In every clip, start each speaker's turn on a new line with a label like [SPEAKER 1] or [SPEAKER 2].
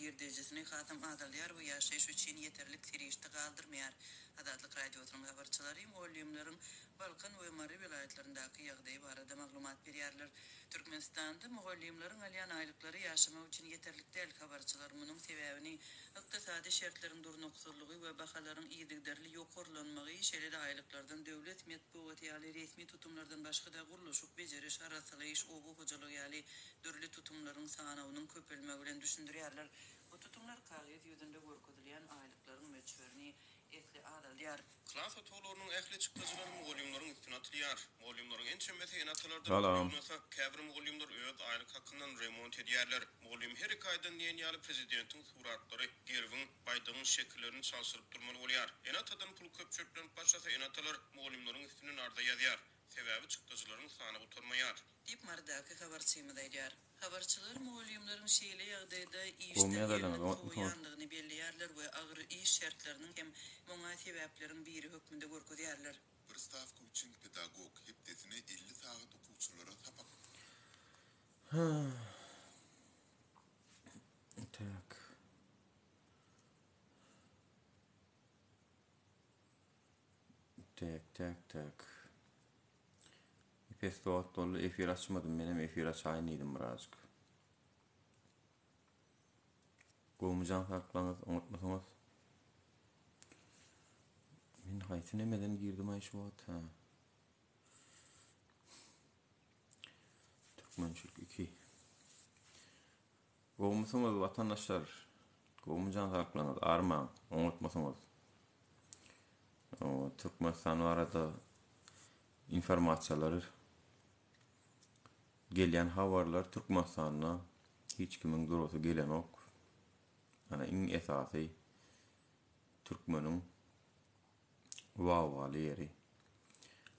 [SPEAKER 1] girdejisini hasam azaldýar we ýaşaýyş üçin ýeterlik serişde galdyrmaýar. Azatlyk Radiosynyň habarçylary mugallymlaryň Balkan we Mary welaýatlaryndaky ýagdaýy barada maglumat berýärler. Türkmenistanda mugallymlaryň alýan aýlyklary ýaşamak üçin ýeterlik däl. Habarçylar munuň sebäbini ykdysady şertleriň durnuksyzlygy we bahalaryň yzygiderli ýokarlanmagy, şeýle-de aýlyklardan döwlet metbugaty ýaly resmi tutumlardan başga-da gurluşyk, bejeriş, arassalaýyş, oba hojalygy ýaly dürli tutumlaryň sanawynyň köpelmegi bilen düşündirýärler. Bu tutumlar kagyz ýüzünde görkezilýän aýlyklaryň möçberini esli azaldýar.
[SPEAKER 2] Klas otaglarynyň ähli çykdajylary mugallymlaryň üstüne atylýar. Mugallymlaryň ençemesi ene-atalardan pul
[SPEAKER 3] Salam.
[SPEAKER 2] ýygnasa, käbir mugallymlar öz aýlyk hakyndan remont edýärler. Mugallym her iki aýdan diýen ýaly prezidentiň suratlary, gerbiň, baýdagyň şekillerini çalşyryp durmaly bolýar. Ene-atadan pul köp çöplenip başlasa, ene-atalar mugallymlaryň üstünden arza ýazýar. Sebäbi çykdajylaryň sany gutarmaýar.
[SPEAKER 1] Diýip, Marydaky habarçymyz aýdýar. Habarçylar mugallymlaryň şeýle ýagdaýda
[SPEAKER 3] Gowy
[SPEAKER 1] işden
[SPEAKER 3] ýazarlaňyz
[SPEAKER 1] ýerine
[SPEAKER 3] oňatmysyňyz?
[SPEAKER 1] sowýandygyny belleýärler we agyr iş şertleriniň hem muňa sebäpleriň biri hökmünde görkezýärler.
[SPEAKER 4] Bir stawka üçin pedagog hepdesine 50 sagat okuwçylara sapak
[SPEAKER 3] Tak. Tak tak tak. Epesli wagt boldy efir açmadym menem efir açaýyn diýdim birazjyk. Gowmy jan saklaňyz oňatmysyňyz? Men haýsy nemeden girdim aý şu wagt ha. Türkmençilik 2. Gowmysyňyz watandaşlar? Gowmy jan saglyklaryňyz? Armaň, oňatmysyňyz? Türkmenistan barada informasiýalar gelýän habarlar Türkmenistanda hiç kimiň durasy gelenok. Ana iň esasy türkmeniň Wawwaly ýeri.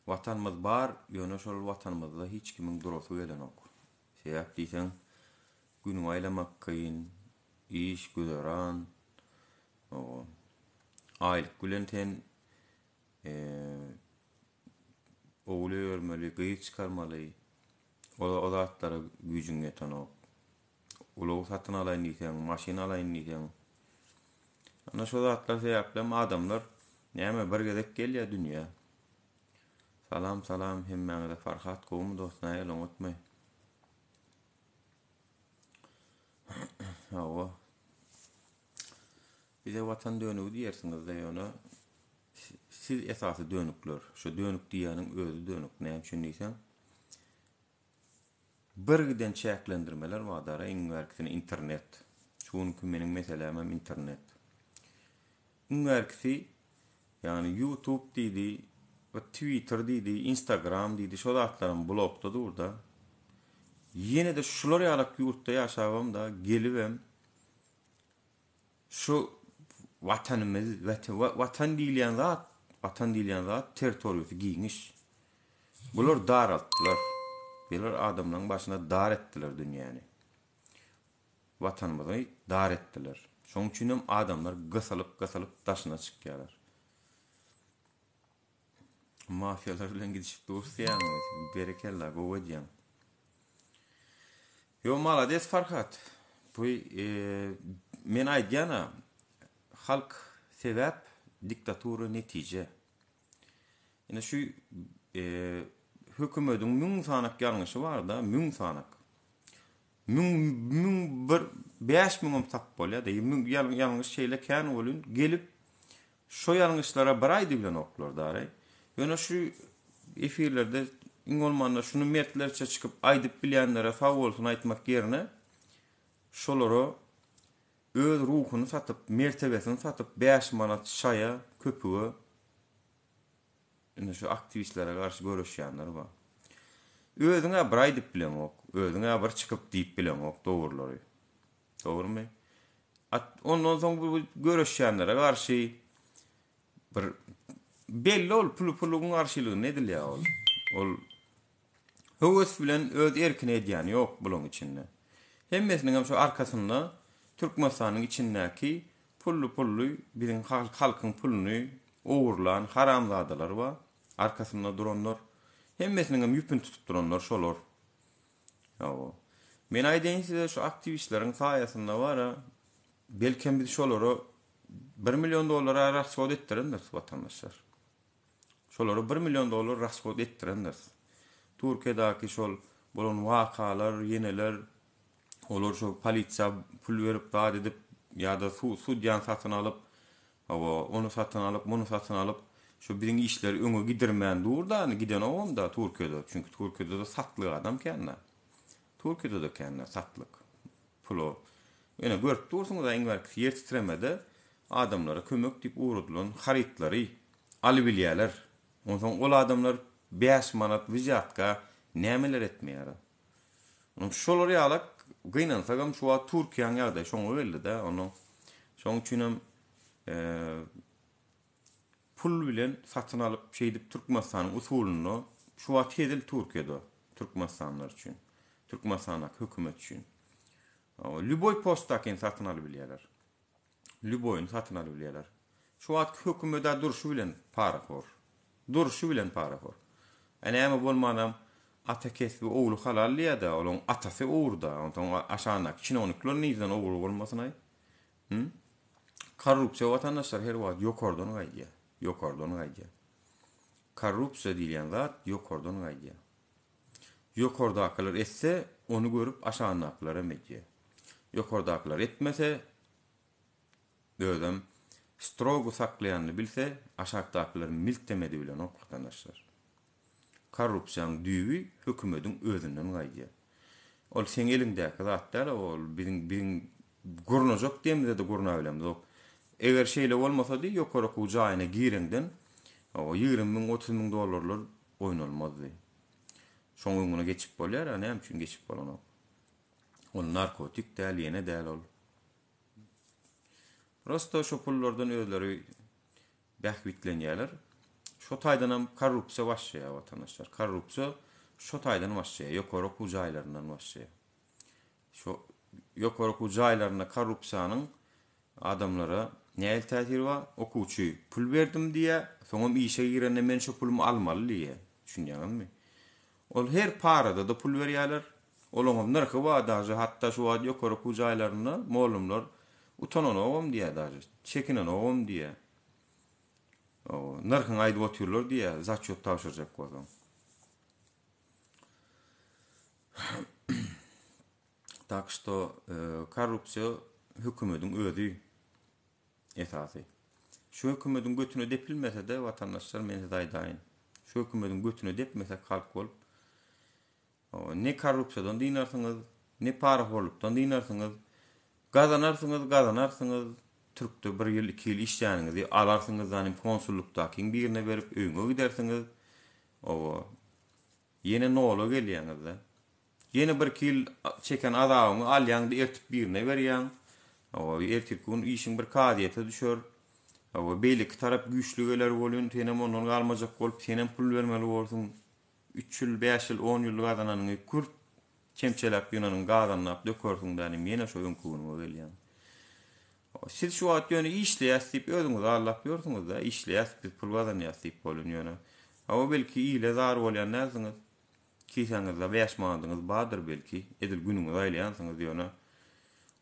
[SPEAKER 3] Watanymyz bar, ýöne şol watanymyzda hiç kimiň durasy gelenok. Sebäp diýseň, günüňi aýlamak kyn, iş, güzeran, oba. Aýlyk bilen sen ogul öýermeli, gyz çykarmaly, o zatlara güýjüň ýetenok. Ulag satyn alaýyn diýseň, maşyn alaýyn diýseň. Ana şo zatlar sebäplem adamlar näme bir gezek gelýär dünýä. Salam salam hemmäňize Farhat gowumy dost nähili oňatmy? Hawa. Bize watan dönügi diýersiňizde ýöne siz esasy dönükler. Şo dönük diýýäniň özi dönük. Näme üçin diýseň Bir giden çäklendirmeler bar dara iň bärkisini internet. Şu günki meniň meselämem internet. Iň bärkisi ýagny YouTube diýdi, bir Twitter diýdi, Instagram diýdi, şo zatlaram blokda durda. Ýene-de şular ýalak ýurtda ýaşabam-da gelibem Şu Watanymyz, Watan diýilýän zat, Watan diýilýän zat territoriýasy giňiş. Bular daraltdylar. Bular adamlaryň başyna dar etdiler dünýäni. Watanymyzy dar etdiler. Şonuň üçin hem adamlar gysylyp, gysylyp daşyna çykýarlar. Mafiýalar bilen gidişip durus diýýäňmi? Berekella, gowy edýäň. Ýo malades Farhat. Bu e, men aýdýan-a, halk sebäp, diktatura netije. Ine şu e, hökümediň müň sanak ýalňyşy bar-da, müň sanak. Müň, müň bir, bäş müňem tapyp bolýar-da. Müň ýalňyş şeýle kän welin, gelip şo ýalňyşlara bir aýdybilenoklar dary. Ýöne şu efirlerde iň bolmanda şuny mertlerçe çykyp aýdyp bilýänlere sag bolsun aýtmak ýerine, şolara öz ruhuny satyp, mertebesini satyp bäş manat şaýa, köpüge Indi şu aktiwistlere garşy göreşýänler bar. Özüň-ä bir aýdyp bileňok, özüň-ä bir çykyp diýip bileňok dogrulary. Dogrumy? At ondan soň bu göreşýänlere garşy bir belli ol pul puluň garşylygynda edilýär ol. Ol höwes bilen öz erkine edýäni ýok bulaň içinde. Hemmesiniň hem şu arkasynda Türkmenistanyň içindäki Pully-pully biziň halkyň puluny ogurlan haramzadalar bar, arkasynda duranlar. Hemmesiniňem ýüpüni tutup duranlar şolar. Hawa. Men aýdaýyn size şu aktiwistleriň saýasynda bar-a. Belkem biz şolara bir million dollara rashod etdirendiris watandaşlar. Şolara bir million dollar rashod etdirendiris. Türkiýedäki şol bolan wakalar, ýeneler, olar şo polisiýa pul berip zat edip ýa-da sudýany satyn alyp, hawa, ony satyn alyp, muny satyn alyp, şo biziň işleri öňe gidirmän dur-da, indi gidenogam-da Türkiýede. Çünki Türkiýede-de satlyk adam kän-dä. Türkiýede-de kän-dä satlyk. Pula. Ýöne görüp dursuňyz-a iň bärkisi ýer titremede adamlara kömek diýip ugradylan harytlary alybilýäler. Onsoň ol adamlar 5 manat wzýatka nämeler etmeýär. Onuň şolar ýalak gynansagam şu wagt Türkiýäň ýagdaýy şoňa geldi-de. Onuň şoň üçinem Pul bilen satyn alyp şeýdip Türkmenistanyň usulynda şu wagt hezil Türkiýede Türkmenistanlylar üçin. Türkmenistandaky hökümet üçin. Lýuboý postdakyny satyn alyp bilýärler. Lýuboýyny satyn alyp bilýärler. Şu wagtky hökümet-ä durşy bilen parahor. Durşy bilen parahor. Ä näme bolmanam ata kesbi ogly halal diýýär-dä, olaň atasy ogry-da, onsoň aşagyndaky çinownikler nirden ogry bolmasyn-aý? Hum? Korrupsiýa watandaşlar her wagt ýokardan gaýdýar. Ýokardan gaýdýar. Korrupsiýa diýilýän zat ýokardan gaýdýar. Ýokardakylar etse, ony görüp aşagyndakylar hem edýär. Ýokardakylar etmese, özem strogo saklaýanyny bilse, aşakdakylar miltem edibilenok watandaşlar. Korrupsiýaň düýbi hökümediň özünden gaýdýar. Ol seň eliňdäki zat däl, ol biziň biziň gurnajak diýemizde-de gurnabilemzok. Eger şeýle bolmasady, ýokary okuw jaýyna gireňden, o 20 müň, 30 müň dollarlar oýnalmazdy. Şoň öňüne geçip bolýar, a näme üçin geçip bolanok? Ol narkotik däl, ýene däl ol. Prosto şo pullardan özleri bähbitlenýärler. Şo taýdanam korrupsiýa başlaýar watandaşlar. Korrupsiýa şo taýdan başlaýar, ýokary okuw jaýlaryndan başlaýar. Şo ýokary okuw jaýlarynda korrupsiýanyň adamlara nähili täsiri bar? Okuwçy pul berdim diýýär, soňam işe girende men şo pulumy almaly diýýär. Düşünýäňizmi? Ol her parada-da pul berýärler. Olaňam nyrhy bar daže, hatda şu wagt ýokary okuw jaýlarynda mollumlar utananogam diýýär daže, çekinenogam diýýär. Hawa, nyrhyňy aýdyp otyrlar diýýär, zaçýot tabşyrjak bolsaň. Tak što korrupsiýa hökümediň özi esasy. Şu hökümediň götüne depilmese-de watandaşlar men size aýdaýyn. Şu hökümediň götüne depmesek halk bolup ne korrupsiýadan dynarsyňyz, ne parahorlukdan dynarsyňyz. Gazanarsyňyz, gazanarsyňyz. Türkde bir ýyl, iki ýyl işläniňizi alarsyňyz, zanim konsullukdakyň birine berip öýüňe gidersiňiz. Owa. Ýene nola gelýäňiz-de. Ýene birki ýyl çeken azabyňy alýaň-da ertip birine berýäň. Hawa, ertirki gün işiň bir kazyýete düşer. Hawa, beýleki tarap güýçli geler welin, senem ondan galmajak bolup, senem pul bermeli borsuň. Üç ýyl, bäş ýyl, on ýyl gazananyňy kürt çemçeläp ýygnanyňy gazanlap dökersiň dänim, ýene şo öňki günüňe gelýäň. Siz şu wagt ýöne işleýäs diýip özüňizi aldap ýörsüňiz-dä, işleýäs, biz pul gazanýas diýip welin ýöne. Hawa, belki ile zar bolýan dälsiňiz. Kisäňizde bäş manadyňyz bardyr belki, edil günüňizi aýlaýansyňyz ýöne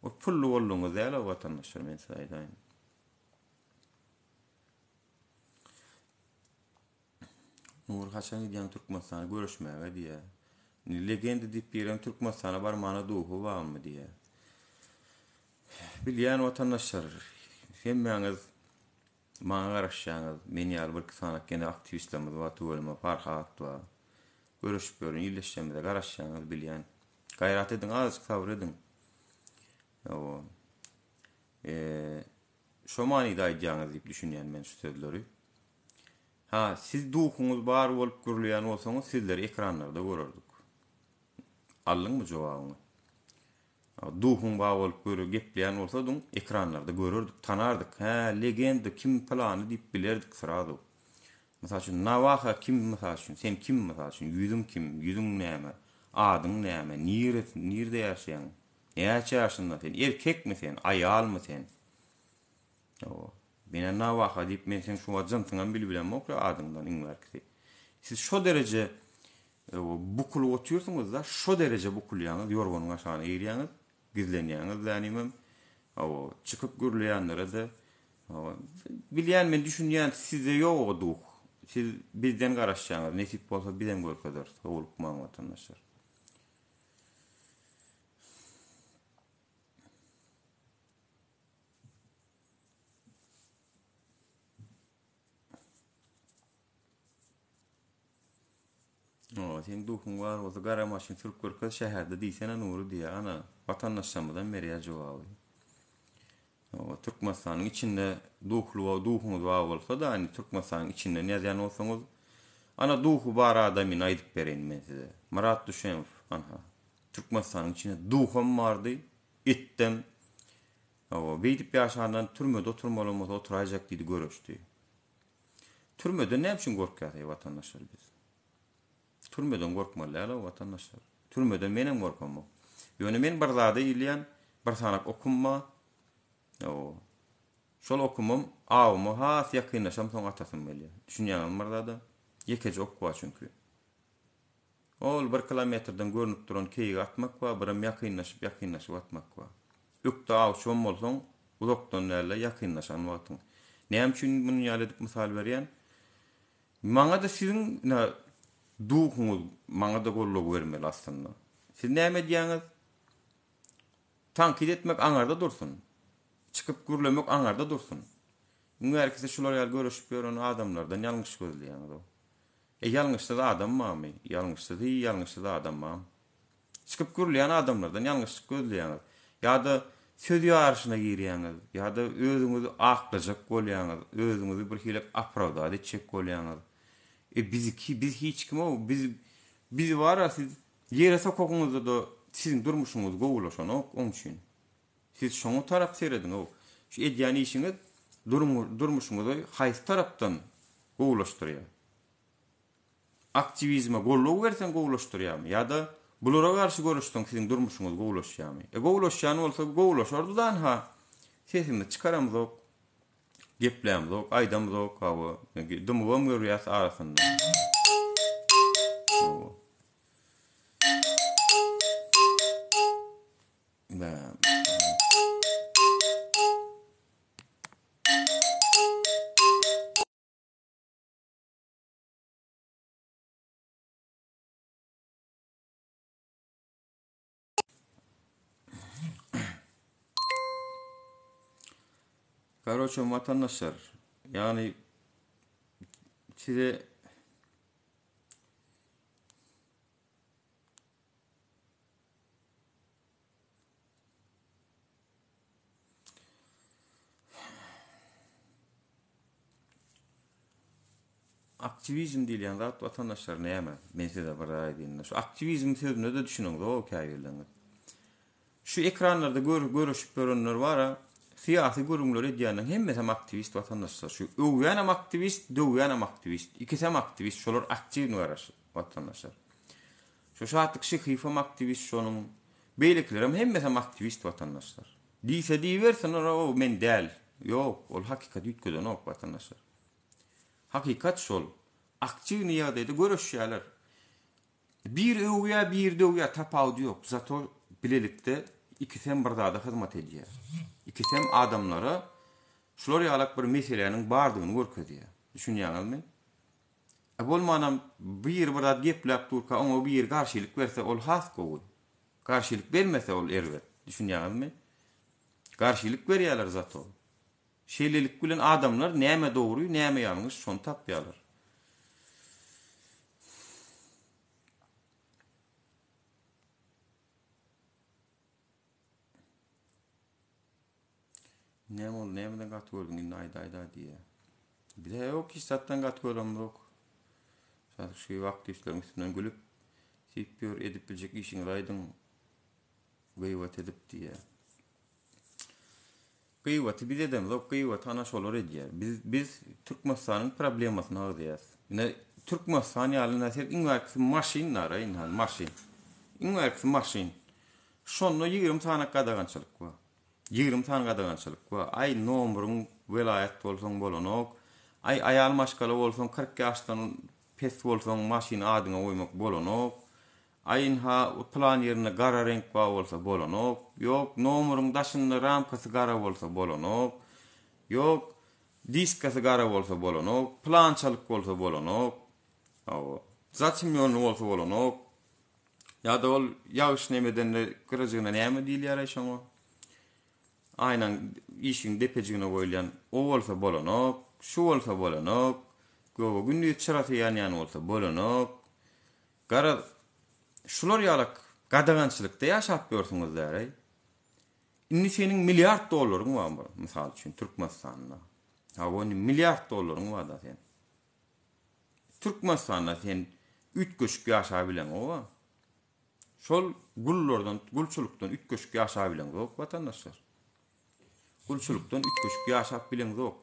[SPEAKER 3] o pully boldugyňyz däl-ow watandaşlar men size aýdaýyn. Nury haçan gidýäň Türkmenistana görüşmäge diýýär. Indi legenda diýip birem Türkmenistana barmana duhy barmy diýýär. Bilýän watandaşlar hemmäňiz Maňa garaşýaňyz, men ýaly birki sanak ýene aktiwistlerimiz bar tüweleme Farhat bar. Göreşip ýörün illeşjegimize garaşýaňyz bilýän. Gaýrat ediň azajyk sabyr ediň. Hawa. Eee şo manyda aýdýaňyz diýip düşünýän men şu sözleri. Ha, siz duhuňyz bar bolup gürleýän bolsaňyz sizleri ekranlarda görerdik. Aldyňmy jogabyňy? Duhuň bar bolup göre gepleýän bolsadyň ekranlarda görerdik tanardyk hä legenda kim pylany diýip bilerdik srazu. Mysal üçin Nawaha kim mysal üçin sen kim mysal üçin ýüzüň kim ýüzüň näme adyň näme nire nirde ýaşaýaň näçe ýaşynda sen erkekmi sen aýalmy sen Hawa. Menä Nawaha diýip men seň şu wagt jynsyňam bilibilemok ýa adyňdan iň bärkisi. Siz şo dereje bukulyp otyrsyňyzda, şo dereje bukulýaňyz, ýorganyň aşagyna girýäňiz, gizlenýäňiz dänimem. Hawa, çykyp gürleýänlere-de, hawa, bilýän men düşünýän sizde ýok o duh. Siz bizden garaşýaňyz, nesip bolsa bizem görkezeris. Howlukmaň watandaşlar. Owa, seň duhuň bar bolsa gara maşyn sürüp görkez şäherde diýsene Nury diýýär. Ana, watandaşlarymyzam berýär jogaby. Owa, Türkmenistanyň içinde duhly duhuňyz bar bolsa-da, indi Türkmenistanyň içinden ýazýan bolsaňyz, ana duhy bar adamyny aýdyp bereýin men size. Myrat Düşemow, anha. Türkmenistanyň içinde duham bardy, etdem. Owa, beýdip ýaşandan türmede oturmalam bolsa oturaýjak diýdi, göreşdi. Türmeden näme üçin gorkýas eý watandaşlar biz? Türmeden gorkmaly däl-ow watandaşlar. Türmeden menem gorkamok. Ýöne men bir zada ilýän, bir sanak okum bar. Ow. Şol okumam awyma has ýakynlaşam soň atasym gelýär. Düşünýäňizmi bir zada? Ýekeje ok bar çünki. Ol bir kilometrden görnüp duran keýigi atmak bar, birem ýakynlaşyp ýakynlaşyp atmak bar. Ökde awçybam bolsaň, uzakdan däl-de, ýakynlaşan wagtyň. Näme üçin munuň ýaly edip mysal berýän? Maňa-da siziň ine duhuňyz maňa-da goldaw bermeli aslynda. Siz näme edýäňiz? Tankyt etmek aňarda dursun. Çykyp gürlemek aňarda dursun. Iň bärkisi şular ýaly göreşip ýören adamlardan ýalňyş gözleýäňiz-ow. E ýalňyşsyz adam barmy? Ýalňyşsyz hiý ýalňyşsyz adam barmy? Çykyp gürleýän adamlardan ýalňyşlyk gözleýäňiz. Ýa-da söz ýaryşyna girýäňiz, ýa-da özüňizi aklajak bolýaňyz, özüňizi bir hili opravdat etjek bolýaňyz. E biziki biz hiç kim-ow, biz biz bar-a siz ýere sokagyňyzda-da siziň durmuşyňyz gowulaşanok oň üçin. Siz şoňa tarap serediň-ow. Şu edýän işiňiz durmuşyňyzy haýsy tarapdan gowulaşdyrýar? Aktiwizme goldaw berseň gowulaşdyrýarmy? Ýa-da bulara garşy göreşseň siziň durmuşyňyz gowulaşýarmy? E gowulaşýan bolsa gowulaşardy danha. Sesimizi çykaramzok, geplämzok, aýdamzok, hawa, dymybam görýäs arasynda. Hawa. Karoçe watandaşlar, ýagny size Aktiwizm diýilýän zat watandaşlar näme? Men size bir zat aýdýyn. Şu aktiwizm sözüne-de düşüneňzok käbirleriňiz. Şu ekranlarda gör, görüşip ýörenler bar-a, syýasy gürrüňleri edýänleriň hemmesem aktiwist watandaşlar. Şu öwýänem aktiwist, döwýänem aktiwist. Ikisem aktiwist, şolar aktiwny garaş watandaşlar. Şu Şatlyk Şyhyýewem aktiwist şonuň. Beýlekilerem hemmesem aktiwist watandaşlar. Diýse diýibersin ora o men däl. Ýok, ol hakykaty üýtgedenok watandaşlar. Hakykat şol. Aktiwnyý ýagdaýda göreşýärler. Biri öwýär, biri döwýär, tapawudy ýok. Zato bilelikde ikisem bir zada hyzmat edýär. Ikisem adamlara şular ýalak bir meseläniň bardygyny görkezýär. Düşünýäňizmi? E bolmanam biri bir zat gepläp durka oňa biri garşylyk berse ol has gowy. Garşylyk bermese ol erbet. Düşünýäňizmi? Garşylyk berýärler zato. Şeýlelik bilen adamlar näme dogry, näme ýalňyş şony tapýarlar. Näme boldy, nämeden gaty gördüň indi aýdaýda diýýär. Bize ýok hiç zatdan gaty göremzok. Şadyk şu aktiwistleriň üstünden gülüp, siýip ýör, edip biljek işiňizi aýdyň. Gyýbat edip diýýär. Gyýbaty biz edemzok, gyýbaty ana şolar edýär. Biz biz Türkmenistanyň problemasyny agzaýas. Ine Türkmenistan ýaly ine sen iň bärkisi maşyn bar, ine maşyn. Iň bärkisi maşyn. Şonda 20 sany gadagançylyk bar. 20 sany gadagançylyk bar. Aý nomuryň welaýat bolsaň bolanok. Aý aýal maşgala bolsaň 40 ýaşdan pes bolsaň maşyny adyňa goýmak bolanok. Aý ynha pylan ýerinde gara reňk bar bolsa bolanok. Ýok, nomeryň daşynda ramkasy gara bolsa bolanok. Ýok, diskasy gara bolsa bolanok. Pylançalyk bolsa bolanok. Hawa. Zatemnýonnyý bolsa bolanok. Ýa-da ol ýagyş nemedende gyrajygyna näme diýilýär-aý şoňa? Aýnaň işigiň depejigine goýulýan o bolsa bolanok, şu bolsa bolanok, göge gündiz çyrasy ýanýan bolsa bolanok. Garaz, şular ýalak gadagançylykda ýaşap ýörsüňiz däreý. Indi seniň milliard dollaryň bar, mysal üçin, Türkmenistanda. Hawa, indi milliard dollaryň bar-da sen. Türkmenistanda sen üýtgeşik ýaşabileňok-a. Şol gullardan, gulçulykdan üýtgeşik ýaşabileňzok, watandaşlar. Gulçulykdan üýtgeşik ýaşap bileňzok.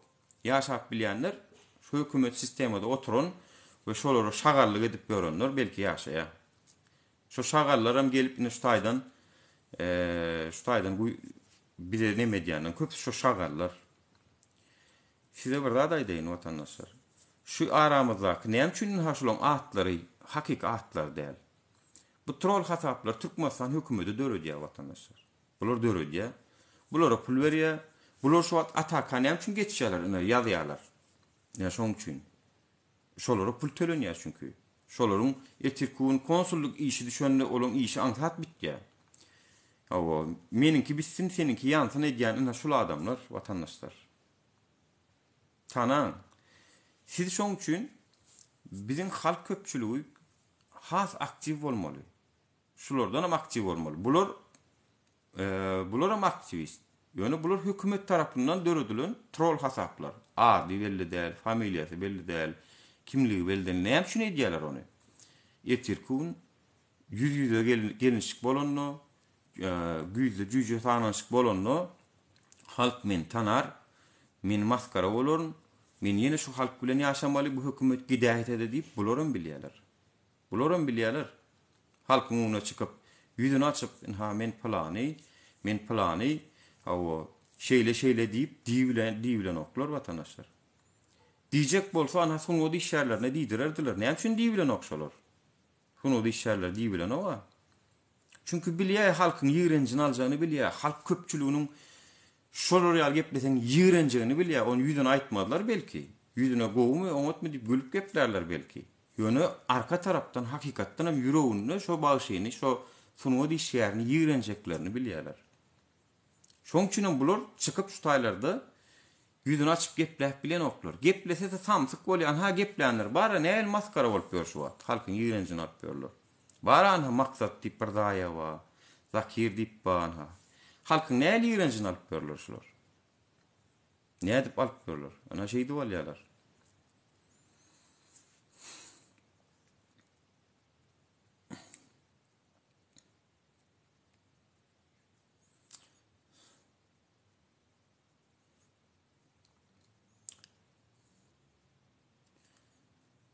[SPEAKER 3] Ýaşap bilýänler şu hökümet sistemada oturan we şolara şagallyk edip ýörenler belki ýaşaýar. Şo şagallaram gelip indi şu taýdan şu taýdan bize neme edýänler, köpüsi şo şagallar. Size bir zat aýdaýyn watandaşlar. Şu aramyzdaky näme üçin ynha şulaň atlary hakyky atlar däl. Bu trol hasaplary Türkmenistan hökümedi döredýär watandaşlar. Bular döredýär. Bulara pul berýär. Bular şu wagt ataka näme üçin geçýärler ine ýazýarlar. Ine şoň üçin. Şolara pul tölenýär çünki. Şolaryň ertirki gün konsullyk işi düşende olaň işi aňsat bitýär. Hawa, meniňki bitsin, seniňki ýansyn edýän ine şul adamlar watandaşlar. Tanaň. Siz şoň üçin biziň halk köpçüligi has aktiw bolmaly. Şulardanam aktiw bolmaly. Bular bularam aktiwist. Ýöne bular hökümet tarapyndan döredilen trol hasaplar. Ady belli däl, familiýasy belli däl, kimligi belli däl. Näme üçin edýärler ony? Ertirki gün ýüz-ýüze gelnişik bolanda, güýzde jüýje sananyşyk bolanda halk meni tanar, men masgara bolaryn, men ýene şu halk bilen ýaşamaly, bu hökümet gidäýse-de diýip bularam bilýärler. Bularam bilýärler. Halkyň öňüne çykyp, ýüzüni açyp, ynha men pylany, men pylany, hawa, şeýle-şeýle diýip diýibilenoklar watandaşlar. Diýjek bolsa, anha sungat işgärlerine diýdirerdiler. Näme üçin diýibilenok şolar? Sungat işgärleri diýibilenok-a. Çünki bilýär halkyň ýigrenjini aljagyny bilýär. Halk köpçüliginiň şolar ýaly gepleseň ýigrenjegini bilýär. Ony ýüzüne aýtmazlar belki. Ýüzüne gowumy, oňatmy diýip gülüp geplärler belki. Ýöne arka tarapdan hakykatdanam ýüreginde şo bagşyny, şo sungat işgärini ýigrenjeklerini bilýärler. Şoň üçinem bular çykyp şu taýlarda ýüzüni açyp gepläp bilenoklar. Geplesesi samsyk bolýar. Anha geplänler bar-a nähili masgara bolup ýör şu wagt. Halkyň ýigrenjini alyp ýörler. Bar anha Maksat diýip bir zaýa bar. Zakir diýip bar anha. Halkyň nähili ýigrenjini alyp ýörler şular. Nädip alyp ýörler? Ana şeýdip alýarlar.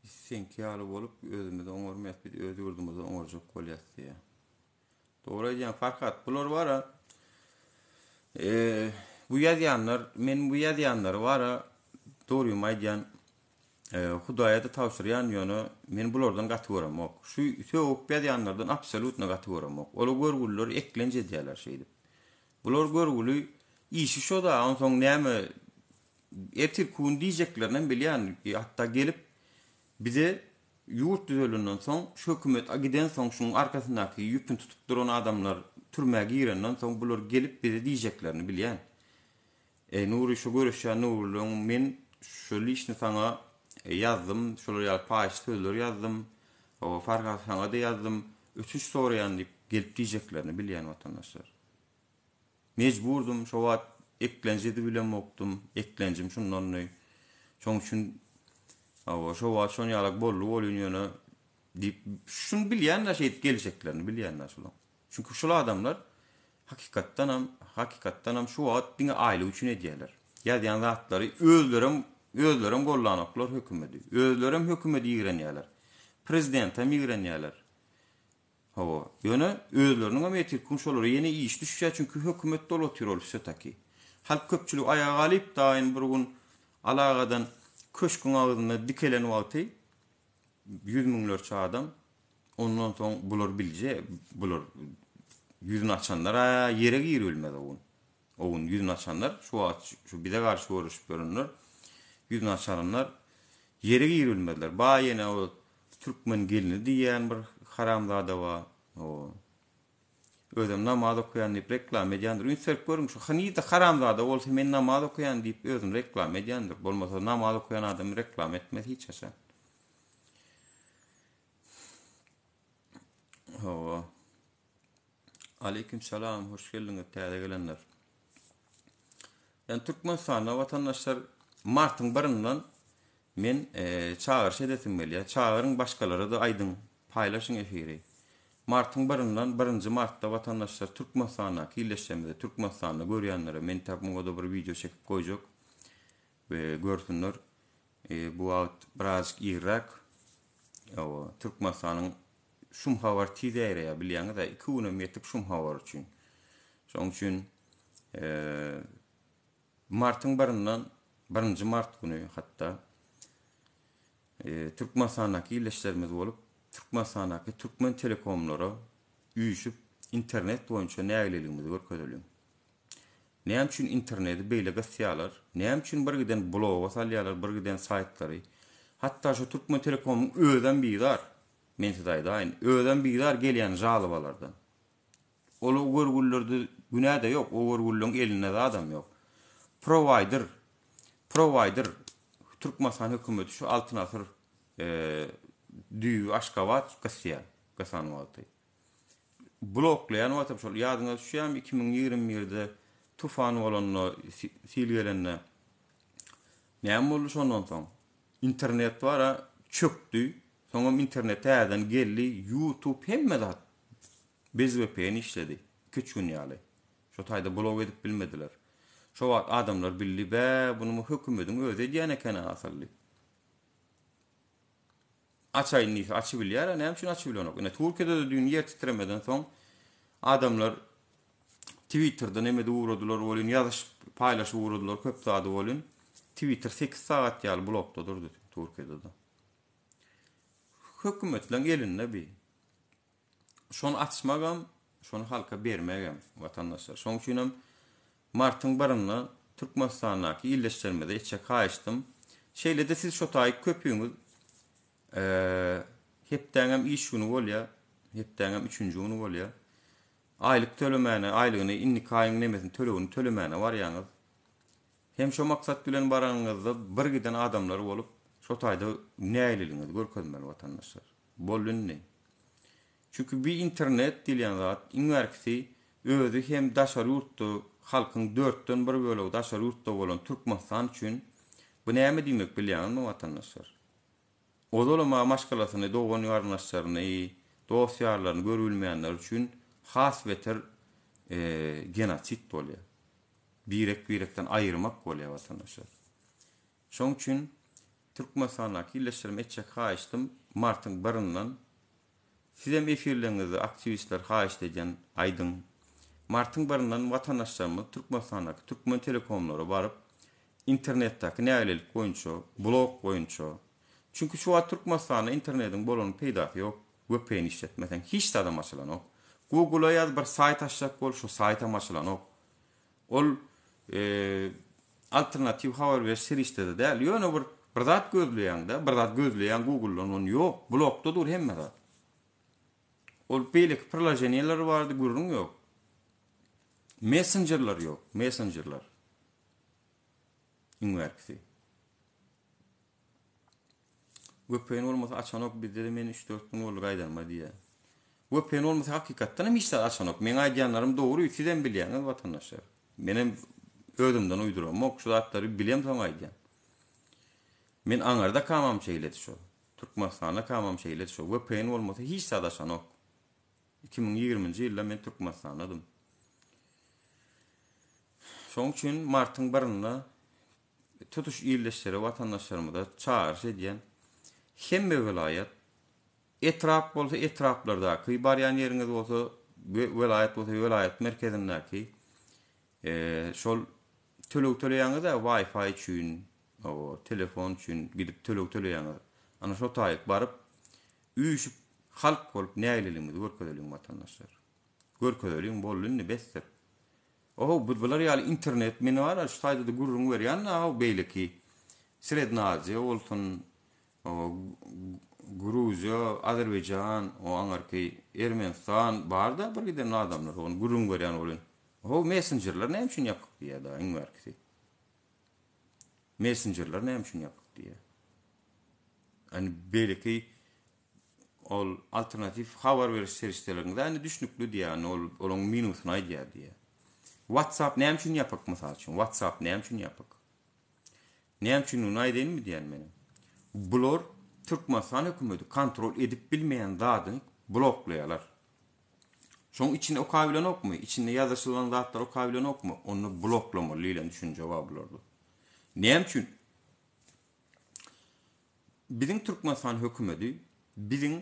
[SPEAKER 3] Biz seňki ýaly bolup özümizi oňarmaýas, biz öz ýurdumyzda oňarjak bolýas diýýär. Dogry aýdýaň Farhat. Bular bara e, bu ýazýanlar, men bu ýazýanlary bara dogrymy aýdýan Hudaýa-da tabşyrýan ýöne men bulardan gaty göremok. Şu sögüp ýazýanlardan absolýutno gaty göremok. Olar görgülileri eklenç edýärler şeýdip. Bular görgüli işi şo-da onsoň näme ertirki gün diýjeklerinem bilýän hatda gelip bize ýurt düzelenden soň şu hökümet gidensoň şuň arkasyndaky ýüpüni tutup duran adamlar türmä girenden soň bular gelip bize diýjeklerini bilýän. Eý Nury şu görüşýän Nurlyň men şu liçny saňa ýazdym şular ýaly paýyş sözler ýazdym hawa Farhat saňada ýazdym ötünç soraýan diýip gelip diýjeklerini bilýän watandaşlar. Mejburdym şo wagt eklenç edibilemokdym eklenjim şundandy şoň üçin hawa şo wagt şon ýalak boldy bolýyn ýöne diýip şuny bilýän-dä şeýdip geljeklerini bilýän-dä şulaň. Çünki şul adamlar hakykatdanam hakykatdanam şu wagt diňe aýlyk üçin edýärler. Ýazýan zatlary özlerem özlerem gollanoklar hökümedi. Özlerem hökümedi ýigrenýärler. Prezidentem ýigrenýärler. Hawa. Ýöne özleriniňem ertirki gün şolara ýene iş düşýär çünki hökümet dolup otyr ol wsýotaki. Halk köpçüligi aýaga galyp daýyn bir gün alagadan köşgüň agzynda dikelen wagty ýüz müňlerçe adam. Ondan soň bular bilje, bular ýüzüni açanlar-a ýere giribilmez o gün. O gün ýüzüni açanlar, şu wagt şu bize garşy göreşip ýörenler, ýüzüni açaranlar ýere giribilmezler. Ba ýene o türkmen gelni diýýän bir haramzada bar. O özem namaz okaýan diýip reklama edýändir. Üns berip görüň, şu nirde haramzada bolsa men namaz okaýan diýip özüni reklama edýändir. Bolmasa namaz okaýan adam reklama etmez hiç haçan. Hawa. Aleyküm salam, hoş geldiňiz täze gelenler. Yani Türkmenistanda vatandaşlar martyň birinden men e, çagyryş edesim gelýär. Çagyryň başgalara da aýdyň, paýlaşyň efiri. Martyň birinden, birinji martda vatandaşlar Türkmenistandaky illeşjemize, Türkmenistanda görýänlere men tak muňa da bir wideo çekip goýjak we görsünler. E, bu wagt birazjyk irräk. Hawa, Türkmenistanyň şum habar tiz ýaýraýar bilýäňiz-ä, iki günem ýetik şum habar üçin. Şonuň üçin e, martyň birinden, birinji mart güni hatda e, Türkmenistandaky ildeşlerimiz bolup, Türkmenistandaky türkmen telekomlara üýşüp internet boýunça nägileligimizi görkezeliň. Näme üçin interneti beýle gysýarlar? Näme üçin bir giden bloga salýarlar, bir giden saýtlary? Hatda şu Türkmentelekomyň özem bizar. Men size aýdaýyn, özem bizar gelýän žalobalardan. Ol o görgüllerde günä-de ýok, o görgülleriň elinde zadam ýok. Prowaýder, prowaýder Türkmenistan hökümeti şu Altyn asyr düýbi Aşgabat gysýar, gysan wagty. Bloklaýan wagtam şol ýadyňa düşýärmi 2021-de tufan bolanda sil gelende näme boldy şondan soň? Internet bara çökdi. Soňam internet täzeden geldi. YouTube hemme zat bez VPN işledi. 2-3 gün ýaly. Şo taýda blok edip bilmediler. Şo wagt adamlar bildi, bä, buny hökümediň özi edýän eken-ä asyl diýip. Açaýyn diýse açybilýär-ä, näme üçin açybilenok? Ine Türkiýede-de düýn ýer titremeden soň adamlar Twitterden hem edip ugradylar welin, ýazyşyp, paýlaşyp ugradylar köp zady welin, Twitter 8 sagat ýaly blokda durdy Türkiýede-de. Hökümetleň elinde bi. Şony açmagam, şony halka bermegem watandaşlar. Şonuň üçin hem martyň birinde Türkmenistandaky ildeşlerimize etjek haýyştym. Şeýle-de siz şo taýy köpüňiz hepdäňem iş güni bolýar, hepdäňem üçünji güni bolýar. Aýlyk tölemäne, aýlygyny indiki aýyň nemesini tölegini tölemäne barýaňyz. Hem şo maksat bilen baranyňyzda bir giden adamlar bolup, şo taýda nägileligiňizi görkezmeli watandaşlar. Boldy indi. Çünki bi internet diýilýän zat iň bärkisi özi hem daşary ýurtda halkyň dörtden bir bölegi daşary ýurtda bolan Türkmenistan üçin bu näme diýmek bilýäňizmi watandaşlar? Ozalam-a maşgalasyny, dogan-garyndaşlaryny, dost-ýarlaryny görübilmeýänler üçin has beter genosid bolýar. Birek-birekden aýyrmak bolýar watandaşlar. Şoň üçin Türkmenistandaky ildeşlerim etjek haýyştym martyň birinden sizem efirleriňizde aktiwistler haýyşt edýän aýdyň martyň birinden watandaşlarymyz Türkmenistandaky türkmen telekomlara baryp internetdaki nägilelik boýunça blok boýunça çünki şu wagt Türkmenistanda internediň bolanyň peýdasy ýok vpn işletmeseň hiç zadam açylanok google-a ýaz bir saýt açjak bol şo saýtam açylanok Ol alternatiw habar beriş serişdesi däl. Ýöne bir bir zat gözleýäňde, bir zat gözleýäň Google-dan ony ýok, blokda dur hemme zat. Ol beýleki priloženiýeler bardy, gürrüň ýok. Messenjerler ýok, messenjerler. Iň bärkisi. Vpn bolmasa açanok bizde-de men 3-4 gün boldy gaýdanyma diýýär. Vpn bolmasa hakykatdan hem hiç zat açanok. Meň aýdýanlarym dogry, sizem bilýäňiz watandaşlar. Menem özümden uýduramok, şu zatlary bilemsoň aýdýan. Men aňyrda kamam şeýledi şo. Türkmenistanda kamam şeýledi şo. Vpn bolmasa hiç zat açanok. 2020-nji ýylda men Türkmenistandadym. Şoň üçin martyň birinde tutuş ildeşlere, watandaşlarymyza çagyryş edýän, hemme welaýat, etrap bolsa etraplardaky, barýan ýeriňiz bolsa welaýat bolsa welaýat merkezindäki şol töleg töleýäňiz-ä Wi-Fi üçin, telefon üçin gidip töleg töleýäňiz. Ana şo taýyk baryp, üýşüp. Halk bolup nägileligimizi görkezeliň watandaşlar. Görkezeliň boldy indi besdir. Ohow bu bular ýaly internet men bar şu taýda-da gürrüň berýän da how beýleki Sredna Aziýa bolsun Gruziýa, Azerbaýjan, o aňyrky Ermenistan bar-da bir giden adamlar ony gürrüň berýän welin. How messenjerler näme üçin ýapyk diýýär da iň bärkisi. Messenjerler näme üçin ýapyk diýýär. Ýani beýleki ol alternatiw habar beriş serişdeleriň indi düşnükli diýýär, indi ol olaň minusyny aýdýar diýýär. WhatsApp näme üçin ýapyk mysal üçin? WhatsApp näme üçin ýapyk? Näme üçindigini aýdaýynmy diýýän menem. Bular Türkmenistan hökümeti kontrol edip bilmeýän zadyny bloklaýarlar. Şoň içini okabilenokmy? Içinde ýazyşylan zatlary okabilenokmy? Onda bloklamaly diýlen düşünje bar bularda. Näme üçin? Biziň Türkmenistan hökümeti biziň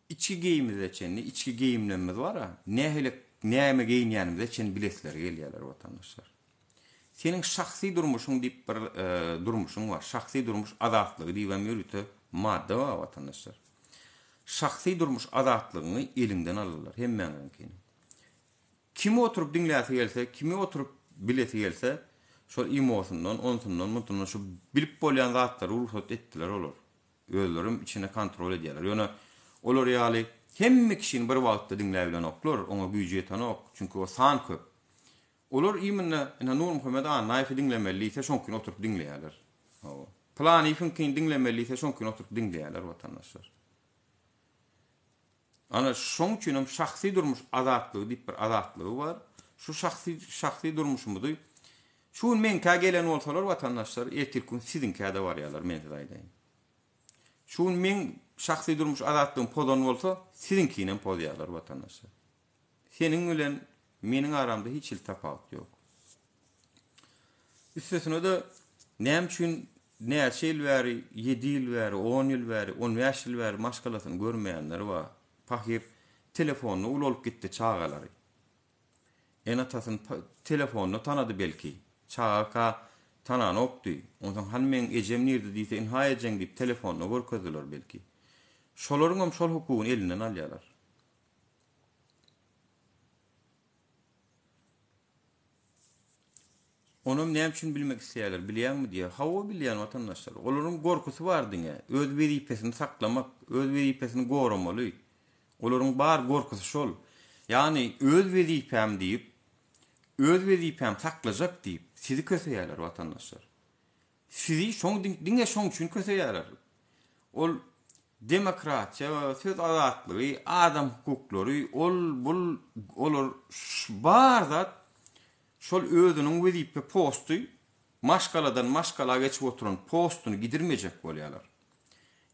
[SPEAKER 3] içki geýimimize çenli, içki geýimlerimiz bar-a, nähili näme geýinýänimize çenli bilesleri gelýärler watandaşlar. Seniň şahsy durmuşyň diýip bir durmuşyň bar. Şahsy durmuş azatlygy diýibem ýörite madda bar watandaşlar. Şahsy durmuş azatlygyňy eliňden alyrlar hemmäňiziňkini. Kimi oturyp diňläsi gelse, kimi oturyp bilesi gelse, şol imo-syndan, onsundan, munsundan şu bilip bolýan zatlary rugsat etdiler olar. Özlerem içine kontrol edýärler. Ýöne olar ýaly hemme kişini bir wagtda diňläbilenoklar, oňa güýji ýetenok. Çünki o san köp. Olar imенно ine Nurmuhammet Annaýewi diňlemeli diýse şoňkini oturyp diňleýärler. Hawa. Pylanyýewiňkini diňlemeli diýse şoňkini oturyp diňleýärler watandaşlar. Ana şoň üçinem şahsy durmuş azatlygy diýip bir azatlygy bar. Şu şahsy şahsy durmuşymyzy şu gün meňkä gelen bolsalar watandaşlar ertirki gün siziňkä-de barýarlar men size aýdaýyn. Şu gün meň şahsy durmuş azatlygym pozan bolsa siziňkinem pozýarlar watandaşlar. Seniň bilen meniň aramda hiç hili tapawut ýok. Üstesine-de näme üçin näçe ýyl bäri, ýedi ýyl bäri, on ýyl bäri, on bäş ýyl bäri maşgalasyny görmeýänler bar. Pahyr telefonda ulalyp gitdi çagalary. Ene-atasyny telefonda tanady belki. Çagaka tananokdy. Onsoň hany meň ejem nirde diýse, ynha ejeň diýip telefonda görkezdiler belki. Şolaryňam şol hukugyny elinden alýarlar. Onam näme üçin bilmek isleýärler, bilýäňmi diýýär. Hawa bilýän watandaşlar. Olaryň gorkusy bar diňe. Öz wezipesini saklamak, öz wezipesini goramaly. Olaryň bar gorkusy şol. Ýagny öz wezipäm diýip, öz wezipäm saklajak diýip, sizi köseýärler watandaşlar. Sizi şoň diňe şoň üçin köseýärler. Ol demokratiýa, söz azatlygy, adam hukuklary, ol bul olar bar zat şol özüniň wezipe posty maşgaladan maşgala geçip oturan postuny gidirmejek bolýarlar.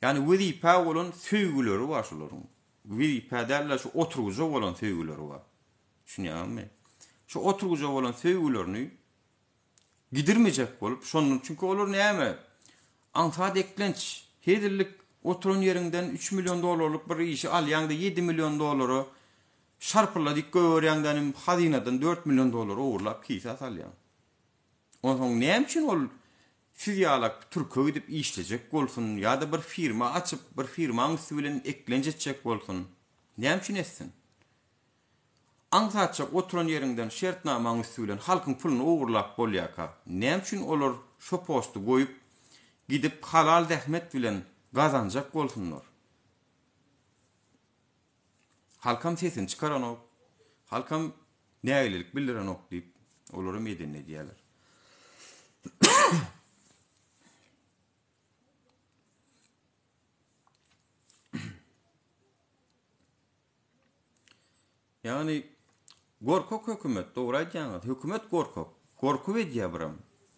[SPEAKER 3] Ýagny wezipä bolan söýgüleri bar şolaryň. Wezipä däl-de şu oturgyja bolan söýgüleri bar. Düşünýäňizmi? Şu oturgyja bolan söýgülerini Gidirmejek bolup, şondan, çünki olar näme, aňsat eklenç, hezillik, oturan ýeriňden üç million dollarlyk bir işi alýaň-da, ýedi million dollara şarpylladyk goýberýäň-de, inim, hazynadan dört million dollar ogurlap kisä salýaň. Onsoň näme üçin ol siz ýalak türke gidip işlejek bolsun ýa-da bir firma açyp, bir firmaň üsti bilen eklenç etjek bolsun? Näme üçin etsin? Aňsatjak oturan ýeriňden şertnamaň üsti bilen halkyň puluny ogurlap bolýaka, näme üçin olar şo posty goýup, gidip halal zähmet bilen gazanjak bolsunlar? Halkam sesini çykaranok, halkam nägilelik bildirenok diýip, olaram edenini edýäler. Ýagny gorkak hökümet, dogry aýdýaňyz. Hökümet gorkak. Gorkup edýär biram.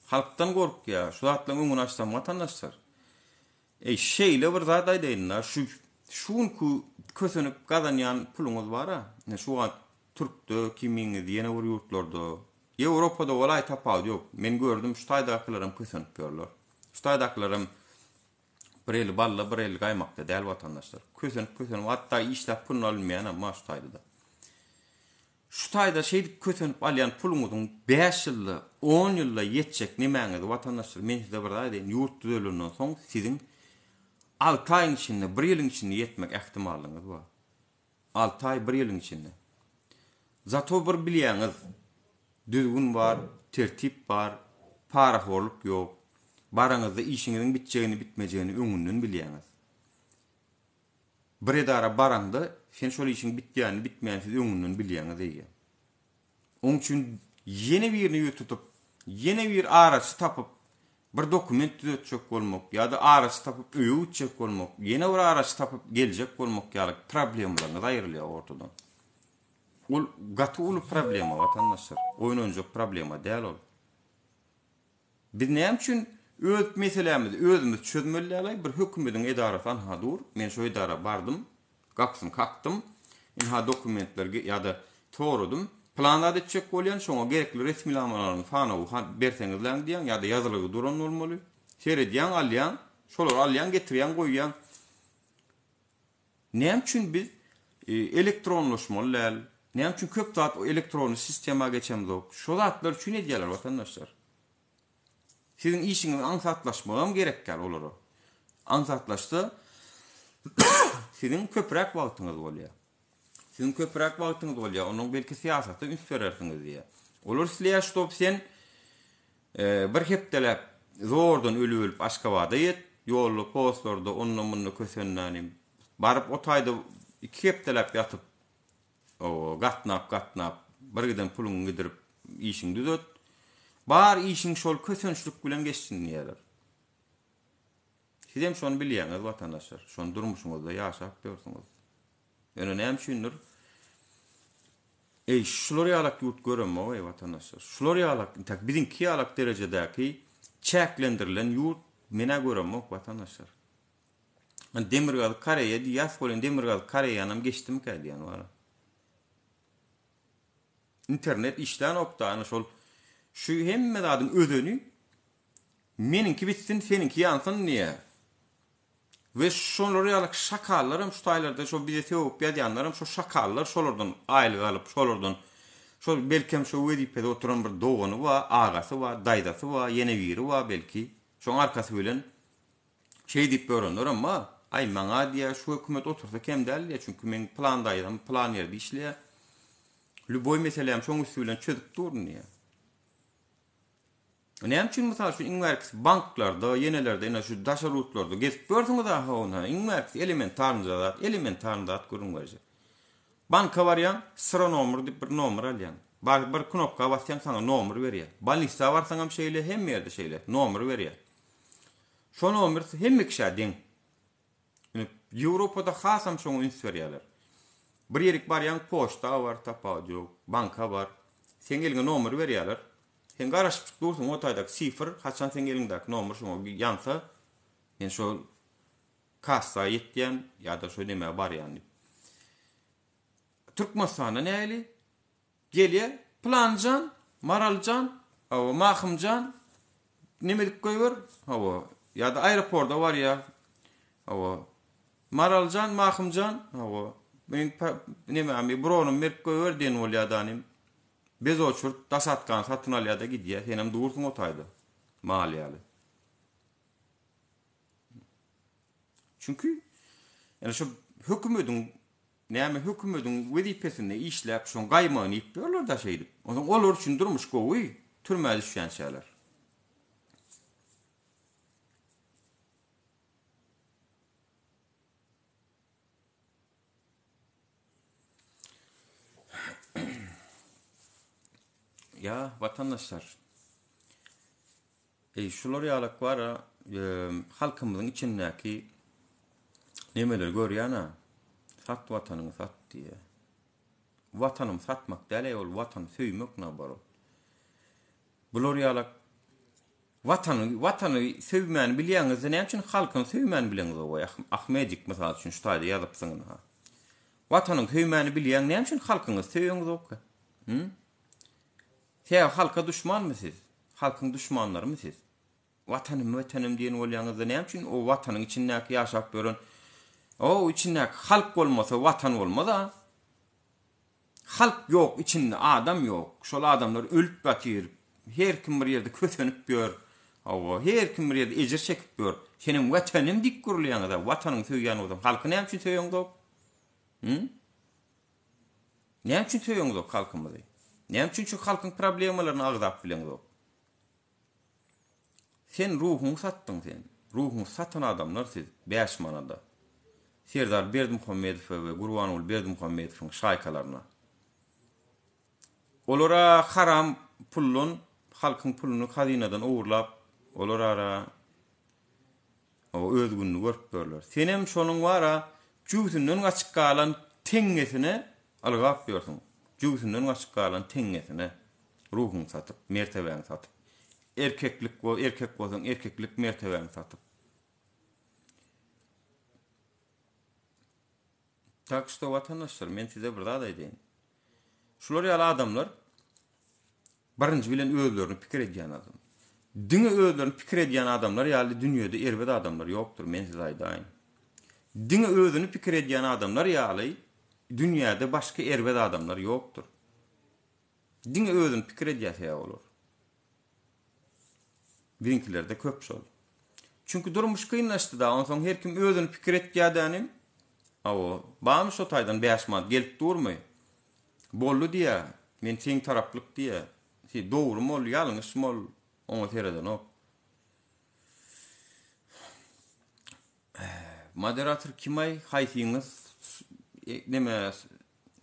[SPEAKER 3] Halkdan gorkýar. Şu zatlaryň öňüni açsam watandaşlar. Eý, şeýle bir zat aýdaýyn-da, şu şu günki kösenip gazanýan puluňyz bar-a. Ine şu wagt türkde kimiňiz, ýene bir ýurtlarda, Ýewropada walaý tapawudy ýok. Men gördüm, şu taýdakylaram kösenip ýörler. Şu taýdakylaram Bir eli balla bir eli gaýmakda däl watandaşlar. Kösenip kösenip hatda işläp puluny alynmaýanam bar şu taýda-da. Şu taýda şeýdip kösenip alýan puluňyzyň 5 ýylda, 10 ýylda ýetjek nemäňizi watandaşlar men size bir zat aýdaýyn ýurt düzelenden soň siziň. Alty aýyň içinde, bir ýylyň içinde ýetmek ähtimallygyňyz bar. Alty aý, bir ýylyň içinde. Zato bir bilýäňiz, düzgün bar, tertip bar, parahorluk ýok. Baraňyzda işiňiziň bitjegini, bitmejegini öňünden bilýäňiz. Bir edara baraňda, sen şol işiň bitýänini, bitmeýänini siz öňünden bilýäňiz eýýäm. Oň üçin ýene birini ýüz tutup, ýene bir araçy tapyp, bir dokument düzetjek bolmak ýa-da araçy tapyp öýe gitjek bolmak, ýene bir araçy tapyp geljek bolmak ýaly problemalaryňyz aýrylýar ortadan. Ol gaty uly problema watandaşlar. Oýnanjak problema däl ol. Biz näme üçin öz meselämizi özümiz çözmeli däl-aý, bir hökümediň edarasy anha dur, men şo edara bardym, gapysyny kakdym, ynha dokumentler ýa-da soradym, pylan zat etjek bolýan, şoňa gerekli resminamalaryň sanawy ha berseňizläň diýýäň ýa-da ýazylygy duran bolmaly, seredýäň, alýaň, şolary alýaň, getirýäň, goýýaň. Näme üçin biz elektronlaşmaly däl? Näme üçin köp zat elektronny sistema geçemzok? Şo zatlar üçin edýärler watandaşlar. Siziň işiňiziň aňsatlaşmagam gerek däl olara. Aňsatlaşsa siziň köpräk wagtyňyz bolýar. Siziň köpräk wagtyňyz bolýar, onnoň belki syýasata üns berersiňiz diýýär. Olar isleýär ştob sen bir hepdeläp zordan ölüp-ölüp Aşgabada ýet, ýolda postlarda onda-munda kösenmäni, baryp o taýda iki hepdeläp ýatyp, gatnap-gatnap, bir giden puluňy gidirip işiňi düzet. Bar işiň şol kösençlik bilen geçsin diýýärler. Sizem şony bilýäňiz watandaşlar, şony durmuşyňyzda ýaşap ýörsüňiz. Ýöne näme üçindir Eý, şular ýalak ýurt göremok eý watandaşlar. Şular ýalak, intäk biziňki ýalak derejedäki çäklendirilen ýurt men-ä göremok watandaşlar. Hani Demirgazyk Koreýa diýýäs welin Demirgazyk Koreýanam geçdimikä diýýän wara. Internet işlänokda ana şol şu hemme zadyň özeni meniňki bitsin seniňki ýansyn diýýär. We şolar ýaly şakallar hem şu taýlarda şo bize sögüp ýazýanlar hem şo şakallar şolardan aýlyk alyp şolardan şol belkem şo wezipede oturan bir dogany bar, agasy bar, daýzasy bar, ýene biri bar belki. Şoň arkasy bilen şeý diýip ýörenler hem bar. Aý maňa diýýär şu hökümet otursa kem däl diýýär çünki meň pylan daýzam pylan ýerde işleýär. Lýuboý meselämi şoň üsti bilen çözüp durun diýýär. Näme üçin mysal üçin iň bärkisi banklarda, ýenelerde ine şu daşary ýurtlarda gezip görsüňiz aha ony iň bärkisi elementarnyja zat, elementarny zat gürrüň berjek. Banka barýaň, syra nomer diýip bir nomer alýaň. Bar bir knopka basýaň saňa nomer berýär. Bolnisa barsaňam şeýle, hemme ýerde şeýle, nomer berýär. Şo nomer hemme kişä deň. Ine, Ýewropada hasam şoňa üns berýärler. Bir ýerik barýaň, poçta bar, tapawudy ýok, banka bar. Seň eliňe nomer berýärler. Sen garaşyp dursuň, o taýdaky sifr, haçan seň eliňdäki nomer şoňa ýansa, men şol kassa ýetýän ýa-da şo nämä barýan diýip. Türkmenistanda nähili? Gelýär, Pylanjan, Maraljan, hawa, Mahymjan, neme edip goýber, hawa, ýa-da aeroporda barýar, hawa, Maraljan, Mahymjan, hawa, meň nemämi, bronumy berip goýber diýen bolýar danym. Bez oçurt, dasatkany satyn alýar-da gidýär, senem dursuň o taýda, mal ýaly. Çünki, ýöne şu hökümediň Näme hökümediň wezipesinde işläp şoň gaýmagyny iýip ýörler-dä şeýdip. Onsoň olar üçin durmuş gowy, türmä düşýänçäler. Ýa watandaşlar. Eý şular ýalak bara halkymyzyň içindäki nemeleri görýän-ä. Sat watanyňy sat diýýä. Watanymy satmak däl-eý ol watany söýmek naborot. Bular ýalak watany watany söýmäni bilýäňizde näme üçin halkyny söýmäni bileňizok-oý Ahmedik mysal üçin şu taýda ýazypsyň ynha. Watanyňy söýmäni bilýäň näme üçin halkyňyzy söýeňizok? Hü? Sebäbi halka duşmanmy siz? Halkyň duşmanlarymy siz? Watanym watanym diýen bolýaňyzda näme üçin o watanyň içindäki ýaşap ýören o içindäki halk bolmasa watan bolmaz-a. Halk ýok içinde adam ýok. Şol adamlar ölüp ýatyr. Her kim bir ýerde kösenip ýör. Hawa, her kim bir ýerde ejir çekip ýör. Senem Watanym diýip gürleýäňiz-ä, Watanyňy söýýän bolsaň, halky näme üçin söýeňzok? Hü? Näme üçin söýeňzok halkymyzy? Näme üçin şu halkyň problemalaryny agzap bileňzok? Sen ruhuňy satdyň sen. Ruhuňy satan adamlar siz 5 manada. Serdar Berdimuhamedowa we Gurbanguly Berdimuhamedowyň şaýkalaryna. Olara haram puldan, halkyň puluny hazynadan ogurlap, olar ara öz gününi görüp ýörler. Senem şonuň bara jübüsinden gaçyp galan teňňesine ylgap ýörsüň. Jübüsinden gaçyp galan teňňesine ruhuňy satyp, mertebäňi satyp. Erkeklik, erkek bolsaň erkeklik mertebäňi satyp. Tak şto watandaşlar men size bir zat aýdaýyn. Şular ýaly adamlar birinji bilen özlerini pikir edýän adam. Diňe özlerini pikir edýän adamlar ýaly dünýede erbet adamlar ýokdur men size aýdaýyn. Diňe özüni pikir edýän adamlar ýaly dünýäde başga erbet adamlar ýokdur. Diňe özüni pikir edýär sebäbi olar. Biziňkilerde köp şol. Çünki durmuş kynlaşdy da, onsoň her kim özüni pikir etýär-dänim. Hawa, barmy şo taýdan 5 manat gelip durmy? Boldy diýýär, men seň taraplyk diýýär. Dogrymy ol, ýalňyşmy ol, oňa seredenok. Moderator kimaý, haýsyňyz neme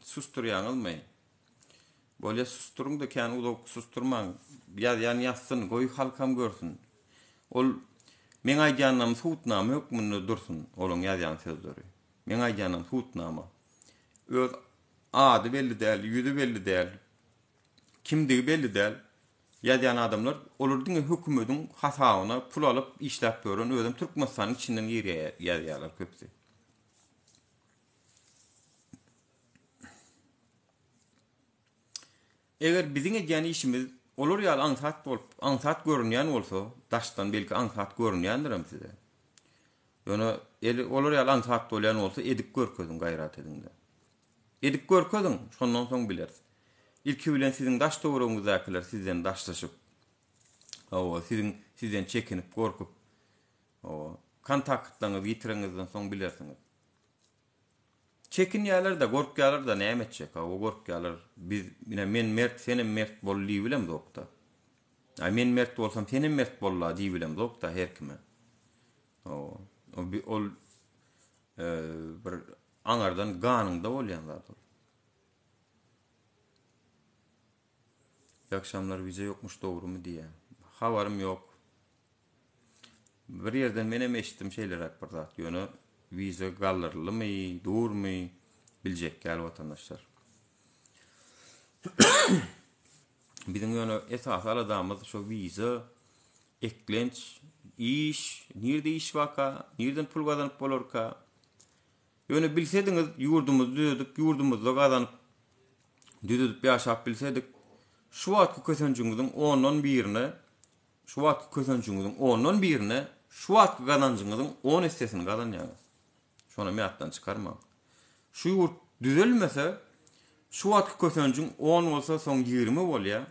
[SPEAKER 3] Susdurýaňyzmy? Bolýa susduryňda kän uzak susdurmaň. Ýazýan ýazsyn, goý halkam görsün. Ol meň aýdýanlarym subutnama hökmünde dursun, olaň ýazýan sözleri. Meň aýdýanlarym subutnama. Öz ady belli däl, ýüzi belli däl, kimdigi belli däl. Ýazýan adamlar, olar diňe hökümediň hasabyna pul alyp işläp ýören, özem Türkmenistanyň içinden girýär ýazýarlar köpüsi. Eger biziň edýän işimiz olar ýaly aňsat bolup, aňsat görünýän bolsa, daşdan belki aňsat görünýändirem size. Ýöne eli olar ýaly aňsat bolýan bolsa edip görkeziň, gaýrat ediňde. Edip görkeziň, şondan soň bileris. Ilki bilen siziň daş töweregiňizdäkiler sizden daşlaşyp, hawa, siziň sizden çekinip, gorkup, hawa, kontaktlaryňyzy ýitireňizden soň bilersiňiz. Çekinýärler-de, gorkýarlar-da, näme etjek, hawa, gorkýarlar. Biz, ine, men mert, senem mert bol diýibilemzok-da. Aý, men mert bolsam, senem mert bol-la diýibilemzok-da her kime. Hawa, ol bir aňardan ganyňda bolýan zat ol. Ýakşamlar wiza ýokmuş dogrumy diýýä. Habarym ýok. Bir ýerden menem eşitdim şeýleräk bir zat. Ýöne wiza galdyryldymy, durmy biljek däl watandaşlar. Biziň ýöne esasy aladamyz şo wiza, eklenç, iş, nirde iş barka, nirden pul gazanyp bolarka. Ýöne bilsediňiz ýurdumyzy düzedip, ýurdumyzda gazanyp, düzedip ýaşap bilsedik, şu wagtky kösenjiňiziň ondan birine Şu wagtky kösenjiňiziň ondan birine şu wagtky gazanjyňyzyň on essesini gazanýaňyz. Şonam ýatdan çykarmaň. Şu ýurt düzelmese, şu wagtky kösenjiň on bolsa, soň 20 bolýar.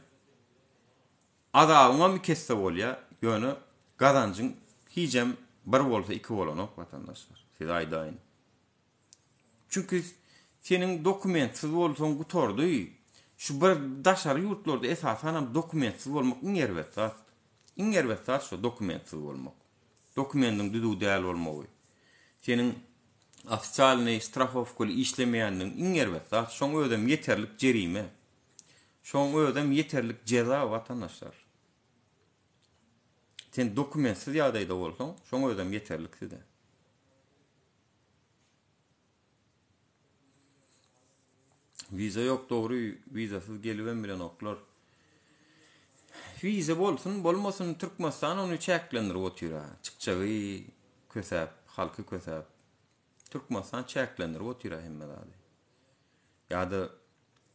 [SPEAKER 3] Azabyňam iki esse bolýar, ýöne gazanjyň hijem bir bolsa iki bolanok watandaşlar. Size aýdaýyn. Çünki seniň dokumentsiz bolsaň gutardy. Şu bir daşary ýurtlarda esasanam dokumentsiz bolmak iň erbet zat. Iň erbet zat şu dokumentsiz bolmak. Dokumendiň düzüw däl bolmagy. Seniň ofisialnyý strahowkaly işlemeýändigiň iň erbet zat. Şoň özem ýeterlik jerime. Şoň özem ýeterlik jeza watandaşlar. Sen dokumentsiz ýagdaýda bolsaň, şoň özem ýeterlik size. Wiza ýok dogry wizasyz gelibem bilenoklar. Wiza bolsun bolmasyn Türkmenistan ony çäklendirip otyra. Çykjagy kösäp, halky kösäp. Türkmenistan çäklendirip otyra hemme zady. Ýa-da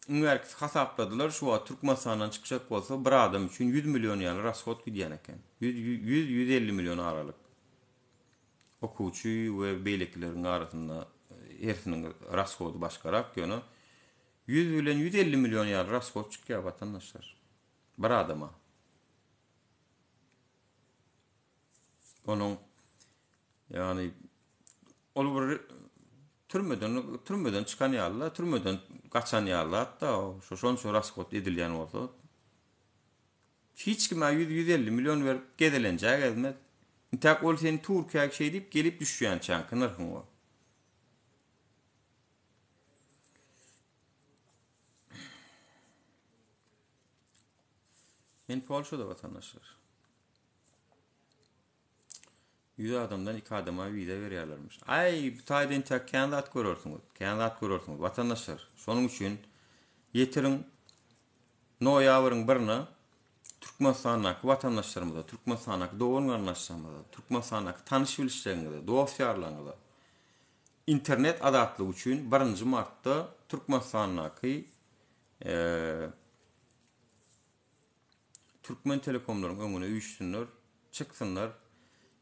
[SPEAKER 3] iň bärkisi hasapladylar şu wagt Türkmenistandan çykjak bolsa bir adam üçin 100 million ýaly rashod gidýän eken. 100 100 150 million aralyk. Okuwçy we beýlekileriň arasynda hersiniň rashody başgarak, ýöne 100 bilen 150 million ýaly rashod çykýar watandaşlar. Bir adama. Onuň ýagny ol bir türmeden türmeden çykan ýaly-da, türmeden gaçan ýaly zat-da, şo şonça rashod edilýän bolsa. Hiç kime 100-150 million berip gezelenje gezmez. Intäk ol seni Türkiýä şeý diýip gelip düşýänçäňki nyrhyň o. Men Polşada watandaşlar. 100 adamdan 2 adama wiza berýärlermiş. Aý, bu taýda entek kän zat görersiňiz. Kän zat görersiňiz watandaşlar. Şonuň üçin ýetiriň noýabryň birine Türkmenistandaky watandaşlarymyza, Türkmenistandaky dogan-garyndaşlarymyza, Türkmenistandaky tanyş-bilişleriňize, dost-ýarlaryňyza internet azatlygy üçin birinji martda Türkmenistandaky Türkmen telekomlaryň öňüne üýşsünler, çyksynlar.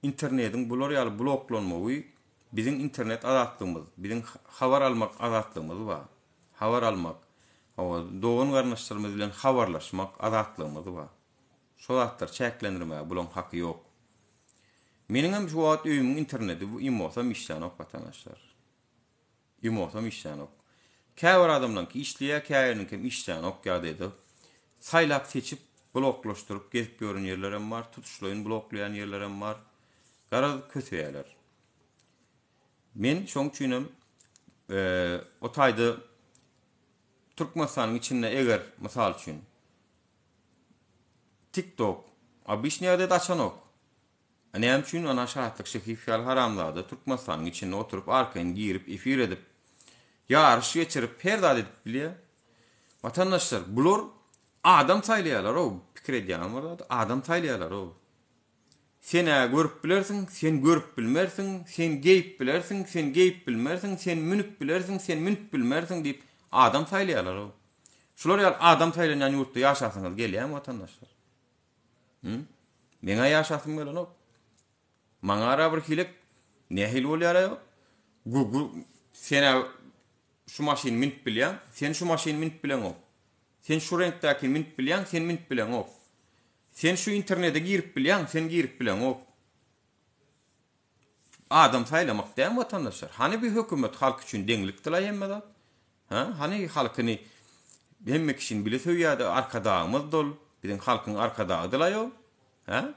[SPEAKER 3] Internediň bular ýaly bloklanmagy biziň internet azatlygymyz, biziň habar almak azatlygymyz bar. Habar almak, hawa, dogan-garyndaşlarymyz bilen habarlaşmak azatlygymyz bar. Şo zatlary çäklendirmäge bulaň haky ýok. Meniňem şu wagt öýümiň internedi imosam işlänok watandaşlar. Emosam işlänok. Käbir adamlaňky işleýär, käbiriniňkem işlänok ýagdaýda. Saýlap seçip bloklaşdyryp gezip ýören ýerlerem bar, tutuşlaýyn bloklaýan ýerlerem bar. Garaz köseýärler. Men şoň üçinem o taýda Türkmenistanyň içinde eger mysal üçin TikTok obyçnyý ýagdaýda açanok. A näme üçin ana Şatlyk Şehiýew ýaly haramzada Türkmenistanyň içinde oturyp arkaýyn girip efir edip ýaryş geçirip her zat edip bilýär. Watandaşlar bular adam saýlaýarlar-ow pikir edýäňizmi bir zat adam saýlaýarlar-ow. Sen-ä görüp bilersiň, sen görüp bilmersiň, sen geýip bilersiň, sen geýip bilmersiň, sen münüp bilersiň, sen münüp bilmersiň diýip adam saýlaýarlar-ow. Şular ýaly adam saýlanýan ýurtda ýaşasyňyz gelýärmi watandaşlar? Hı? Meňä ýaşasym gelenok. Maňa ara bir hilek nähili bolýar-aý? Gu gu sen-ä şu maşyny münüp bilýäň, sen şu maşyny münüp bileňok. Sen şu reňkdäkini münüp bilýäň, sen münüp bileňok. Sen şu internete girip bilýäň, sen girip bileňok. Adam saýlamak dämi watandaşlar? Hany bir hökümet halk üçin deňlikdilaý hemme zat? Ha, hany halkyny hemme kişini bile söýýärdi, arkadagymyz dol, biziň halkyň arkadagydylaý ol. Ha?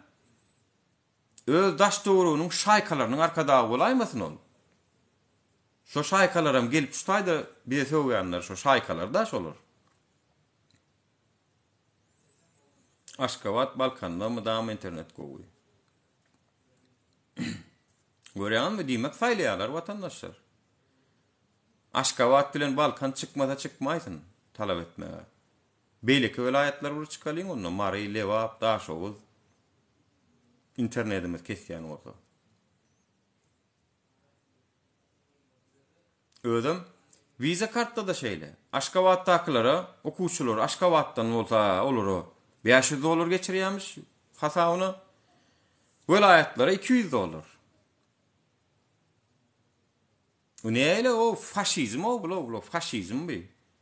[SPEAKER 3] Öz daş töwereginiň şaýkalarynyň arkadagy bolaýmasyn ol? Şo şaýkalaram gelip şu taýda bize sögýänler şo şaýkalar-da şolar. Aşgabat Balkanda mydama internet gowy. Görýäňizmi diýmek saýlaýarlar watandaşlar. Aşgabat bilen Balkan çykmasa çykmaýsyn talap etmäge. Beýleki welaýatlar bir çykalyň onda Mary, Lebap, Daşoguz internedimiz kesýän bolsa. Özem Visa kartda-da şeýle. Aşgabatdakylara, okuwçylar Aşgabatdan bolsa olara 500 dollar geçirýärmiş hasabyna. Welaýatlara 200 dollar. Bu näle o faşizm o bula bula faşizm bu.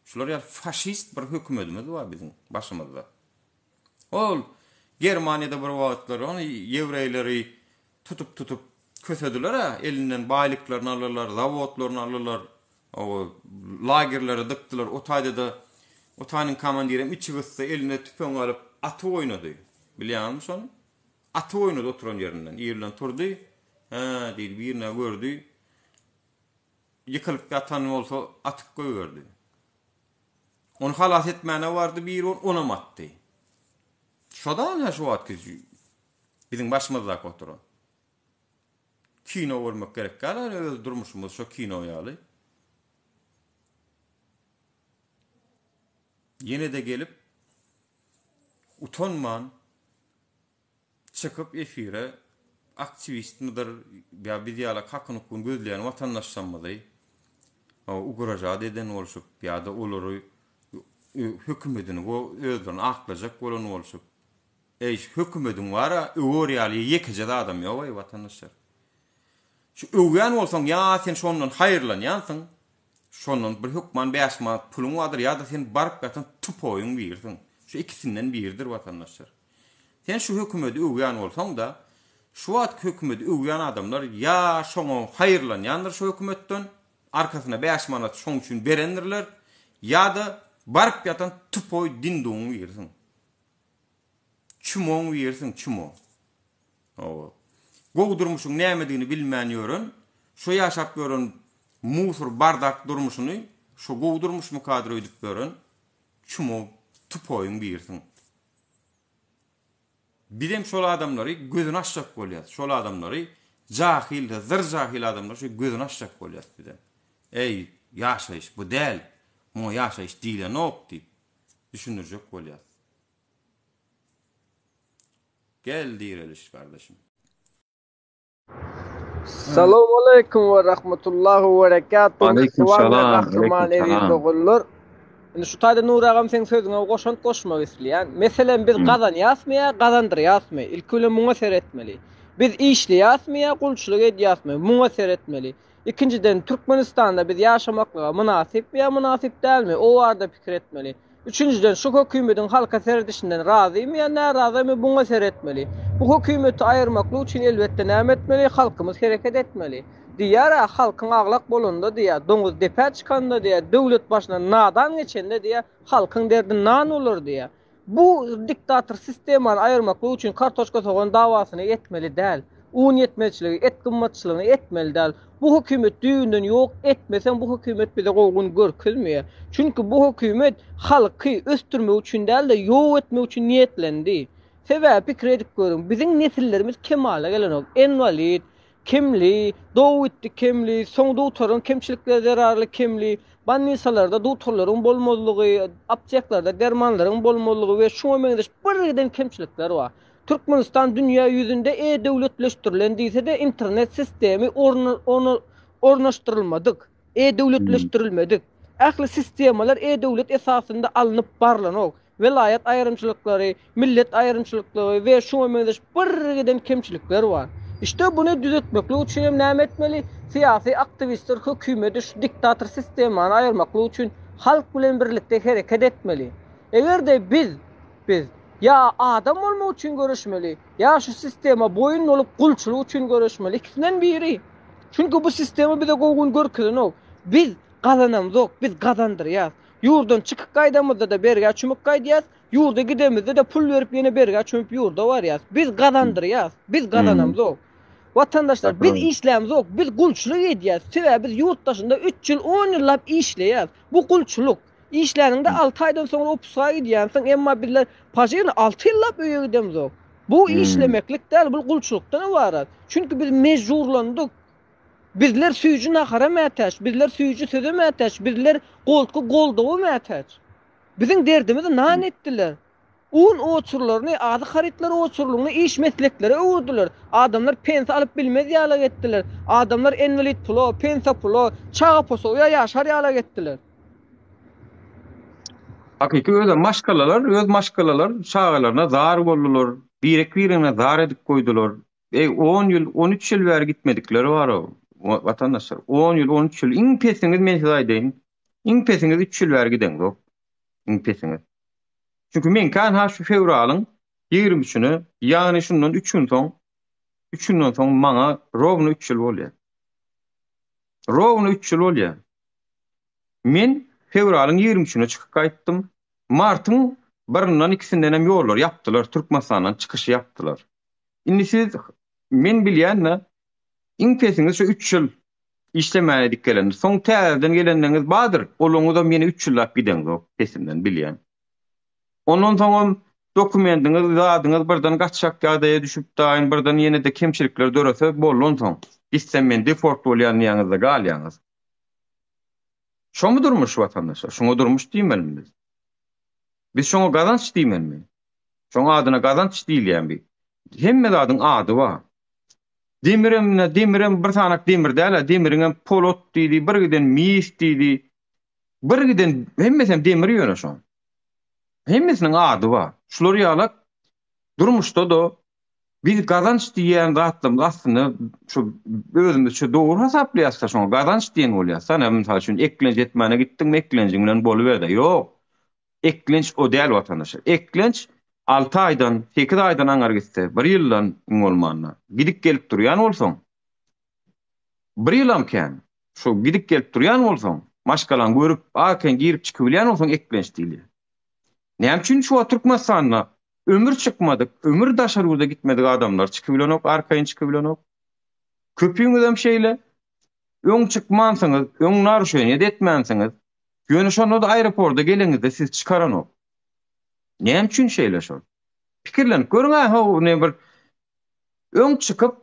[SPEAKER 3] Şular ýaly faşist bir hökümetimiz bar biziň başymyzda. Ol Germaniýada bir wagtlar ony ýewreýleri tutup tutup kösediler-ä, elinden baýlyklaryny aldylar, zawodlaryny aldylar, o lagerlere dykdylar. O taýda-da o taýynyň komandirem içi gysdy, eline tüpeň alyp atyp oýnady. Bilýäňizmi şony? Atyp oýnady oturan ýerinden. Ir bilen turdy, hä diýdi, birini gördi. Ýykylyp ýatan bolsa atyp goýberdi. Ony halas etmäne bardy biri onam atdy. Şodan ha şu wagtky biziň başymyzdaky oturan. Kino görmek gerek däl ýaly öz durmuşymyz şo kino ýaly. Ýene-de gelip utanman çykyp efire aktiwistmidir ýa biz ýaly hakyny-hukugyny gözleýän watandaşlarymyzy ugražat eden bolşup ýa-da olary hökümedini özlerini aklajak bolan bolşup eý şu hökümediň bar-a öwer ýaly ýekeje zadam ýok-eý watandaşlar. Şu öwýän bolsaň ýa sen şondan haýyrlanýansyň, şondan bir hökman bäş manat puluň bardyr ýa-da sen baryp ýatan tupoýyň birisiň. Şu ikisinden biridir watandaşlar. Sen şu hökümedi öwýän bolsaň-da, Şu wagtky hökümeti öwýän adamlar ýa şoňa haýyrlanýandyr şu hökümetden, arkasyna bäş manat şoň üçin berendirler, ýa-da baryp ýatan tupoý dindugyň birisiň. Çumoň birisiň, çumo. Hawa. Gowy durmuşyň nämedigini bilmän ýören, şo ýaşap ýören musur bardak durmuşyny şo gowy durmuşmykadyr öýdüp ýören çumo tupoýyň birisiň. Bizem şol adamlary gözüni açjak bolýas. Şol adamlary jahyl, zyr jahyl adamlary şo gözüni açjak bolýas bizem. Eý, ýaşaýyş bu däl, muňa ýaşaýyş diýlenok diýip düşündirjek bolýas. Gel direliş gardaşym.
[SPEAKER 5] Salowmaleýkum we rahmetullahi we berekatuh.
[SPEAKER 6] Aleýkum
[SPEAKER 5] Mähriban we
[SPEAKER 6] salam,
[SPEAKER 5] gahryman
[SPEAKER 6] aleýkum
[SPEAKER 5] eziz
[SPEAKER 6] salam.
[SPEAKER 5] doganlar. Indi şu taýda Nury agam seň sözüňe goşant goşmak isleýän. Meselem biz gazanýasmy ýa gazandyrýasmy? Ilki bilen muňa seretmeli. Biz işleýäsmi ýa gulçulyk edýäsmi? Muňa seretmeli. Ikinjiden Türkmenistanda biz ýaşamaklyga mynasypmy ýa mynasyp dälmi? O barada pikir etmeli. Üçünjiden, şu hökümediň halka seredişinden razymy ýa närazymy muňa seretmeli. Bu hökümeti aýyrmaklyk üçin elbetde näme etmeli, halkymyz hereket etmeli. Diýýär-ä, halkyň aglak bolanda diýýär, doňuz depä çykanda diýýär, döwlet başyna nadan geçende diýýär, halkyň derdi nan bolar diýýär. Bu diktator sistemany aýyrmaklyk üçin kartoşka sogan dawasyny etmeli däl. Un ýetmezçiligi, et gymmatçylygyny etmeli däl. Bu hökümet düýbünden ýok etmeseň bu hökümet bize gowy gün görkezmeýär. Çünki bu hökümet halky ösdürmek üçin däl-de ýok etmek üçin niýetlendi. Sebäbi pikir edip görüň, biziň nesillerimiz kemala gelenok. Enwalid, kemli, dogubitdi kemli, soň dugtoryň kemçilikleri zerarly kemli, bolnisalarda dugtorlaryň bolmazlygy, apteklarda dermanlaryň bolmazlygy we şuňa meňzeş birgiden kemçilikler bar. Türkmenistan dünýä ýüzünde e-döwletleşdirilen diýse-de internet sistemi ornaşdyrylmadyk, e-döwletleşdirilmedik. Ähli sistemalar e-döwlet esasynda alnyp barlanok. Welaýat aýrymçylyklary, millet aýrymçylyklygy we şuňa meňzeş birgiden kemçilikler bar. Işte buny düzetmeklik üçin hem näme etmeli? Syýasy aktiwistler hökümeti şu diktator sistemany aýyrmaklyk üçin halk bilen birlikde hereket etmeli. Eger-de biz Biz, ýa adam bolmak üçin göreşmeli, ýa şu sistema boýun bolup gulçulyk üçin göreşmeli. Ikisinden biri. Çünki bu sistema bize gowy gün görkezenok. Biz gazanamzok, biz gazandyrýas. Ýurdan çykyp gaýdamyzda-da bergä çümüp gaýdýas, ýurda gidemizde-de pul berip ýene bergä çümüp ýurda barýas. Biz gazandyrýas, biz gazanamzok. Watandaşlar, biz işlämzok, biz gulçulyk edýäs. Sebäbi biz ýurt daşynda üç ýyl, on ýyllap işleýäs. Bu gulçulyk. Işläniňde alty aýdan soňra opuska gidýänsiň, emma bizler pažirny alty ýyllap öýe gidemzok. Bu işlemeklik däl, bul gulçulykdan ybarat. Çünki biz mejburlandyk. Bizler süýji nahara mätäç, bizler süýji söze mätäç, bizler goltgy goldawa mätäç. Biziň derdimizi nan etdiler. Un oçurlaryny, azyk harytlary oçurlygyny iş mesleklere öwürdiler. Adamlar pensiýa alyp bilmez ýalak etdiler. Adamlar enwalid pula, pensiýa pula, çaga posoýa ýaşar ýalak etdiler.
[SPEAKER 6] Hakyky özem maşgalalar öz maşgalalar çagalaryna zar boldular. Birek-biregine zar edip goýdular. Eý on ýyl, on üç ýyl bäri gitmedikleri bar-ow, watandaşlar. On ýyl, on üç ýyl. Iň pesiňiz men size aýdaýyn. Iň pesiňiz üç ýyl bäri gideňzok. Iň pesiňiz. Çünki meňki anha şu fewralyň 23-üne, ýagny şundan üç gün soň, üç günden soň maňa rowno üç ýyl bolýar. Rowno üç ýyl bolýar. Men fewralyň 23-üne çykyp gaýtdym. Martyň birinden ikisinden hem ýollary ýapdylar, Türkmenistandan çykyşy ýapdylar. Indi siz, men bilýän-de, iň pesiňiz şu üç ýyl Işlemäne dik gelendir. Soň täzeden gelenleriňiz bardyr, olaňyzam ýene üç ýyllap gideňzok, pesimden bilýän. Ondan soňam dokumendiňiz, zadyňyz birden gaçjak ýagdaýa düşüp daýyn birden ýene-de kemçilikler dörese boldy onsoň. Gitsem men deport bolýan diýýäňizde galýaňyz. Şomy durmuş watandaşlar? Şuňa durmuş diýmelimi biz? Biz şoňa gazanç diýmelimi? Şoň adyna gazanç diýilýämi? Hemme zadyň ady bar. Demirem ine, demirem bir sanak demir däl-ä, demiriňem polat diýdi, bir giden mis diýdi. Bir giden hemmesem demir ýöne şoň. Hemmesiniň ady bar. Şular ýalak durmuşda-da biz gazanç diýýän zatlarymyz aslynda şu özümizçe dogry hasaplaýas-da şoňa gazanç diýen bolýas-da. Ine, mysal üçin, eklenç etmäne gitdiňmi, eklenjiň bilen boluber-de. Ýok. Eklenç o däl watandaşlar. Eklenç. Alty aýdan, sekiz aýdan aňar gitse, bir ýyldan iň bolmanda, gidip gelip durýan bolsaň, bir ýylam kän, şo gidip gelip durýan bolsaň, maşgalaňy görüp, arkaýyn girip çykybilýän bolsaň eklenç diýilýär. Näme üçin şu wagt Türkmenistanda ömür çykmadyk, ömür daşary ýurda gitmedik adamlar çykybilenok, arkaýyn çykybilenok? Köpüňizem şeýle. Öň çykmansyňyz, öň naruşeniýe-de etmänsiňiz. Ýöne şonda-da aeroporda geleňizde sizi çykaranok. Näme üçin şeýle şol? Pikirlenip görüň-ä, how, ne bir öň çykyp,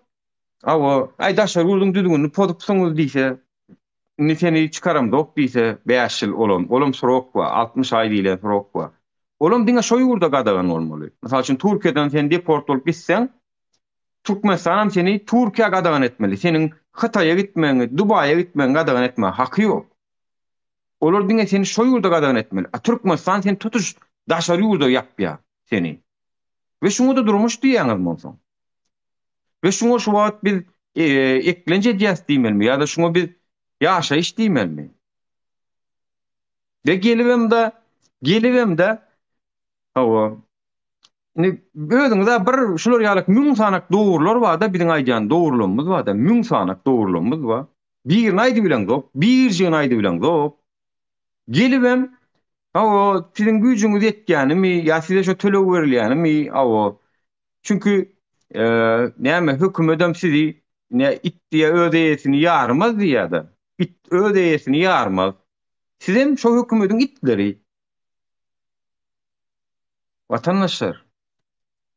[SPEAKER 6] hawa, aý daşary ýurduň düzgünini pozupsyňyz diýse, indi seni çykaramzok diýse, bäş ýyl olam, olam srok bar, 60 aý diýlen srok bar. Olam diňe şo ýurda gadagan bolmaly. Mysal üçin, Türkiýeden sen deport bolup gitseň, Türkmenistanam seni Türkiýä gadagan etmeli. Seniň Hytaýa gitmegiňi, Dubaýa gitmegiňi gadagan etmäge haky ýok. Olar diňe seni şo ýurda gadagan etmeli. A Türkmenistan seni tutuş daşary ýurda ýapýar seni. We şuňa-da durmuş diýýäňizmi onsoň? We şuňa şu wagt biz eklenç edýäs diýmelimi ýa-da şuňa biz ýaşaýyş diýmelimi? We gelibem-de, gelibem-de, hawa, indi özüňiz-ä bir şular ýaly müň sanak dogrular bar-da, biziň aýdýan dogrularymyz bar-da, müň sanak dogrularymyz bar. Birini aýdybileňzok, birjigini aýdybileňzok. Gelibem, hawa, siziň güýjüňiz ýetýänimi ýa size şo töleg berilýänimi, hawa. Çünki, näme, hökümedem sizi, ne, it diýýär, öz eýesini ýarmaz diýýär-de. It öz eýesini ýarmaz. Sizem şo hökümediň itleri. Watandaşlar,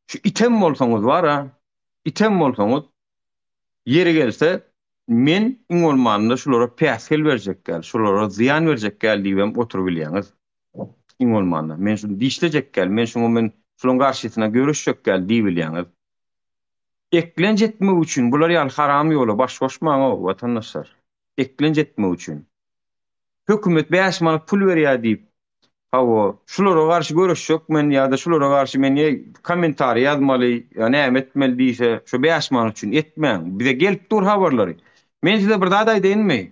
[SPEAKER 6] şu item bolsaňyz bar-a, item bolsaňyz, ýeri gelse, men iň bolmanda şulara päsgel berjek däl, şulara zyýan berjek däl diýibem oturybilýäňiz. Iň bolmanda, men şuny dişlejek däl, men şuňa men şularyň garşysyna göreşjek däl diýibilýäňiz. Eklenç etmek üçin bular ýaly haram ýola baş goşmaň-ow, watandaşlar. Eklenç etmek üçin. Hökümet bäş manat pul berýär diýip, Hawa, şulara garşy göreşjek men ýa-da şulara garşy men kommentariý ýazmaly ýa näme etmeli diýse, şu bäş manat üçin etmäň. Bize gelip dur habarlary. Men size bir zat aýdaýynmy?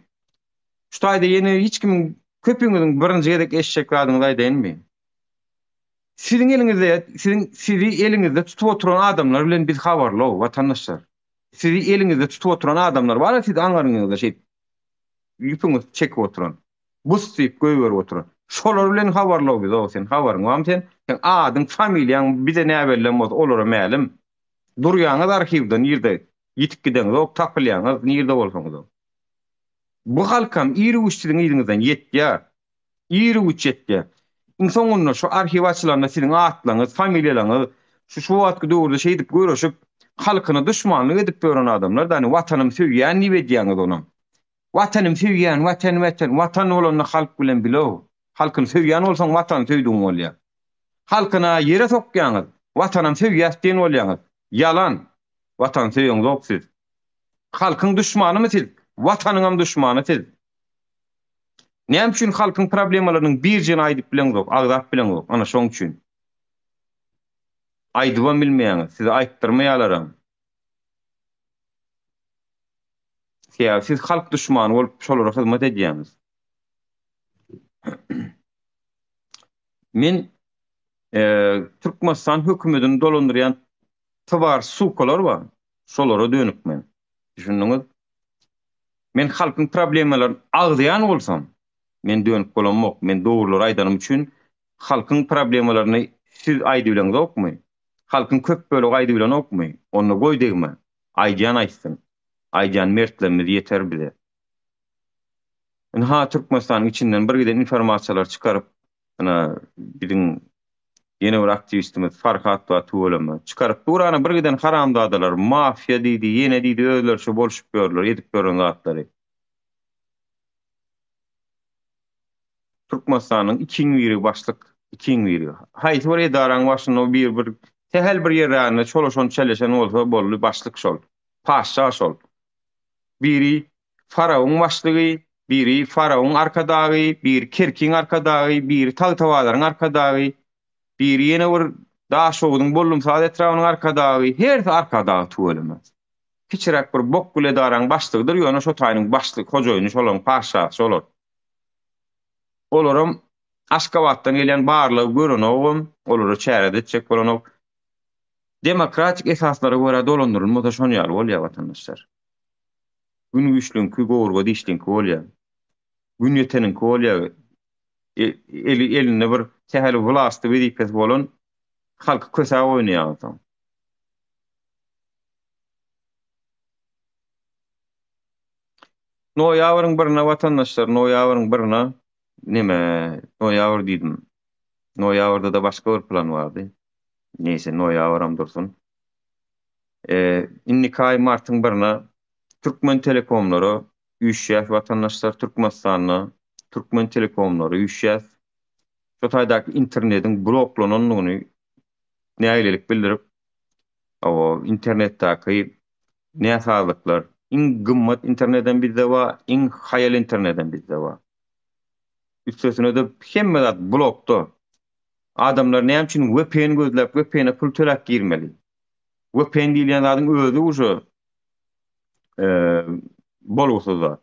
[SPEAKER 6] Şu taýda ýene hiç kimiň köpüňiziň birinji gezek eşitjek zadyňyzy aýdaýynmy? Siziň eliňizde, siziň sizi eliňizde tutup oturan adamlar bilen biz habarly, watandaşlar. Sizi eliňizde tutup oturan adamlar bar-a siz aňaryňyzda şeýdip ýüpüňizi çekip oturan. Bus diýip goýberip oturan. Şolar bilen habarlaw biz ow sen habaryň barmy sen? Seň adyň familiýaň bize näbellem bolsa olara mälim. Durýaňyz arhiwde nirde ýitip gideňzok tapylýaňyz nirde bolsaňyzam. Bu halkam ir-güýç siziň yzyňyzdan ýetýär. Ir-güýç ýetýär. Iň soňunda şu arhiw açylanda siziň atlaryňyz, familiýalaryňyz şu şu wagtky döwürde şeýdip göreşip halkyna duşmanlyk edip ýören adamlar da watanym söýýän diýip edýäňiz onam. Watanym söýýän watan watan watan bolanda halk bilen bilow halkyny söýýän bolsaň watany söýdügiň bolýar halkyna ýere sokýaňyz watanam söýýäs diýen bolýaňyz ýalan watany söýeňzok siz halkyň duşmanymy siz watanyňam duşmany siz näme üçin halkyň problemalarynyň birjigini aýdyp bileňzok agzap bileňzok ana şoň üçin aýdybam bilmeýäňiz size aýtdyrmaýalaram. Sebäbi siz halk duşmany bolup şolara hyzmat edýäňiz. Men Türkmenistan hökümetini dolandyrýan twar sukalar bar. Şolara dönük men. Düşündiňiz? Men halkyň problemalaryny agzaýan bolsam, men dönük bolamok. Men dogrulary aýdanym üçin halkyň problemalaryny siz aýdybileňzokmy? Halkyň köp bölegi aýdybilenokmy? Onda goý degme. Aýdýan aýtsyn. Aýdýan mertlerimiz ýeter bize. Ynha Türkmenistanyň içinden bir giden informasiýalary çykaryp, ynha biziň ýene bir aktiwistimiz Farhat bar tüweleme. Çykaryp dur ana bir giden haramzadalar, mafiýa diýdi, ýene diýdi özleriçe bolşup ýörler, edip ýören zatlary. Türkmenistanyň ikiň biri başlyk, ikiň biri. Haýsy bir edaraň başynda bir bir sähel bir ýerräginde çolaşan çeleşen bolsa boldy başlyk şol. Paşşa şol. Biri Farawyň başlygy, biri Farawyň arkadagy, biri Kerkiň arkadagy, biri Tagtabazaryň arkadagy, biri ýene bir Daşogzuň Bollumsaz etrabynyň arkadagy, hersi arkadag tüweleme. Kiçiräk bir bok gül edaraň başlygydyr, ýöne şo taýynyň başlyk, hojaýyny şolaryň paşşasy şolar. Olaram. Aşgabatdan gelýän barlygy görenogam, olara çäre-de etjek bolanok. Demokratik esaslara görä dolandyrylmasa şon ýaly bolýar watandaşlar. Gün güýçliňki gowurga dişliňki bolýar. Gün ýeteniňki bolýar. Eli elinde bir sähel wlasty wezipesi bolan halky kösäp oýnaýar onsoň. Noýabryň birine watandaşlar, noýabryň birine neme, noýabr diýdim. Noýabrda-da başga bir plan bardy. Neýse, noýabram dursun. Indiki aý martyň birine Türkmen telekomlara üýşýäs watandaşlar Türkmenistanda Türkmen telekomlary üýşýäs. Şo taýdaky internetiň bloklanandygyny nägilelik bildirip, Hawa, internetdäki näsazlyklar. Iň gymmat internedem bizde bar, iň haýal internedem bizde bar. Üstesine-de hemme zat blokda. Adamlar näme üçin VPN gözläp, VPN-e pul töläp girmeli? VPN diýilýän zadyň özi uje bolgusyz zat.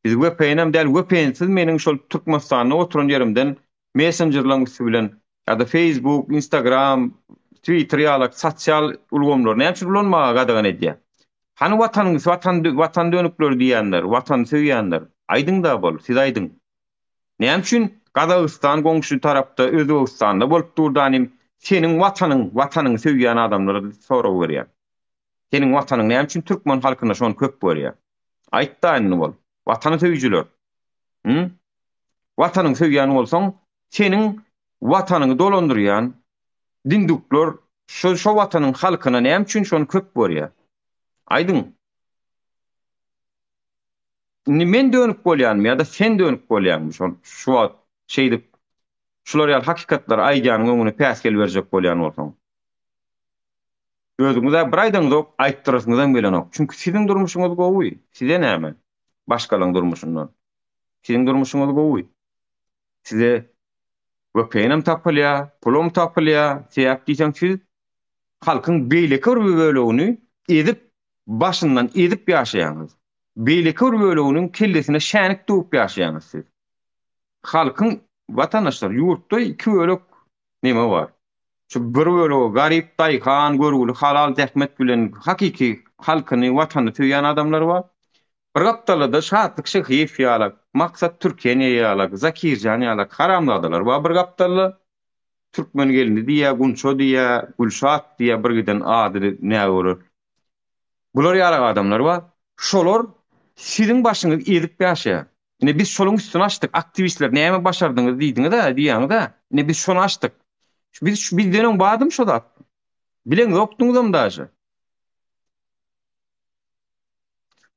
[SPEAKER 6] Biz VPN-em däl, VPN-siz meniň şol Türkmenistanda oturan ýerimden messenjerleriň üsti bilen ýa-da Facebook, Instagram, Twitter ýaly sosial ulgamlary näme üçin ulanmaga gadagan edýär? Hany watanyň watan watan dönükleri diýýänler, watany söýýänler? Aýdyň-da bol, siz aýdyň. Näme üçin Gazagystan goňşy tarapda, Özbegistanda bolup dur danym seniň watanyň, watanyňy söýýän adamlara sorag berýän. Seniň watanyň näme üçin türkmen halkyna şony köp berýär? Aýt-da indi bol. Watany söýüjiler. Hü? Watanyňy söýýän bolsaň, seniň watanyňy dolandyrýan dinduklar şo şo watanyň halkyna näme üçin şony köp berýär? Aýdyň. Indi men dönük bolýanmy ýa-da sen dönük bolýaňmy şol şu wagt şeýdip şular ýaly hakykatlary aýdýanyň öňüne päsgel berjek bolýan bolsaň. Özüňiz-ä bir aýdaňyzok, aýtdyrasyňyzam gelenok. Çünki siziň durmuşyňyz gowy. Size näme başgalaň durmuşyndan. Siziň durmuşyňyz gowy. Size VPN-em tapylýar, pulam tapylýar. Sebäp diýseň siz halkyň beýleki bir bölegini ezip, başyndan ezip ýaşaýaňyz. Beýleki bir böleginiň kellesine şänik döwüp ýaşaýaňyz siz. Halkyň, watandaşlar, ýurtda iki bölek neme bar. Şu bir bölegi garyp daýhan, görgüli halal zähmet bilen hakyky halkyny, watanyny söýýän adamlar bar. Bir gapdalda-da Şatlyk Şyhyýew ýalak, Maksat Türkeniýe ýalak, Zakirjan ýalak haramzadalar bar bir gapdalda. Türkmen gelni diýýä, Gunça diýýä, Gülşat diýýä bir giden ady nägörer. Bular ýalak adamlar bar. Şolar siziň başyňyzy ezip ýaşaýar. Ine biz şolaň üstüni açdyk. Aktiwistler näme başardyňyz diýdiňiz-ä, diýýäňiz-ä. Ine biz şony açdyk. Biz şu bizden öň bardymy şo zat? Bileňzokdyňyzam daže.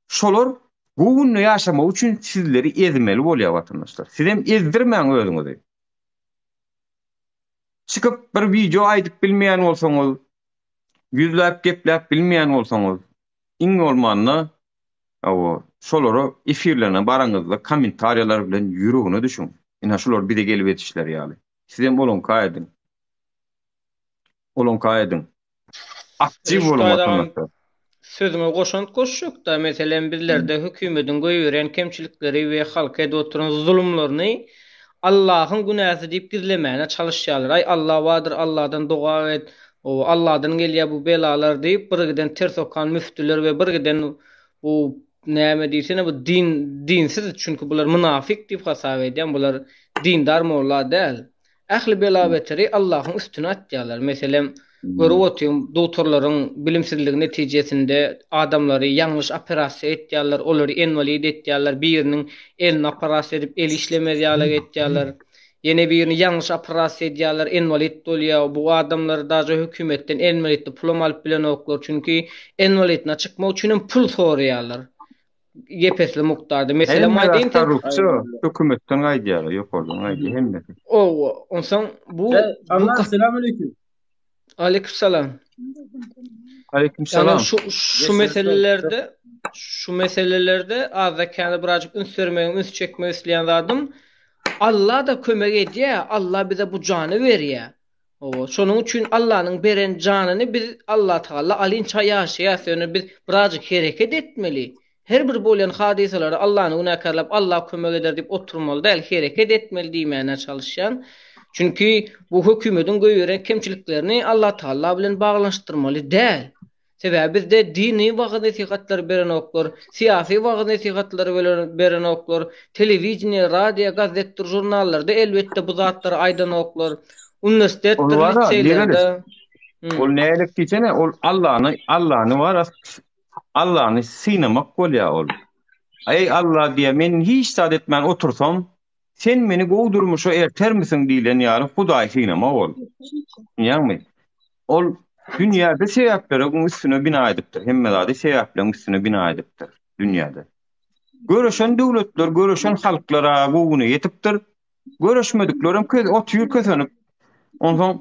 [SPEAKER 6] Şolar gowy günde ýaşamak üçin sizleri ezmeli bolýar watandaşlar. Sizem ezdirmäň özüňizi. Çykyp bir wideo aýdyp bilmeýän bolsaňyz, ýüzläp gepläp bilmeýän bolsaňyz, iň bolmanda hawa, şolara efirlerine baraňyzda kommentariýalar bilen ýüregine düşüň. Ynha şular bize gelip edişleri ýaly. Sizem olaňka ediň. Olaňka ediň. Aktiw boluň watandaşlar.
[SPEAKER 5] Sözüňe goşant goşjakda, meselem bizlerde hökümediň goýberýän kemçilikleri we halka edip oturan zulumlaryny Allahyň günäsi diýip gizlemäne çalyşýarlar. Aý Allah bardyr, Allahdan doga et, Allahdan gelýär bu belalar diýip birgiden ters okan müftüler we birgiden bu näme diýsene bu din dinsiz çünki bular mynafyk diýip hasap edýän bular dindar molla däl. Ähli bela-beteri Allahyň üstüne atýarlar. Meselem, görüp otyň, dogtorlaryň bilimsizligi netijesinde adamlary ýalňyş operasiýa etýärler, olary enwalid etýärler, biriniň elini operasiýa edip, eli işlemez ýaly etýärler. Ýene birini ýalňyş operasiýa edýärler, enwalid bolýar. Bu adamlar daže hökümetden enwalidli pulam alyp bilenoklar, çünki enwalidine çykmak üçin hem pul soraýarlar. Ýepesli mukdarda. Meselem
[SPEAKER 6] Hemme
[SPEAKER 5] aýdaýyn
[SPEAKER 6] zat korrupsiýa, hökümetden gaýdýar, ýokardan gaýdýar hemmesi.
[SPEAKER 5] Owa, onsoň bu
[SPEAKER 7] bu Salam aleyküm.
[SPEAKER 5] Aleyküm salam.
[SPEAKER 6] Aleyküm salam.
[SPEAKER 5] Şu şu meselelerde şu meselelerde azda kände birazjyk üns bermegiň, üns çekmek isleýän zadym Allah da kömek edýär, Allah bize bu jany berýär. Hawa, şonuň üçin Allanyň beren janyny biz Allatagala alynça ýaşaýas, ýöne biz birazjyk hereket etmeli. Her bir bolýan hadysalara Allany günäkärläp Allah kömek eder diýip oturmaly däl, hereket etmeli diýmäne çalyşýan. Çünki bu hökümediň goýberen kemçiliklerini Allatagala bilen baglanyşdyrmaly däl. Sebäbi bizde dini wagyz-nesihatlary berenoklar, syýasy wagyz-nesihatlary berenoklar, telewideniýe, radio, gazetdir, žurnallarda elbetde bu zatlary aýdanoklar.
[SPEAKER 6] Uniwersitetdir, liseýlerde. Ol nälik diýsene, ol Allany, Allany bar, Allany synamak bolýar ol. Eý Alla diýýär, men hiç zat etmän otursam, Sen meni gowy durmuşa ertermisiň diýlen ýaly Hudaý synamak ol. Düşünýäňmi? Ol dünýäde sebäpleriň üstüne bina edipdir. Hemme zady sebäpleriň üstüne bina edipdir dünýäde. Göreşen döwletler, göreşen halklar-a göwüne ýetipdir. Göreşmediklerem köz otyr kösenip. Onsoň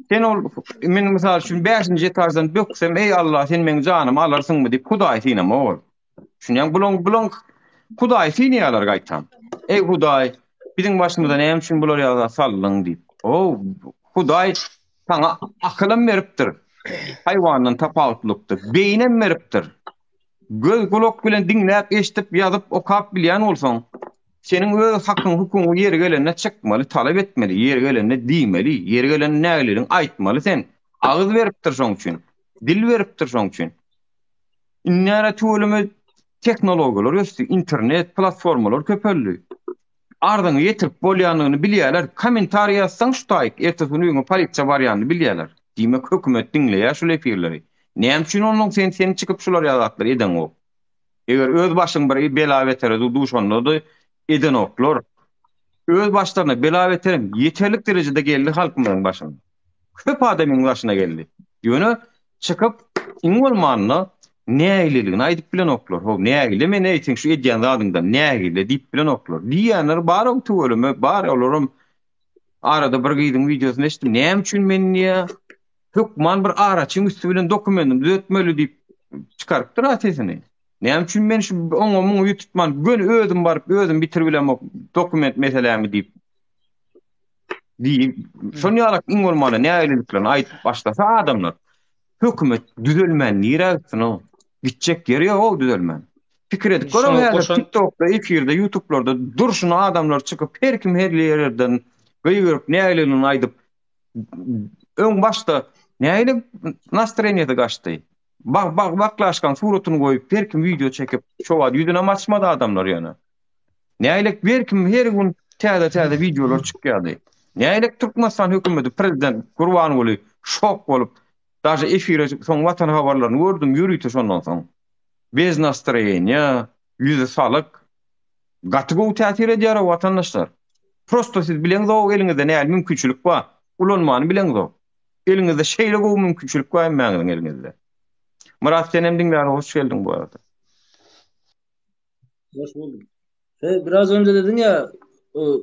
[SPEAKER 6] sen ol men mysal üçin 5-nji etaždan böksem, eý Allah sen meň janymy alarsyňmy diýip Hudaý synamak ol. Düşünýäň, bulaň bulaň Hudaý synaýarlar gaýtam. Eý Hudaý, biziň başymyza näme üçin bular ýaly zat saldyň diýip. O Hudaý saňa akylam beripdir. Haýwandan tapawutlykda beýnem beripdir. Göz gulak bilen diňläp, eşidip, ýazyp, okap bilýän bolsaň, seniň öz hakyň, hukugyň ýeri gelende çykmaly, talap etmeli, ýeri gelende diýmeli, ýeri gelende nägileligiňi aýtmaly sen. Agyz beripdir şoň üçin. Dil beripdir şoň üçin. Indi tüweleme tehnologiýalar ösdi, internet platformalar köpeldi. Arzyňy ýetirip bolýandygyny bilýärler. Kommentariý ýazsaň şu taýyk, ertesi gün öýüňe polisiýa barýanyny bilýärler. Diýmek hökümet diňleýär şul efirleri. Näme üçin onnoň sen sen çykyp şular ýaly zatlary edeňok? Eger öz başyň bir bela-betere duşanda-da edenoklar. Öz başlaryna bela-beterem ýeterlik derejede geldi halkymyzyň başyna. Köp adamyň başyna geldi. Ýöne çykyp iň bolmanda nägileligini aýdyp bilenoklar. How nägile men eý seň şu edýän zadyňdan nägile diýip bilenoklar. Diýýänler bar-ow tüweleme bar olaram arada bir gyzyň wideosyny eşitdim. Näme üçin men diýýär hökman bir araçyň üsti bilen dokumentimi düzetmeli diýip çykarypdyr-a sesini. Näme üçin men şu oňa muňa ýüz tutman göni özüm baryp özüm bitiribilemok dokument meselämi diýip. Diýip, şon ýalak iň bolmanda nägileliklerini aýdyp başlasa adamlar, hökümet düzelmän nirä gitsin o? Gitjek ýeri ýok o düzelmän. Pikir edip görüň häzir TikTokda, efirde, YouTube'larda durşuna adamlar çykyp her kim her ýerden gygyryp nägileligini aýdyp öň başda nägile nastreniýasy gaçdy. Bak bak baklaşkan suratyny goýup her kim wideo çekip şo wagt ýüzünem açmady adamlar ýöne. Nägilek her kim her gün täze täze wideolar çykýardy. Nägilek Türkmenistan hökümeti prezident Gurbanguly şok bolup daže efire soň watan habarlaryny gördüm ýörite şondan soň. Bez nastroýeniýa, ýüzi salyk. Gaty gowy täsir edýär o watandaşlar. Prosto siz bileňzok eliňizde nähili mümkinçilik bar. Ulanmany bileňzok. Eliňizde şeýle gowy mümkinçilik bar hemmäňiziň eliňizde. Myrat senem diňläli hoş geldiň bu arada.
[SPEAKER 7] Hoş bulduk. Sen biraz önce dedin ya o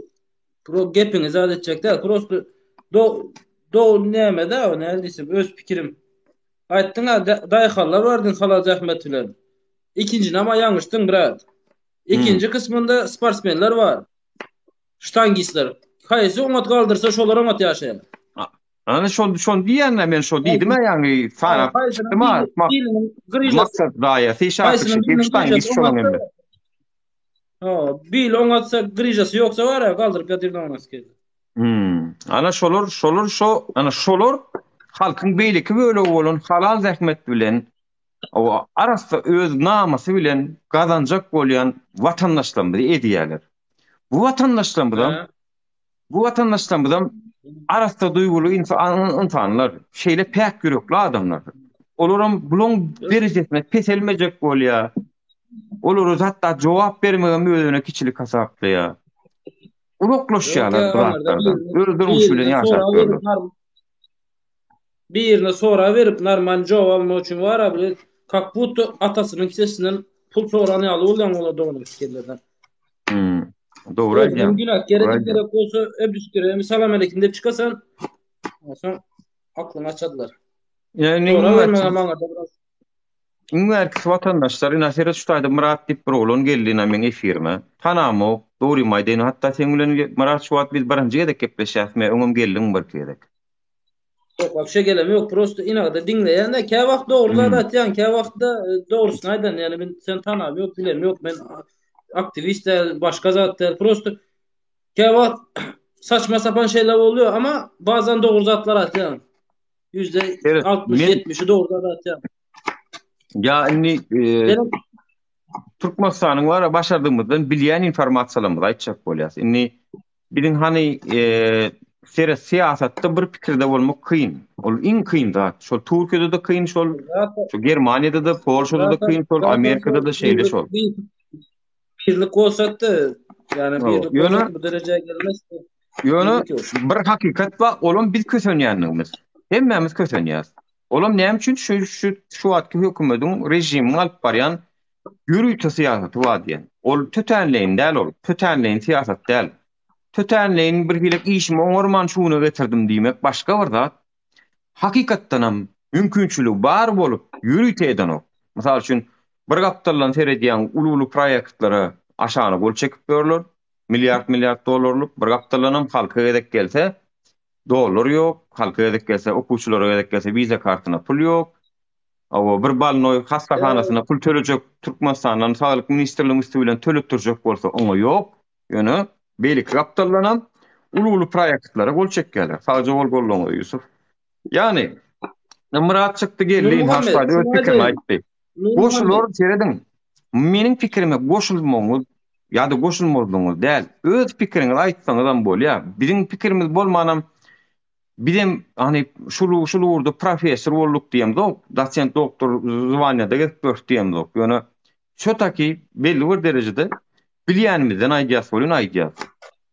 [SPEAKER 7] pro gepiňi zat etjek däl. Prosto do do näme da o näme diýsem öz pikirim. Aýtdyň ha daýhanlar bar diň halal zähmet bilen. Ikinji nama ýalňyşdyň brat. Ikinji hmm. kysmynda sportsmenler bar. Ştangistler. Haýsy oňat galdyrsa şolar oňat ýaşaýar.
[SPEAKER 6] Ana şol şol diýenler men şo diýdim ýaňy sanap çykdym ha. Maksat daýasy şaky ştangist şonuň hem.
[SPEAKER 7] Ha, bil oňatsa grijasy ýoksa bar ya galdyryp ýatyr oňat geldi.
[SPEAKER 6] Hmm. Ana şolar şolar şo ana şolar halkyň beýleki bölegi bolan halal zähmet bilen o arassa öz namysy bilen gazanjak bolýan watandaşlarymyzy edýärler. Bu watandaşlarymyzam Bu watandaşlarymyzam arassa duýguly ynsanlar, şeýle päk ýürekli adamlar. Olaram bulaň derejesine peselmejek bolýar. Olara hatda jogap bermegem özüne kiçilik hasaplaýar. Uzaklaşýarlar bu zatlardan. Öz durmuşy bilen ýaşap ýörler.
[SPEAKER 7] Birine sorag berip normal jogap almak üçin bar a bile kak budto atasynyň kisesinden pul soran ýaly bolýaň olar dogry pikirlerden.
[SPEAKER 6] Hmm. Dogry aýdýaň.
[SPEAKER 7] Günah gerek gerek bolsa öpüşdirem salam aleyküm diýip çykasan soň aklyňy açadylar.
[SPEAKER 6] Ýani Iň bärkisi watandaşlar ina seret şu taýda Myrat diýip bir oglan geldi ina meň efirime. Tanamok, dogrymy aýdaýyn hatda seň bilen Myrat şu wagt biz birinji gezek gepleşýäs men öňem geldiň birki gezek.
[SPEAKER 7] Ýok, wapşe gelem ýok, prosto inagda diňleýän-de, käwagt dogry zat aýtýaň, käwagt-da dogrusyny aýdan, ýani men seni tanam ýok, bilem ýok, men aktiwist däl, başga zat däl, prosto käwagt saçma sapan şeyler bolýar, ama bazan dogry zatlar aýtýaň. Ýüzde 60-70-i dogry zat aýtýaň.
[SPEAKER 6] Ýa indi e, Türkmenistanyň bar başardygymyzdan bilýän informasiýalarymyzy aýtjak bolýas. Indi Biziň hany seret syýasatda bir pikirde bolmak kyn. Ol iň kyn zat. Şol Türkiýede-de kyn şol, şu Germaniýada-da, Polşada-da kyn şol, Amerikada-da şeýle şol.
[SPEAKER 7] Birlik bolsakdy, ýani birlik bolsak bu derejä gelmezdi.
[SPEAKER 6] Ýöne bir hakykat bar, olam biz kösenýänligimiz. Hemmämiz kösenýäs. Olam näme üçin şu şu şu wagtky hökümediň, režimiň alyp barýan Ýörite syýasaty bar diýen. Ol tötänleýin däl ol. Tötänleýin syýasat däl. Tötänleýin bir hili işimi oňarman şu güne getirdim diýmek başga bir zat. Hakykatdanam mümkinçiligi bar bolup ýörite edenok. Mysal üçin bir gapdaldan seredýäň uly-uly proýektlere aşagyna gol çekip ýörler. Milliard-milliard dollarlyk. Bir gapdaldanam halka gezek gelse dollar ýok. Halka gezek gelse okuwçylara gezek gelse wiza kartyna pul ýok. Hawa, bir balnoý hassahanasyna pul tölejek Türkmenistandan Saglyk ministrligiň üsti bilen töletdirjek bolsa oňa ýok. Ýöne beýleki gapdaldanam uly-uly proýektlere gol çekýärler. Sagja bol goldaňyza Ýusuf. Ýagny Myrat çykdy geldi ynha şu taýda öz pikirini aýtdy. Goşular serediň. Meniň pikirime goşulmagyňyz ýa-da goşulmazlygyňyz däl. Öz pikiriňizi aýtsaňyzam bolýar. Biziň pikirimiz bolmanam Bizem hany şul şul ugurda professor bolduk diýemzok, dosent doktor zwaniýada gezip ýörüs diýemzok. Ýöne şo-taki belli bir derejede bilýänimizden aýdýas welin aýdýas.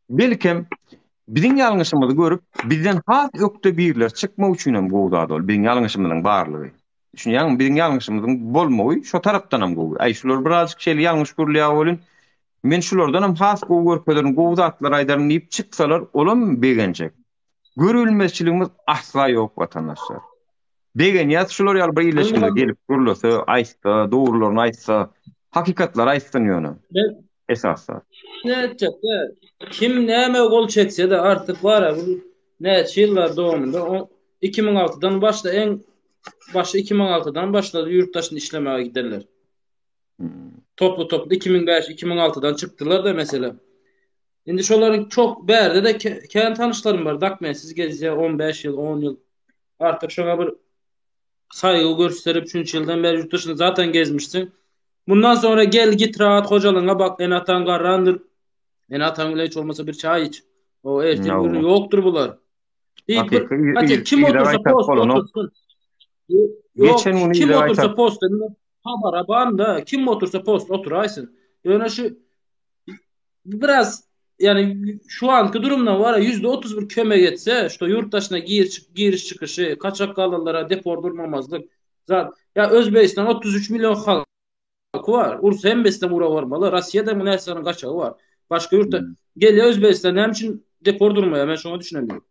[SPEAKER 6] Belkem biziň ýalňyşymyzy görüp bizden has ökde birileri çykmak üçinem gowy zat ol biziň ýalňyşymyzyň barlygy. Düşünýäňmi? Biziň ýalňyşymyzyň bolmagy şo tarapdanam gowy. Aý şular birazjyk şeýle ýalňyş gürleýär welin men şulardanam has gowy görkezerin, gowy zatlar aýdaryn diýip çyksalar olam begenjek. Görülmezçiligimiz asla ýok watandaşlar. Begenýäs şular ýaly bir illeşigimize gelip gürlese, aýtsa, dogrularyny aýtsa, hakykatlary aýtsyn ýöne. Esasda.
[SPEAKER 7] Ne etjekde? Kim näme gol çekse-de artyk bar bu näçe ýyllar dowamynda 2006-dan başla eň başy 2006-dan başlady ýurt daşyna işlemäge gidenler. Hmm. Toplu toplu 2005 2006-dan çykdylar da mesela. Indi şolaryň çok bärde de kän tanyşlarym bar. Dokumentsiz gezýär 15 ýyl, 10 ýyl. Artık şoňa bir saýgy gösterip şunça ýyldan bäri ýurt daşynda zaten gezmişsin. Bundan sonra gel git rahat hojalygyňa bak, ene ataň garrandyr. Ene ataň bilen hiç bolmasa bir çaý iç. O ertir gün ýokdur bular. Diýip bir, hatta kim otursa post otursun. Geçen gün kim otursa post habara banda kim otursa post oturaýsyn. Ýöne şu biraz yani şu anki durumdan var ya %31 kömek etse, şu yurt daşına gir, giriş çıkışı, kaçak galanlara deport durmamazlık. Zat, ya Özbekistan 33 milyon halk var. Urus hemmesinden ura varmaly. Russiýada bu närseniň gaçagy bar. Başga ýurtda hmm. gelýär Özbegistan näme üçin deport durmaýar? Men şoňa düşünemiyorum.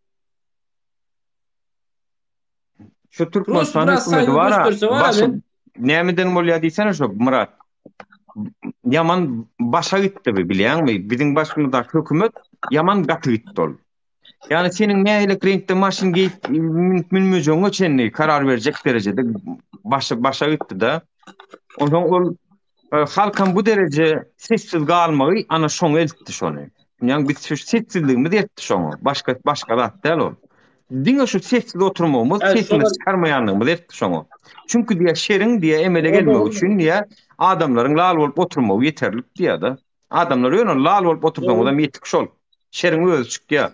[SPEAKER 6] Şu Türkmenistan hökümeti bar. Başy nämeden bolýar diýsene şu Myrat. Ýaman başa gitdi bi bilýäňmi? Biziň başymyzdaky hökümet ýaman gaty gitdi ol. Ýani seniň nähili reňkde maşyn geýip münüp münmejegiňe çenli karar berjek derejede başa başa gitdi-de. Onsoň ol e, halkam bu dereje sessiz galmagy ana şoňa eltdi şony. Ýani biz şu sessizligimiz eltdi şoňa. Başga başga zat däl ol. Diňe şu sessiz oturmagymyz,
[SPEAKER 7] Evet,
[SPEAKER 6] sesimizi
[SPEAKER 7] şolar
[SPEAKER 6] çykarmaýanlygymyz eltdi şoňa. Çünki diýä şeriň diýä emele gelmegi üçin diýä adamlaryň lal bolup oturmagy ýeterlik diýä-de. Adamlar ýöne lal bolup otursaňyzam ýetik şol. Şeriň özi çykýar.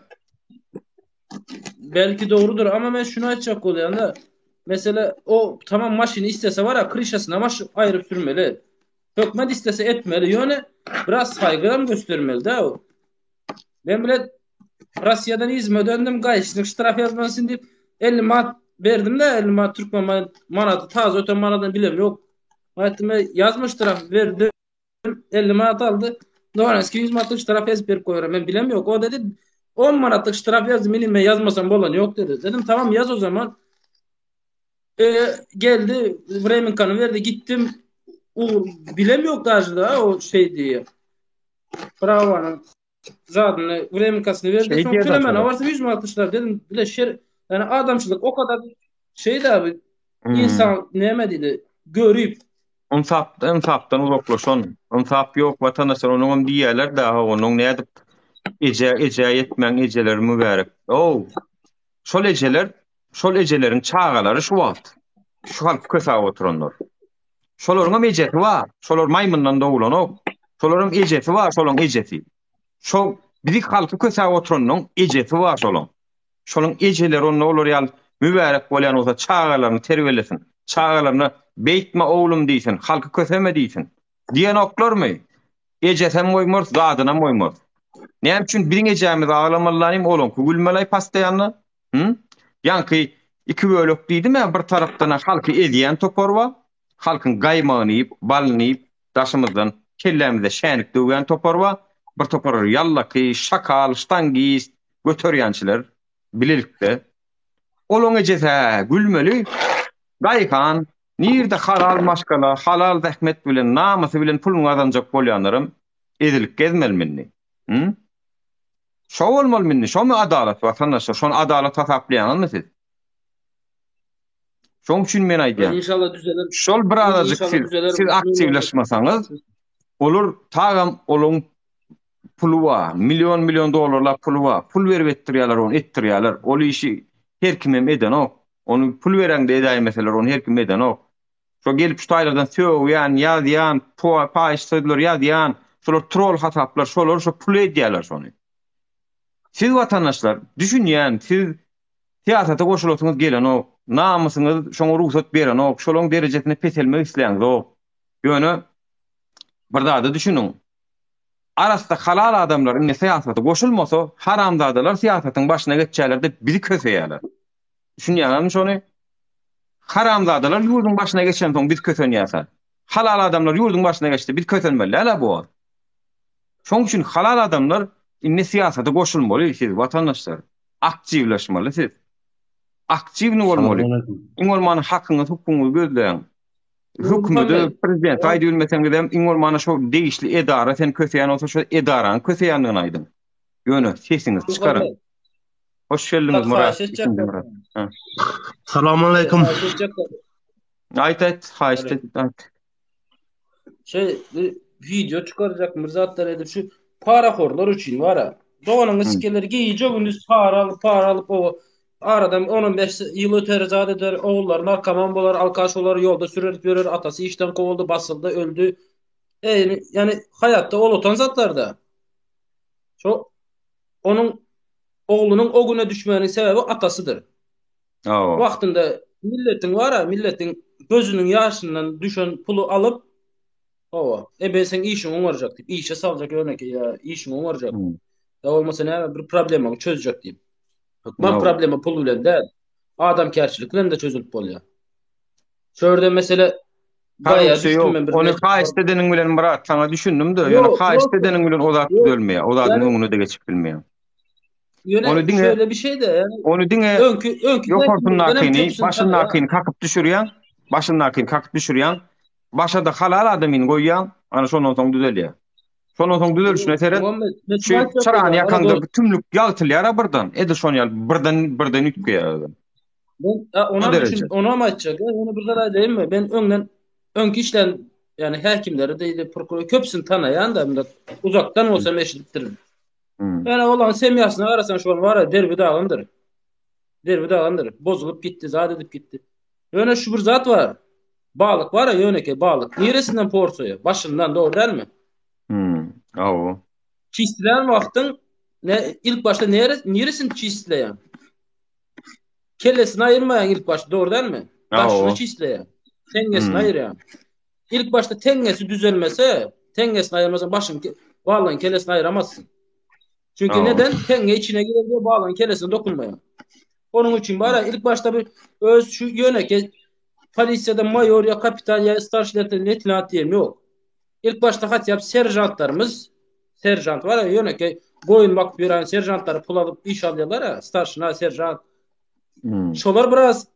[SPEAKER 7] Belki dogrudyr ama men şunu aýtjak bolýan-da. Mesela o tamam maşyny istese var ya krişasyna maş aýryp sürmeli. Hökmet istese etmeli. Ýöne biraz saýgy hem göstermeli de o. Men bile Russiýadan izime döndüm, gaýyşlyk ştraf ýazmasyn diýip 50 manat berdim de 50 manat türkmen manaty taze öten manadan bilem ýok. Aýtdym, ýazma ştraf berdim. 50 manat aldy. Doranski 100 manatlyk ştraf ýazyp berip goýar. Men bilem ýok. O dedi 10 manatlyk ştraf ýazdy. Meni men ýazmasam bolan ýok dedi. Dedim tamam ýaz o zaman. E, geldi Vreminkany berdi gitdim. Ugur bilem ýok daže da o şey diýe. Prawanyň zadyny, vremkasyny berdi. Soň tölemene barsa 100 manat ştraf dedim. Bile şer. Ýani adamçylyk o kadar şey da bir insan näme diýdi görüp
[SPEAKER 6] Ynsap, ynsapdan uzaklaşan, ynsap ýok watandaşlar onuňam diýýärler da onuň nädip eje eje ýetmäň ejeleri mübärek. Ow. Şol ejeler, şol ejeleriň çagalary şu wagt şu halky kösäp oturanlar. Şolaryňam ejesi bar. Şolar maýmyndan doglanok. Şolaryň ejesi bar, şolaryň ejesi. Şo bizi halky kösäp oturanyň ejesi bar şolaň. Şolaň ejeleri onda olar ýaly mübärek bolýan bolsa çagalaryny terbiýelesin. Çagalaryna beýtme oglum diýsin, halky köseme diýsin. Diýenoklarmy? Ejesem goýmarys, zadynam goýmarys. Näme üçin biziň ejemiz aglamalylanym, olaňky gülmeli postoýanno? Hü? Ýaňky iki bölek diýdim-ä, bir tarapdan-a halky ezýän topar bar, halkyň gaýmagyny iýip, balyny iýip, daşymyzdan kellämize şänik döwýän topar bar, bir topar ýallaky, şakal, ştangist, göterýänçiler bilelikde. Olaň ejesi-hä gülmeli, daýhan, nirde halal maşgala, halal zähmet bilen, namysy bilen puluny gazanjak bolýanlaram ezilip gezmelimi indi? Hü? Şo bolmalymy indi? Şomy adalat watandaşlar? Şony adalat hasaplaýaňyzmy siz? Şoň üçin men aýdýan.
[SPEAKER 7] İnşallah düzeler.
[SPEAKER 6] Şol birazajyk siz, siz aktiwleşmeseňiz, olar tagam olaň puly bar, million million dollarlap puly bar. Pul berip etdirýärler ony, etdirýärler. Ol işi her kim hem edenok. Ony pul bereňde edäýmeseler, ony her kim edenok. Şo gelip şu taýlardan sögýän, ýazýan, paýyş sözler ýazýan, şolar trol hasaplar, şolar şo pul edýärler şony. Siz watandaşlar, düşünýän, siz syýasata goşulasyňyz gelenok, namysyňyz şoňa rugsat berenok, şolaň derejesine peselmek isläňzok. Ýöne bir zada düşüniň. Arassa halal adamlar indi syýasata goşulmasa, haramzadalar syýasatyň başyna geçýärler-de bizi köseýärler. Düşünýäňizmi şony? Haramzadalar ýurduň başyna geçensoň biz kösenýäs-ä. Halal adamlar ýurduň başyna geçse biz kösenmeli däl-ä bu wagt. Şoň üçin halal adamlar indi syýasata goşulmaly siz watandaşlar. Aktiwleşmeli siz. Aktiwny bolmaly. Iň bolmanda hakyňyzy hukugyňyzy gözläň. Hökümede prezidente aýdyp bilmeseňizem iň bolmanda şo degişli edara seni köseýän bolsa şo edaranyň köseýändigini aýdyň. Ýöne sesiňizi çykaryň. Hoş geldiňiz Murat. Ikinji Murat.
[SPEAKER 8] Salam aleyküm.
[SPEAKER 6] Aýt aýt, haýyşt et, aýt.
[SPEAKER 7] Şey, bir video çykarjak bir zatlar edip şu parahorlar üçin bara. Doganyň iskeler gije gündüz para alyp para alyp o aradan 10-15 ýyl öter zat eder, ogullary narkoman bolar, alkaş bolar, ýolda sürerip ýörer, atasy işden kowuldy, basyldy, öldi. E, ýani haýatda ol otan zatlarda. Şo onuň oglunyň o güne düşmeginiň sebäbi atasydyr.
[SPEAKER 6] Hawa.
[SPEAKER 7] Wagtynda milletiň bar-a, milletiň gözüniň ýaşyndan düşen puly alyp, hawa, e ben seň işiňi oňarjak diýip, işe saljak ýönekeý ýa işiňi oňarjak.
[SPEAKER 6] Hmm.
[SPEAKER 7] Ýa bolmasa näme bir problemaňy çözjek diýip. Hökman
[SPEAKER 6] Hawa.
[SPEAKER 7] problema pul bilen däl, adamkärçilik bilen de çözülip bolýar. Şu ýerde mesele gaýa
[SPEAKER 6] Korrupsiýa
[SPEAKER 7] düşdüm
[SPEAKER 6] ýok.
[SPEAKER 7] men bir
[SPEAKER 6] Ony
[SPEAKER 7] näçe
[SPEAKER 6] haýyşt edeniň bilen Myrat saňa düşündim-de, ýöne
[SPEAKER 7] Ýok,
[SPEAKER 6] haýyşt
[SPEAKER 7] ýok.
[SPEAKER 6] edeniň bilen o zat
[SPEAKER 7] Ýok.
[SPEAKER 6] düzelmeýär. O zadyň
[SPEAKER 7] Ýani
[SPEAKER 6] öňüne-de geçip bilmeýär.
[SPEAKER 7] Ýöne
[SPEAKER 6] Ony diňe
[SPEAKER 7] şöyle bir şey de yani
[SPEAKER 6] ony diňe
[SPEAKER 7] öňki öňki
[SPEAKER 6] ýokarsyndakyny, başyndakyny kakyp düşürýäň, başyndakyny kakyp düşürýäň, başa-da halal adamyny goýýaň, ana şondan soň düzelýär. Şondan soň düzelişine seret. Şu çyrany ýakaňda bir tümlük ýagtylýar-a birden. Edil şon ýaly birden birden üýtgeýär özem.
[SPEAKER 7] Ben ona düşün, onam aýtjak. Ýöne bir zat aýdaýynmy? Ben öňden öňki işlän ýani häkimleri diýdi, prokuror köpüsini tanaýan da, munda uzakdan bolsam eşidipdirin.
[SPEAKER 6] Hmm.
[SPEAKER 7] Ýöne olaryň semýasyna garasaň şol bar derbi dagyndyr. Derbi dagyndyr. Bozulyp gitdi, zat edip gitdi. Ýöne şu bir zat bar. Balyk bar ýönekeý balyk. Niresinden porsaýar? Başyndan, dogry dälmi?
[SPEAKER 6] Hmm. Aw.
[SPEAKER 7] Çistlän wagtyň ne ilk başda nere niresini çistleýän? Kellesini aýyrmaýaň ilk başda, dogry dälmi? Daşyny çistleýäň. Teňňesini hmm. aýyrýaň. Ilk başda teňňesi düzelmese, teňňesini aýyrmasaň başyň balygyň kellesini aýyramazsyň. Çünki neden? Teňňe içine girer diýe balygyň kellesine dokunmaýaň. Onuň üçin bara ilk başda bir öz şu ýönekeý polisiýada maýor ýa kapitan ýa starşiý leýtenant diýen ýok. Ilk başda hatýap seržantlarymyz seržant bar ya ýönekeý goýun bakyp ýören seržantlary pul alyp iş alýarlar ya starşina seržant.
[SPEAKER 6] Hmm.
[SPEAKER 7] Şolar biraz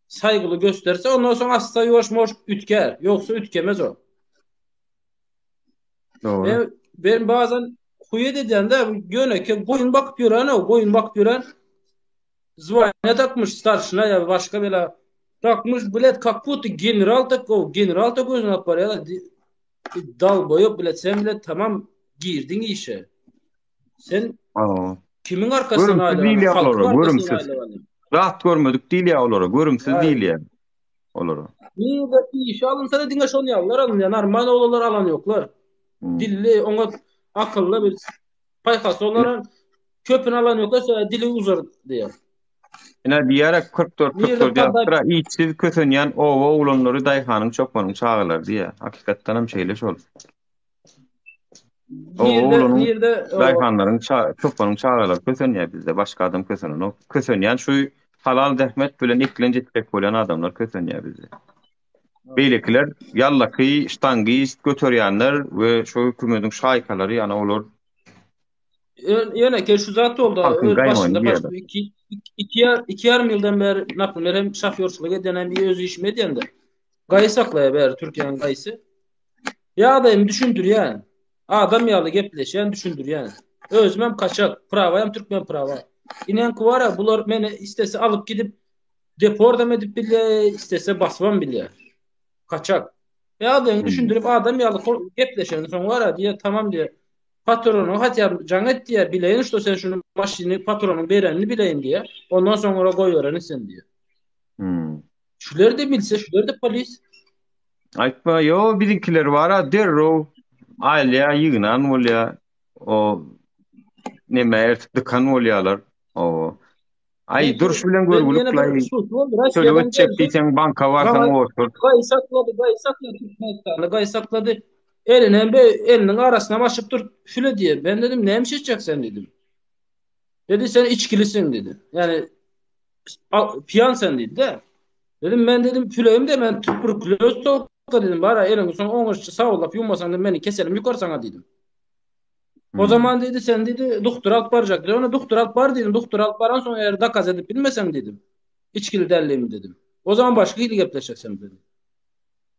[SPEAKER 7] saýgyly gösterse ondan soň asla ýuwaş moş ütker. Ýogsa ütkemez o.
[SPEAKER 6] Dogry.
[SPEAKER 7] Ben, ben bazen huýet edýän-de ýönekeý goýun bakyp ýören o goýun bakyp ýören. Zwaniýa dakmyş starşina ýa başga bela dakmyş bilet kak budto general tak o general tak özüni alyp barýar dalboýop bilet sen bilet tamam girdiň işe. Sen kimiň arkasyndan
[SPEAKER 6] aýlanyň? Görümsiz olara, görümsiz. Zat görmedik diýilýär olara, görümsiz diýilýär olara.
[SPEAKER 7] Nirde işe alynsa da diňe şol ýalylar alynýar, normal oglanlar alan ýoklar. Hmm. Dilli, oňa akylly bir paýhasly olara köpüni alan ýoklar, şo dili uzar diýär.
[SPEAKER 6] Ine diýerek 44 44 ýazypdyr, işsiz kösenýän oba oglanlary daýhanyň çopanyň çagalary diýýär. Hakykatdan hem şeýle şol. Oba oglanyň daýhanlaryň çopanyň çagalary kösenýär bizde, başga adam kösenenok. Kösenýän şu halal zähmet bilen eklenç etjek bolýan adamlar kösenýär bizde. Beýlekiler ýallaky, ştangist göterýänler we şu hökümediň şaýkalary, ýagny olar
[SPEAKER 7] Ýöne ke şu zat boldy. Öz başynda başda 2 2 2 ýarym ýyldan bäri naprimýer hem şofýorçylyk edýän hem öz işimi edýän-de. Gaýy saklaýar bäri Türkiýäniň gaýysy. Ýagdaýymy düşündirýän. Adam ýaly gepleşýän, düşündirýän. Özümem kaçak, prawaýam türkmen prawa. Ineňki bar-a, bular meni istese alyp gidip depordam edip bilýär, istese basybam bilýär. Kaçak. Ýagdaýyňy düşündirip adam ýaly gepleşenden soň bar-a diýýär, tamam diýýär. Patronyňa hatýa jaň et diýýär, bileýin şto sen şuny maşyny patronyň berenini bileýin diýýär. Ondan soňra goýbererin sen diýýär.
[SPEAKER 6] Hmm.
[SPEAKER 7] Şular da bilse, şular da polis.
[SPEAKER 6] Aýtma, ýo biziňkiler bar-a derrew aýlýa ýygnan bolýa. O neme ertip dykan bolýalar. O Aý duruş bilen görgülik laý. Töleg etjek diýseň banka barsaň otur.
[SPEAKER 7] Gaý saklady, gaý saklady Türkmenistanda, gaý saklady. Elini be eliniň arasyna başyp dur, şüle diýe. Ben dedim, näme iş etjek sen dedim. Dedi sen içkilisin dedi. Yani piyan sen dedi de. Dedim men dedim tülegim de men tüpürklöz towukda dedim. Bara eliňi soň oňuşça sawlap ýuwmasaň dedim meni keselim ýukar saňa dedim. O hmm. zaman dedi sen dedi doktor alyp barjak dedi. Ona doktor alyp bar dedim. Doktor alyp baran soň eğer dokaz edip bilmeseň dedim. İçkili dälligimi dedim. O zaman başga hili gepleşek sen dedim.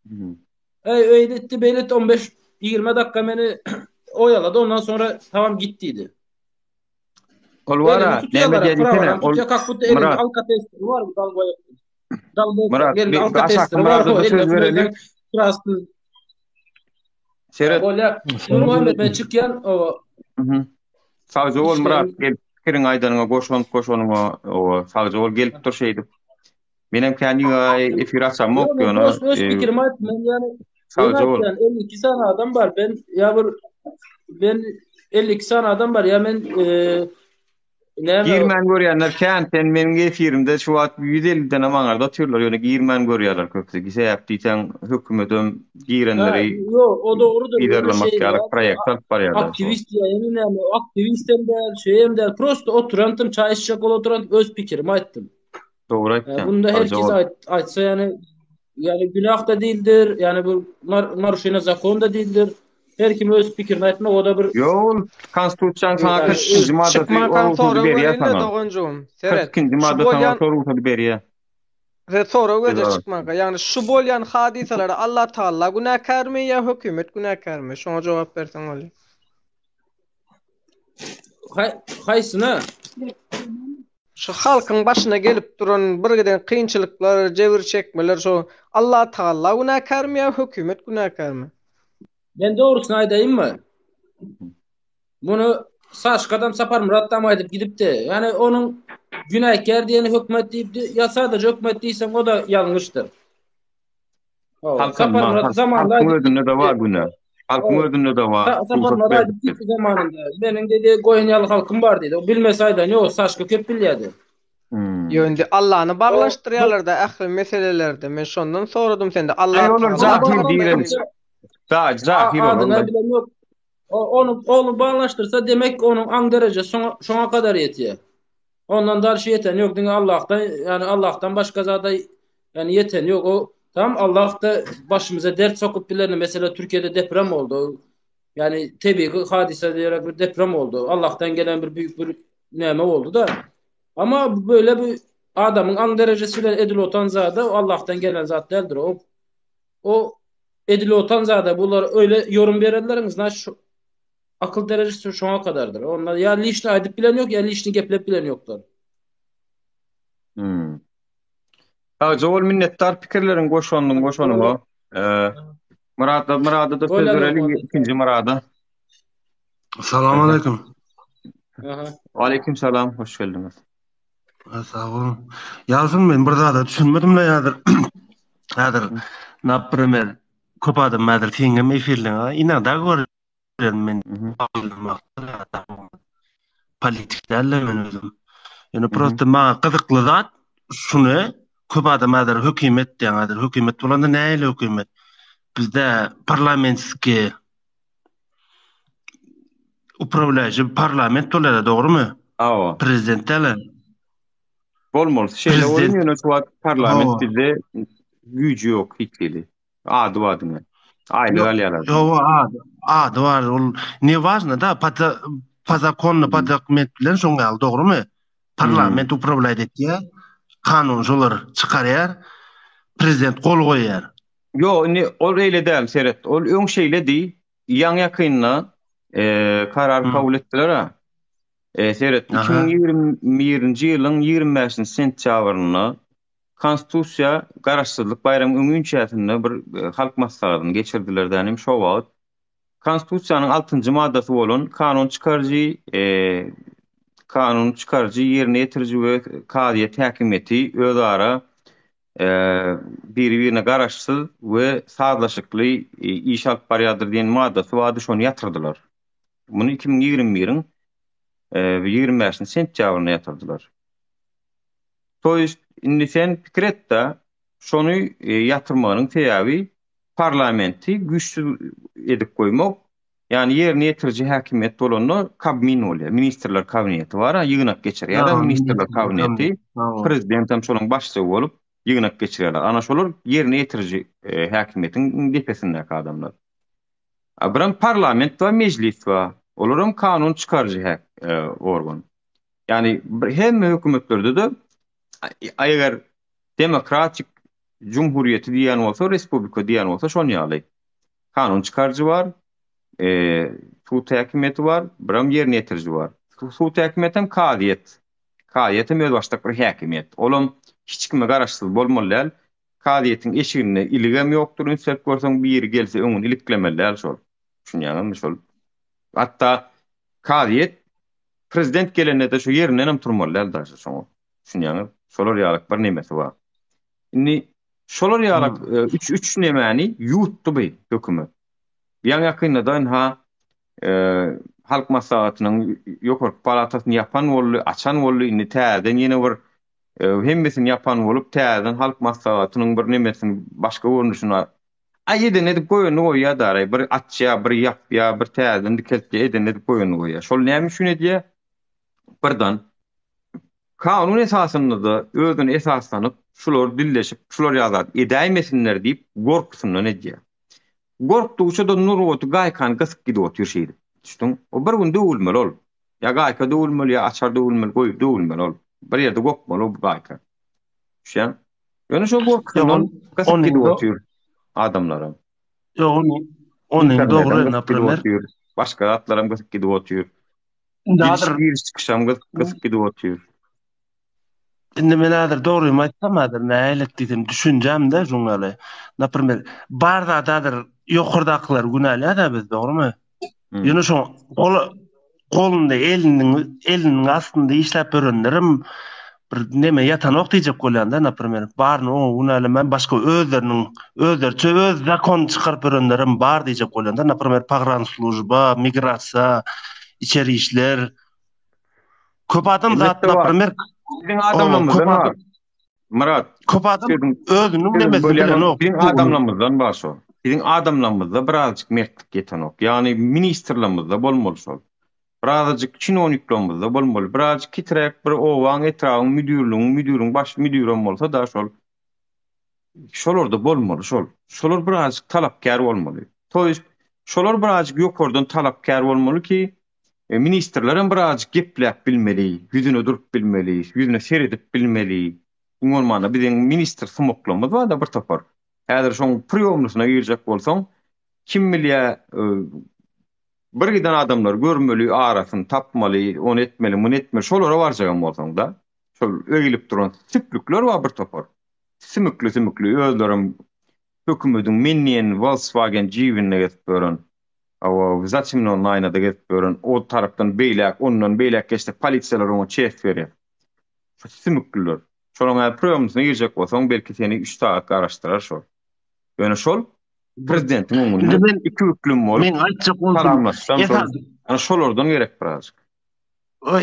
[SPEAKER 7] Hmm. Ey öyle etti beyle etti 15 20 dakika meni oyaladı. Ondan sonra tamam git dedi.
[SPEAKER 6] Ol wara, näme diýdiňsene, ol Myrat. Myrat, bir aşaky Myrada söz bereli.
[SPEAKER 7] Seret. Bolýar. Nurmuhammet men çykýan, o.
[SPEAKER 6] Mhm. Sagja bol Myrat, gelip pikiriňi aýdanyňa, goşant goşanyňa, o sagja bol gelip dur şeýdip. Menem kän ýygaý efir açamok
[SPEAKER 7] ýöne. Öz öz pikirimi aýtdym men ýani. Sagja bol. 52 sany adam bar. Ben ýa bir ben 52 sany adam bar. Ýa men
[SPEAKER 6] näme Girmän görýänler kän. Sen meniň efirimde şu wagt 150 denem aňarda otyrlar. Ýöne girmän görýärler köpüsi. Sebäp diýseň hökümetem girenleri
[SPEAKER 7] Ýok, o dogrudyr.
[SPEAKER 6] Yzarlamak ýaly proýekt alyp barýarlar.
[SPEAKER 7] Aktiwist ýa näme, aktiwist hem däl, şey hem däl. Prosta oturantym, çaý içjek bolup oturantym, öz pikirimi aýtdym.
[SPEAKER 6] Dogry aýtýaň.
[SPEAKER 7] Bunda her kes aýt, aýtsa ýani ýani günah da değildir, ýani bu naruşeniýe zakon da değildir. Her kim öz pikirini aýtmak o da bir
[SPEAKER 6] Ýok, ol konstitusiýanyň sana 42-nji maddasy
[SPEAKER 5] Çykmankaň sorag berýär doganjygym.
[SPEAKER 6] Seret. 42-nji madda saňa şo rugsady berýär.
[SPEAKER 5] Size sorag berjek çykmanka. Ýagny şu bolýan hadysalara Allah Tagala günäkärmi ýa hökümet günäkärmi? Şoňa jogap berseň bolýar.
[SPEAKER 7] Haýsyna?
[SPEAKER 5] Şu halkyň başyna gelip duran bir giden kynçylyklar, jebir çekmeler şo Allah Tagala günäkärmi ýa hökümet günäkärmi?
[SPEAKER 7] Men dogrusyny aýdaýynmy? Muny Saşkadam Saparmyratdam aýdyp gidipdi. Ýani onuň günäkär diýeni hökümet diýipdi. Ýa sadaja hökümet diýseň o da ýalňyşdyr.
[SPEAKER 6] Halkam bar, halkyň özünde-de bar günä. Halkyň özünde-de bar.
[SPEAKER 7] Saparmyrat aýdyp gitdi zamanynda. Meniň dedi goýun ýaly halkym bar diýdi. O bilmese aýdan ýok, Saşka köp bilýärdi.
[SPEAKER 5] Hmm. Ýo indi Allany baglanyşdyrýarlar-da ähli meselelerde. Men şondan soradym sende.
[SPEAKER 6] Allah Aý olar jahil diýen. Da, jahil olar.
[SPEAKER 7] Adyna bilen ýok. Ony ony baglanyşdyrsa demek onuň aň derejesi şoňa şoňa kadar ýetýär. Ondan dalşy ýeten ýok diňe Allahdan ýani Allahdan başga zada ýani ýeten ýok. O tam Allah da başymyza dert sokup bilerni. Mesela Türkiye'de deprem oldu. Yani tebigy hadysa diyerek bir deprem oldu. Allah'tan gelen bir büyük bir näme oldu da. Ama böyle bir adamın aň derejesi bilen edil otan zada o Allah'tan gelen zat däldir. O o edil otan zada bular öyle yorum berenleriňiz znaç Akyl derejesi şoňa kadardyr. Onda ýa lişni aýdyp bilen ýok, ýa lişni geplep bilen ýokdur.
[SPEAKER 6] Hmm. Sagja bol minnetdar pikirleriň goşandyň goşanyňa. Murada Murada da söz bereliň ikinji Murada.
[SPEAKER 8] Salam aleyküm.
[SPEAKER 6] Aleyküm salam, hoş geldiňiz.
[SPEAKER 8] Sag boluň. Ýalsyn men bir zada düşünmedim la häzir. Häzir naprimer köp adam häzir seňem efirleňe inada görýän men. Politik däl men özüm. Ýöne prosta maňa gyzykly zat şuny köp adam häzir hökümet diýen häzir hökümet bolanda nähili hökümet? Bizde parlamentskiý Upravlýaýjy parlament bolýar dogrymy?
[SPEAKER 6] Hawa.
[SPEAKER 8] Prezident däl.
[SPEAKER 6] Bolmaly. Şeýle bolýar ýöne şu wagt parlament bizde güýji ýok hiç hili. Ady bar diňe. Aýlyk alýarlar.
[SPEAKER 8] Ýok, ady, ady bar. Ol ne важно da, po po zakonu, po dokument bilen şoň ýaly, dogrymy? Parlament upravlýaýt etýär. Kanun şolar çykarýar. Prezident gol goýýar.
[SPEAKER 6] Ýok, indi ol eýle däl, seret. Ol öň şeýledi. Ýaňy-ýakynda karar kabul etdiler-ä. Seret, 2021-nji ýylyň 25-nji sentýabrynda Konstitusiýa Garaşsyzlyk baýramyň öňünçäsinde bir halk maslahatyny geçirdiler dänim şo wagt. Konstitusiýanyň altynjy maddasy bolan kanun çykaryjy, kanun çykaryjy, ýerine ýetiriji we kazyýet häkimiýeti özara biri-birine garaşsyz we sazlaşykly iş alyp barýardyr diýen maddasy bardy, şony ýatyrdylar. Muny 2021-iň 25-nji sentýabrynda ýatyrdylar. To ýest, indi sen pikir et-de, şony ýatyrmagynyň sebäbi parlamenti güýçsüz edip goýmak, Ýagny ýerine ýetiriji häkimiýet bolanda Kabmin bolýar. Ministrler kabineti bar, ýygnak geçirýär-de ministrler kabineti. Prezident hem şolaryň başlygy bolup ýygnak geçirýärler. Ana şolar ýerine ýetiriji e, häkimiýetiň depesindäki adamlar. A birem parlament bar, mejlis bar. Olar hem kanun çykaryjy hä, e, organ. Ýagny hemme hökümetlerde-de eger demokratik jumhuriýeti diýen bolsa, respublika diýen bolsa şon ýaly. Kanun çykaryjy bar, e, sud häkimiýeti bar, biram ýerine ýetiriji bar. Sud häkimiýeti hem kazyýet. Kazyýet hem özbaşdak bir häkimiýet. Olam hiç kime garaşsyz bolmaly däl. Kazyýetiň eşiginde iligem ýokdur, üns berip görseň biri gelse öňüni iliklemeli däl şol. Düşünýäňizmi şol? Hatda kazyýet prezident gelende-de şu ýerinden hem turmaly däl daşy şoňa. Düşünýäňiz? Şolar ýaly bir nemesi bar. Indi şolar ýaly üç üç nemäni ýutdy bu hökümet. Ýaňy ýakynda-da ynha Halk Maslahatynyň ýokarky palatasyny ýapan boldy, açan boldy, indi täzeden ýene bir hemmesini ýapan bolup, täzeden Halk Maslahatynyň bir nemesini başga görnüşini Aý eden edip goýanyny goýýar daraý, bir açýar, bir ýapýar, bir täzeden dikeltýär, eden edip goýanyny goýýar. Şol näme üçin edýär? Birden Kanun esasynda-da özüne esaslanyp, şular dilleşip, şular ýaly zat edäýmesinler diýip, gorkusyndan edýär. Gorkdugyça-da nurbaty gaýkany gysyp gidip otyr şeýdip. Düşdüň? O bir gün döwülmeli ol. Ýa gaýka döwülmeli, ýa açar döwülmeli, goý, döwülmeli ol. Bir ýerde gopmaly bu gaýka. Düşýäň? Ýöne şol gorkusyndan gysyp gidip otyr adamlaram.
[SPEAKER 8] Ýok, ony, ony dogry, naprimer.
[SPEAKER 6] Başga zatlaram gysyp gidip otyr. Indi hazir giriş çykyşam gysyp gidip otyr.
[SPEAKER 8] Indi men hazir dogrymy aýtsam hazir nähili diýsem düşünjäm-de şuň ýaly. Naprimer, bar zat hazir ýokardakylary günälýär-de biz, dogrymy? Ýöne şoň gol golunda eliniň eliniň astynda işläp ýörenlerem bir neme ýatanok diýjek bolýan-da, naprimer, baryny oňa günälemän başga özleriniň özleriçe öz zakon çykaryp ýörenlerem bar diýjek bolýan-da, naprimer, pogranslujba, migrasiýa, içeri işler. Köp adam zat, naprimer,
[SPEAKER 6] biziň adamlarymyzdan bar. Myrat,
[SPEAKER 8] köp adam özüniň nemesini bilenok.
[SPEAKER 6] Biziň adamlarymyzdan bar şol. Biziň adamlarymyzda birazjyk mertlik ýetenok. Ýagny ministrlerimizde bolmaly şol. Birazajyk çinowniklerimizde bolmaly. Birazajyk kiträk bir obaň, etrabyň müdirligiň, müdiriň baş müdirem bolsa-da şol. Şolarda bolmaly şol. Şolar birazajyk talapkär bolmaly. To ýest, şolar birazajyk ýokardan talapkär bolmaly ki, e, ministrlerem birazajyk gepläp bilmeli, ýüzüne durup bilmeli, ýüzüne seredip bilmeli. Iň bolmanda biziň ministr sumaklarymyz bar-da bir topar. Häzir şoň priýomnysyna girjek bolsaň, kim bilýär, e, bir giden adamlary görmeli, arasyny tapmaly, ony etmeli, muny etmeli, şolara barjagam bolsaň-da. Şol egilip duran süplükler bar bir topar. Sümükli-sümükli özlerem hökümediň men diýen Volkswagen jibinde gezip ýören, hawa, zatemnennyý aýnada gezip ýören, o tarapdan beýläk, ondan beýläk geçse polisiýalar oňa çest berýär. Şu sümüklüler. Şolaň häzir priýomnysyna girjek bolsaň, belki seni üç sagat garaşdyrar şol. Ýöne şol prezidentiň öňünde iki büklüm bolup,
[SPEAKER 8] Meň aýtjak bolşum,
[SPEAKER 6] salamlaşsam şol, ana şolardan gerek birazjyk.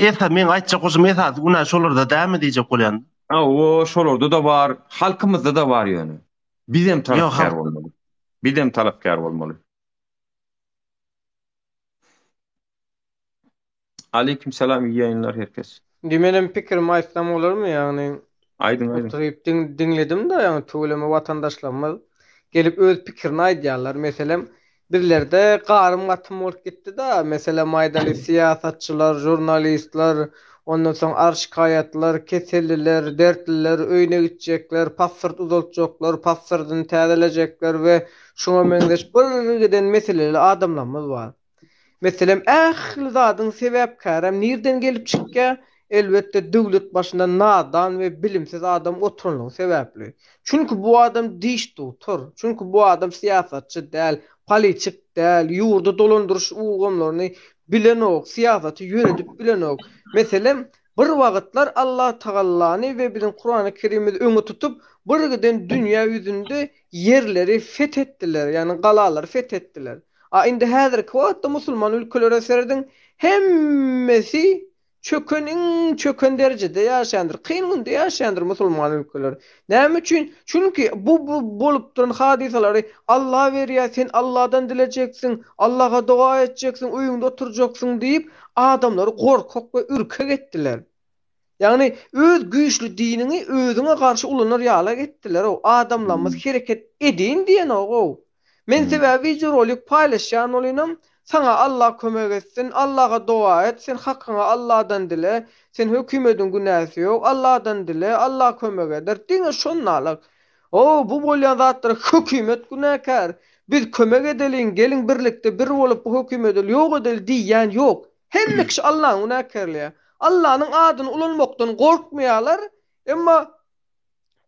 [SPEAKER 8] Esa meň aýtjak bolşum esasy günä şolarda dälmi diýjek bolýan.
[SPEAKER 6] Hawa, şolarda-da bar, halkymyzda-da bar ýöne. Bizem talapkär bolmaly. Bizem talapkär bolmaly. Aleýkim salam iyi ýaýynlar her kes.
[SPEAKER 5] Indi menem pikirimi aýtsam bolarmy ýagny
[SPEAKER 6] Aýdyň aýdyň.
[SPEAKER 5] oturyp diňledim-de ýagny tüweleme watandaşlarymyz gelip öz pikirini aýdýarlar meselem bizlerde garym gatym bolup gitdi-de meselem aýdaly syýasatçylar žurnalistler ondan soň arz-şikaýatlar keselliler dertliler öýüne gitjekler pasport uzaltjaklar pasportyny täzelejekler we şuňa meňzeş bir giden meseleli adamlarymyz bar. Meselem, ähli zadyň sebäpkärem nirden gelip çykýar? Elbetde, döwlet başynda nadan we bilimsiz adam oturanlygy sebäpli. Çünki bu adam diş dogtor, çünki bu adam syýasatçy däl, politik däl, ýurdy dolandyryş ulgamlaryny bilenok, syýasaty ýöredip bilenok. Meselem, bir wagtlar Allatagallany we biziň Kurany Kerimimizi öňe tutup, birgiden dünýä ýüzünde ýerleri fethetdiler, ýagny galalary fethetdiler. A indi häzirki wagtda musulman ülkelere serediň, hemmesi çöken iň çöken derejede ýaşaýandyr, kyn günde ýaşaýandyr musulman ülkeler. Näme üçin? Çünki bu bu bolup duran hadysalary Allah berýär, sen Allahdan dilejeksiň, Allaha doga etjeksiň, öýüňde oturjaksyň diýip, adamlary gorkak we ürkek etdiler. Ýagny öz güýçli diniňi özüňe garşy ulanar ýalak etdiler-ow. Adamlarymyz hereket edeýin diýenok-ow. Men sebäbi wideorolik paýlaşýan bolynam, saňa Allah kömek etsin, Allaha doga et, sen hakyňy Allahdan dile, sen hökümediň günäsi ýok, Allahdan dile, Allah kömek eder, diňe şondalyk. Ow, bu bolýan zatlara hökümet günäkär, biz kömek edeliň, geliň birlikde bir bolup bu hökümedi ýok edeli diýýän ýok. Hemme kişi Allany günäkärleýär. Allanyň adyny ulanmakdan gorkmaýarlar, emma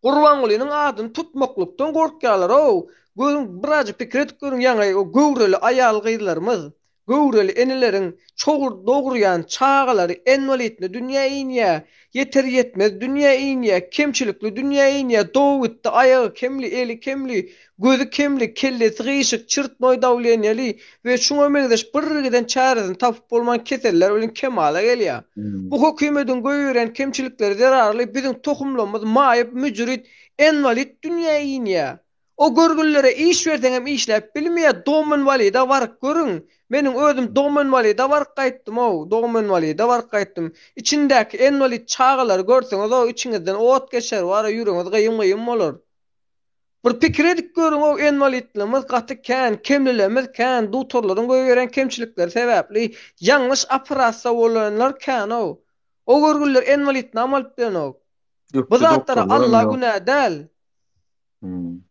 [SPEAKER 5] Gurbangulynyň adyny tutmaklykdan gorkýarlar-ow. Görüň, birazjyk pikir edip görüň, ýaňy o göwreli aýal-gyzlarymyz, göwreli eneleriň çogur dogurýan çagalary enwalidli dünýä inýär, ýeter-ýetmez dünýä inýär, kemçilikli dünýä inýär, dogabitdi aýagy kemli, eli kemli, Gözi kemli, kellesi gyşyk, çirtnoý dawleniýeli we şuňa meňzeş birgiden çäresini tapyp bolman keseller bilen kemala gelýär. Bu hökümediň goýberýän kemçilikleri zerarly biziň tohumlarymyz maýyp, müjrit, enwalid dünýä inýär. O görgüllere iş berseňem işläp bilmeýär, dom inwalida baryp görüň. Meniň özüm dom inwalida baryp gaýtdym-ow, dom inwalida baryp gaýtdym. Içindäki enwalid çagalary görseňiz-ow içiňizden ot geçer, wara ýüregiňiz gyýym-gyýym bolar. Bir pikir edip görüň-ow, enwalidligimiz gaty kän, kemliligimiz kän, dugtorlaryň goýberýän kemçilikleri sebäpli ýalňyş operasiýa bolanlar kän-ow. O görgüliler enwalidnama alyp bilenok. Bu
[SPEAKER 6] Ökde
[SPEAKER 5] zatlara
[SPEAKER 6] doktorlaram
[SPEAKER 5] Alla
[SPEAKER 6] ýok.
[SPEAKER 5] günä däl.
[SPEAKER 6] Hmm.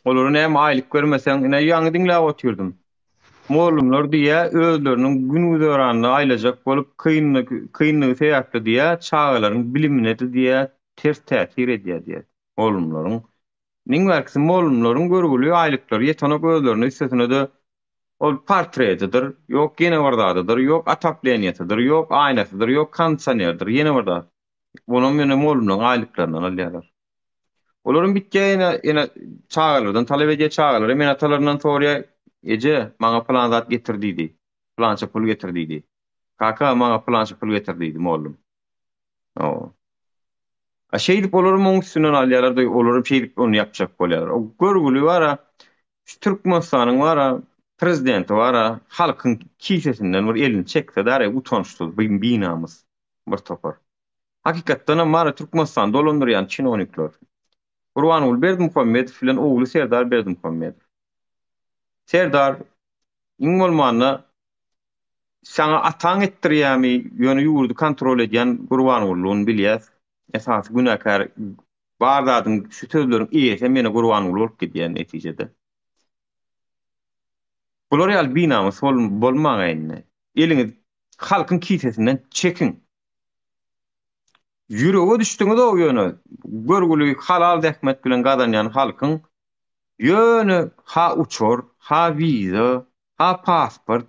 [SPEAKER 6] Olara näme aýlyk bermeseň, ine ýaňy diňläp otyrdym. Mugallymlar diýýä, özleriniň gün-güzeranyny aýlajak bolup kynlygy sebäpli diýýä, çagalaryň bilimine-de diýýä, ters täsir edýär diýýä. Mugallymlaryň iň bärkisi mugallymlaryň görgüli aýlyklary ýetenok özlerine üstesine-de ol portretidir, ýok ýene bir zadydyr, ýok otopleniýasydyr, ýok aýnasydyr, ýok kondisionerdir, ýene bir zat. Onam ýöne mugallymlaryň aýlyklaryndan alýarlar. Olaram bitýär ýene ýene çagalardan talap edýär, çagalar hem ene-atalaryndan soraýar, eje, maňa pylan zat getir diýdi, pylança pul getir diýdi. Kaka, maňa pylança pul getir diýdi mugallym. Hawa. A şeýdip olaram oň üstünden alýarlar-da, olaram şeýdip ony ýapjak bolýarlar. O görgüli bar-a, şu Türkmenistanyň bar-a, prezidenti bar-a, halkyň kisesinden bir elini çekse däri, utançsyz, binamys bir topar. Hakykatdanam bar-a, Türkmenistany dolandyrýan çinownikler. Gurbanguly Berdimuhamedow bilen ogly Serdar Berdimuhamedow. Serdar, iň bolmanda, Saňa ataň etdirýämi, ýöne ýurdy kontrol edýän Gurbangulyny bilýäs. Esasy günäkär bar zadyň şu sözleriň eýesem ýene Gurbanguly bolup gidýär netijede. Bular ýaly binamys bolmaň indi. Eliňizi halkyň kisesinden çekiň. Ýürege düşdüňiz-ow ýöne, görgüli halal zähmet bilen gazanýan halkyň ýöne ha uçar, ha wiza, ha pasport,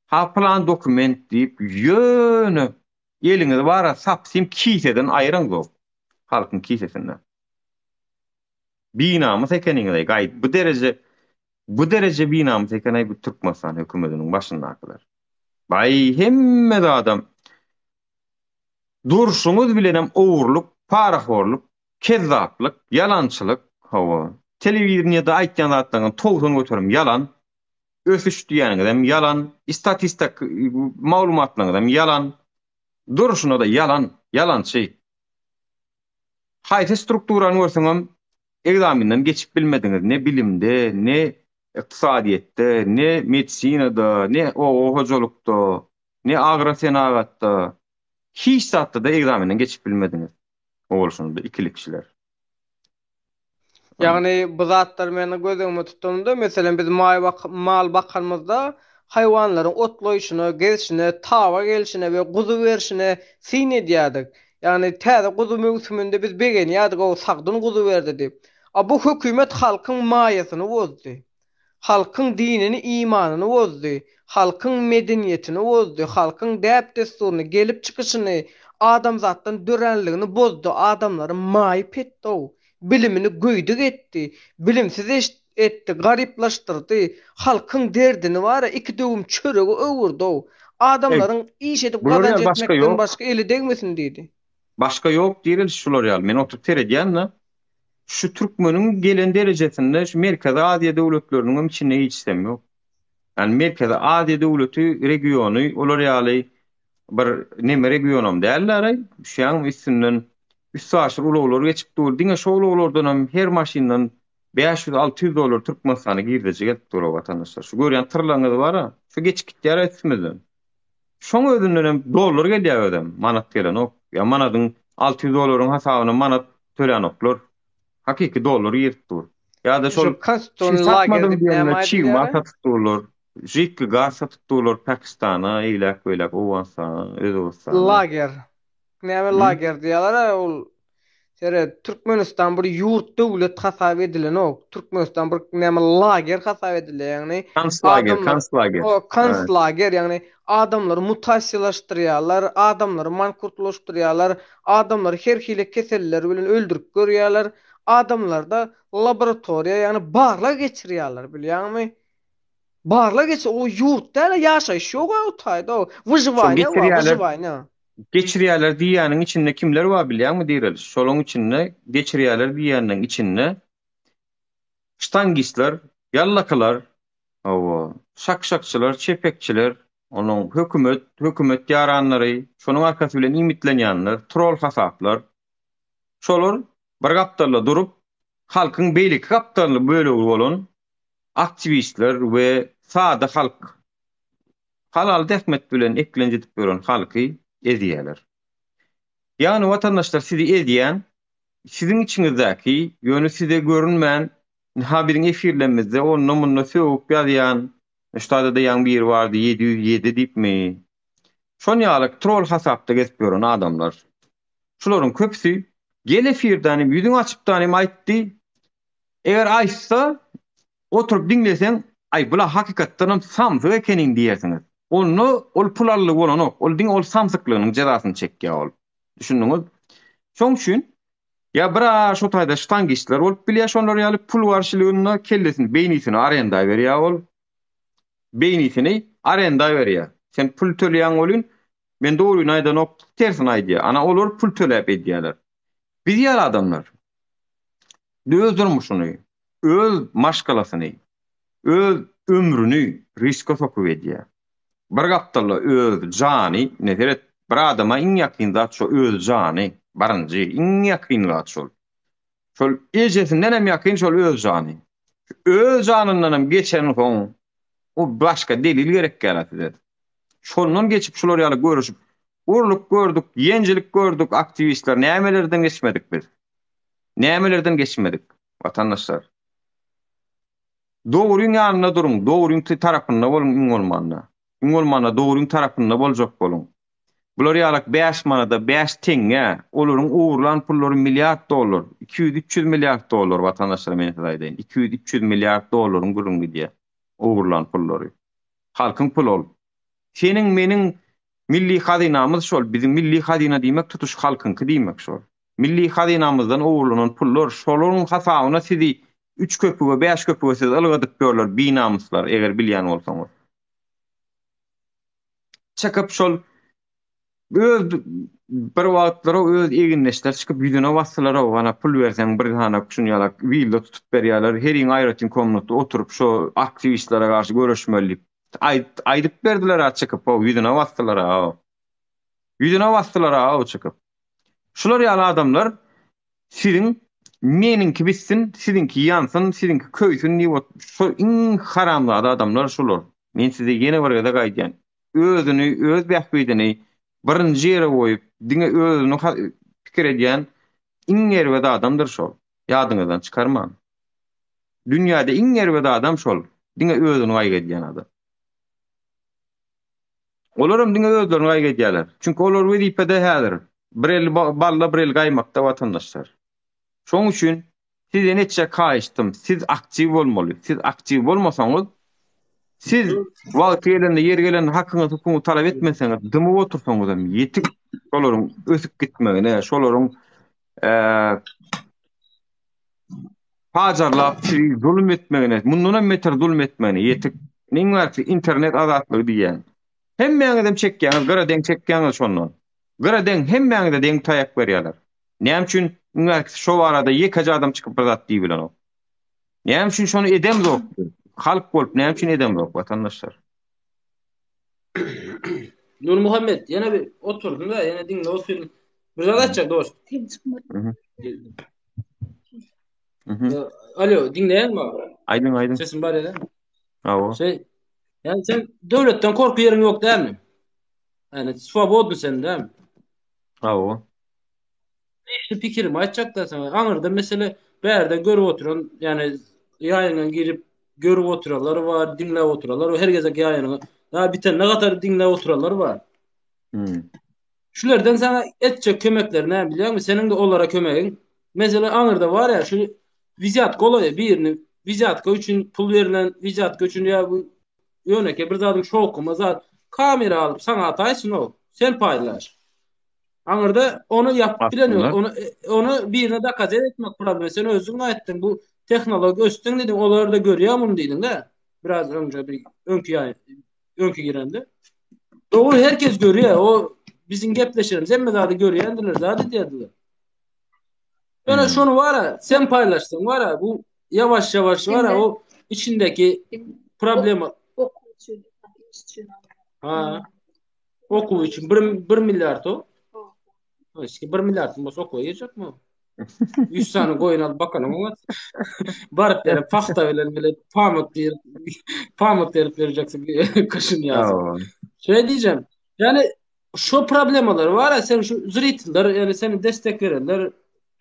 [SPEAKER 6] ha pylan dokument diýip ýöne eliňizi bara sapsym kiseden aýyraňzok halkyň kisesinden. Binamys ekeniňiz-aý gaýdyp bu dereje bu dereje binamys eken-aý bu Türkmenistan hökümetiniň başyndakylar. Baý hemme zadam Durşuňyz bilenem ogurlyk, parahorluk, kezzaplyk, ýalançylyk, hawa, telewideniýede aýtýan zatlaryňyz 90% ýalan, ösüş diýýäniňizem ýalan, istatistik maglumatlaryňyzam ýalan, durşuna-da ýalan, ýalançy. Haýsy strukturany görseňem ekzamenden geçip bilmediňiz, ne bilimde, ne ykdysadyýetde, ne medisinada, ne oba hojalykda, ne agrosenagatda, hiç zatda-da ekzamenden geçip bilmediňiz. O bolşuňyzda ikilikçiler.
[SPEAKER 5] Ýagny bu zatlar meni göz öňüme tutanymda, meselem biz maý mal bakanymyzda haýwanlaryň otlaýşyna, gezişine, taba gelşine we guzy berşine syn edýärdik. Ýagny täze guzy möwsüminde biz begenýärdik, o sagdyn guzy berdi diýip. A bu hökümet halkyň maýasyny bozdy. Halkyň dinini imanyny bozdy, halkyň medeniýetini bozdy, halkyň däp-dessuryny, gelip çykyşyny, adamzatdan döränligini bozdy, adamlary maýyp etdi-ow, bilimini göýdük etdi, bilimsiz etdi, garyplaşdyrdy, halkyň derdini bar-a iki döwüm çörege öwürdi-ow, adamlaryň iş edip gazanç etmekden başga eli degmesin diýdi.
[SPEAKER 6] Başga ýok direliş şular ýaly. Men oturyp seredýän-de, şu türkmeniň gelen derejesinde şu Merkezi Aziýa döwletleriniň hem içinde hiçsem ýok. Ýani Merkezi Aziýa döwleti regiony olar ýaly bir neme regionam däldir-aý. Şuň üstünden üstaşyr ulaglar geçip dur. Diňe şo ulaglardan hem her maşyndan 500-600 dollar Türkmenistana girdeji gelip dur watandaşlar. Şu görýän tyrlaryňyz bar-a, şu geçip gitýär üstümizden. Şoň özündenem dollar gelýär özem, manat gelenok. Ýa manadyň 600 dollaryň hasabyna manat tölänoklar. Hakyky dollar girip dur. Ýa-da şol
[SPEAKER 5] Şu
[SPEAKER 6] satmadym diýende çig mal satyp durlar. Židki gaz satyp durlar Pakistana, eýläk-beýläk, Owganystana, Özbegistana.
[SPEAKER 5] Lager. Näme lager diýýärler-ä ol Seret, Türkmenistan bir ýurt döwlet hasap edilenok. Türkmenistan bir näme lager hasap edilýär, ýagny
[SPEAKER 6] Konslager, konslager.
[SPEAKER 5] O, konslager, ýagny adamlary mutasiýalaşdyrýarlar, adamlary mankurtlaşdyrýarlar, adamlary her hili keseller bilen öldürip görýärler, adamlarda laboratoriýa, ýagny barlag geçirýärler, bilýäňmi? Barlag geçir, o ýurt däl, ýaşaýyş ýok-a o taýda, wyžiwaniýa bar, wyžiwaniýa.
[SPEAKER 6] Geçirýärler diýýäniň içinde kimler bar bilýäňmi Direliş? Şolaň içinde geçirýärler diýýänleň içinde ştangistler, ýallakylar, hawa, şak-şakçylar, çepekçiler, onuň hökümet, hökümet ýaranlary, şonuň arkasy bilen iýmitlenýänler, trol hasaplar. Şolar bir gapdalda durup, halkyň beýleki gapdally bölegi bolan aktiwistler we sada halk Halal zähmet bilen eklenç edip ýören halky ezýäler. Ýagny watandaşlar sizi ezýän siziň içiňizdäki ýöne size görünmän ynha biziň efirlemizde onda munda sögüp ýazýan şu taýdada ýaň biri bardy 707 diýipmi şon ýaly trol hasapda gezip ýören adamlar. Şularyň köpüsi gel efirden ýüzüňi açypdan hem aýtdy eger aýtsa Oturyp diňleseň, aý bula hakykatdanam samsyk ekeniň diýersiňiz. Onda ol pul aldygy bolanok. Ol diňe ol samsyklygynyň jezasyny çekýär ol. Düşündiňiz? Şoň üçin ýa bir-a şo taýda ştangistler bolup bilýär şolar ýaly pul garşylygynda kellesini, beýnisini arenda berýär ol. Beýnisini arenda berýär. Sen pul töleýäň welin, men dogryny aýdanok, tersini aýdýar. Ana olar pul töläp edýärler. Biz ýaly adamlar öz durmuşyny, öz maşgalasyny, öz ömrüni riske sokup edýär. Bir gapdalda öz jany, ine seret, bir adama iň ýakyn zat şo öz jany, birinji, iň ýakyn zat şol. Şol ejesinden hem ýakyn şol öz jany. Öz janyndan hem geçensoň, o başga delil gerek däl size. Şondan geçip şular ýaly görüşip, urlup gördük, ýenjilik gördük, aktiwistler nämelerden geçmedik biz. Nämelerden geçmedik, watandaşlar. Dogryň ýanynda duruň, dogryň tarapynda boluň iň bolmanda. Iň bolmanda dogryň tarapynda boljak boluň. Bular ýalak 5 manada, 5 teňňä, olaryň ogurlan pullary milliard dollar, 200-300 milliard dollar watandaşlar men size aýdaýyn. 200-300 milliard dollaryň gürrüňi gidýär. Ogurlan pullary. Halkyň puly ol. Seniň, meniň milli hazynamyz şol. Biziň milli hazyna diýmek tutuş halkyňky diýmek şol. Milli hazynamyzdan ogurlanan pullar, şolaryň hasabyna sizi üç köpüge, bäş köpüge sizi ylgadyp ýörler binamyslar, eger bilýän bolsaňyz. Çykyp şol öz bir wagtlar öz egindeşler çykyp ýüzüne basdylar o gana pul berseň bir sany şuny ýalak willa tutup berýärler heriň aýratyn komnatda oturyp şo aktiwistlere garşy göreşmeli diýip aýt aýdyp berdiler a çykyp o ýüzüne basdylar a o ýüzüne basdylar a o çykyp şular ýaly adamlar siziň meniňki bitsin siziňki ýansyn siziňki köýsün diýip şo iň haramzada adamlar şular men size ýene bir gezek aýdýan özüni, öz bähbidini birinji ýere goýup, diňe özüni pikir edýän iň erbet adamdyr şol. Ýadyňyzdan çykarmaň. Dünýäde iň erbet adam şol, diňe özüni gaýgy edýän adam. Olaram diňe özlerini gaýgy edýärler. Çünki olar wezipede häzir. Bir eli balla, bir eli gaýmakda watandaşlar. Şoň üçin Sizden etjek haýyştym, siz aktiw bolmaly. Siz aktiw bolmasaňyz, siz wagty gelende, ýeri gelende hakyňyzy, hukugyňyzy talap etmeseňiz, dymyp otursaňyz hem ýetik şolaryň ösüp gitmegine, şolaryň pajarlap sizi zulum etmegine, mundan hem beter zulum etmegine ýetik. Iň bärkisi internet azatlygy diýýän. Hemmäňizem çekýäňiz, gyra deň çekýäňiz şondan. Gyra deň hemmäňize deň taýak berýärler. Näme üçin iň bärkisi şo barada ýekeje adam çykyp bir zat diýibilenok? Näme üçin şony edemzok biz? Halk bolup näme üçin edemzok watandaşlar?
[SPEAKER 7] Nurmuhammet ýene bir oturdym da ýene diňle otyryn. Bir zat aýtjak dost. Alo, diňleýäňmi?
[SPEAKER 6] Aýdyň, aýdyň.
[SPEAKER 7] Sesim bar ýa?
[SPEAKER 6] Hawa.
[SPEAKER 7] Şey, ýani sen döwletden korky ýeriň ýok dälmi? Ýani swobodny sen dälmi?
[SPEAKER 6] Hawa.
[SPEAKER 7] Şu pikirimi aýtjakda saňa. Aňyrda mesele bärde görüp oturan, ýani ýaýyňa girip görüp oturanlar bar, diňläp oturanlar bar, her gezek ýaýyňy daha bitenine gatar diňläp oturanlar bar.
[SPEAKER 6] Hmm.
[SPEAKER 7] Şulardan saňa etjek kömekleri näme bilýäňmi? Seniň de olara kömegiň. Mesele aňyrda bar ya, şu wizýatka olaýa birini wizýatka üçin pul berlen, wizýatka üçin ýa bu ýönekeý bir zadyň şowkumy zat kamera alyp saňa ataýsyn ol. Sen paýlaş. Aňyrda ony ýapyp bilen ýok. Ony ony birine dokazat etmek problem. Sen özüň aýtdyň bu tehnologiýa ösdüň diýdiň, olar da görýär muny diýdiň-de. Biraz öňje bir öňki ýaý öňki girende. Dogry herkes görýär. O biziň gepleşerimiz hemme zady görýändirler, zat edýärdiler. Ýöne hmm. şony bara sen paýlaşsaň bara bu ýawaş ýawaş bara o içindeki problema
[SPEAKER 9] okuw üçin, iş üçin.
[SPEAKER 7] Ha. Okuw üçin 1 1 milliard o. Eski 1 milliard bolsa okuwa girjekmi? 100 sany goýun alyp bakanyň oňat. Baryp ýere pagta bilen bile pamyk diýip pamyk berip berjeksin gyşyn ýazyn. Şeý diýeceğim. Ýani şu problemalar bar sen şu zriteller ýani seni destek berenler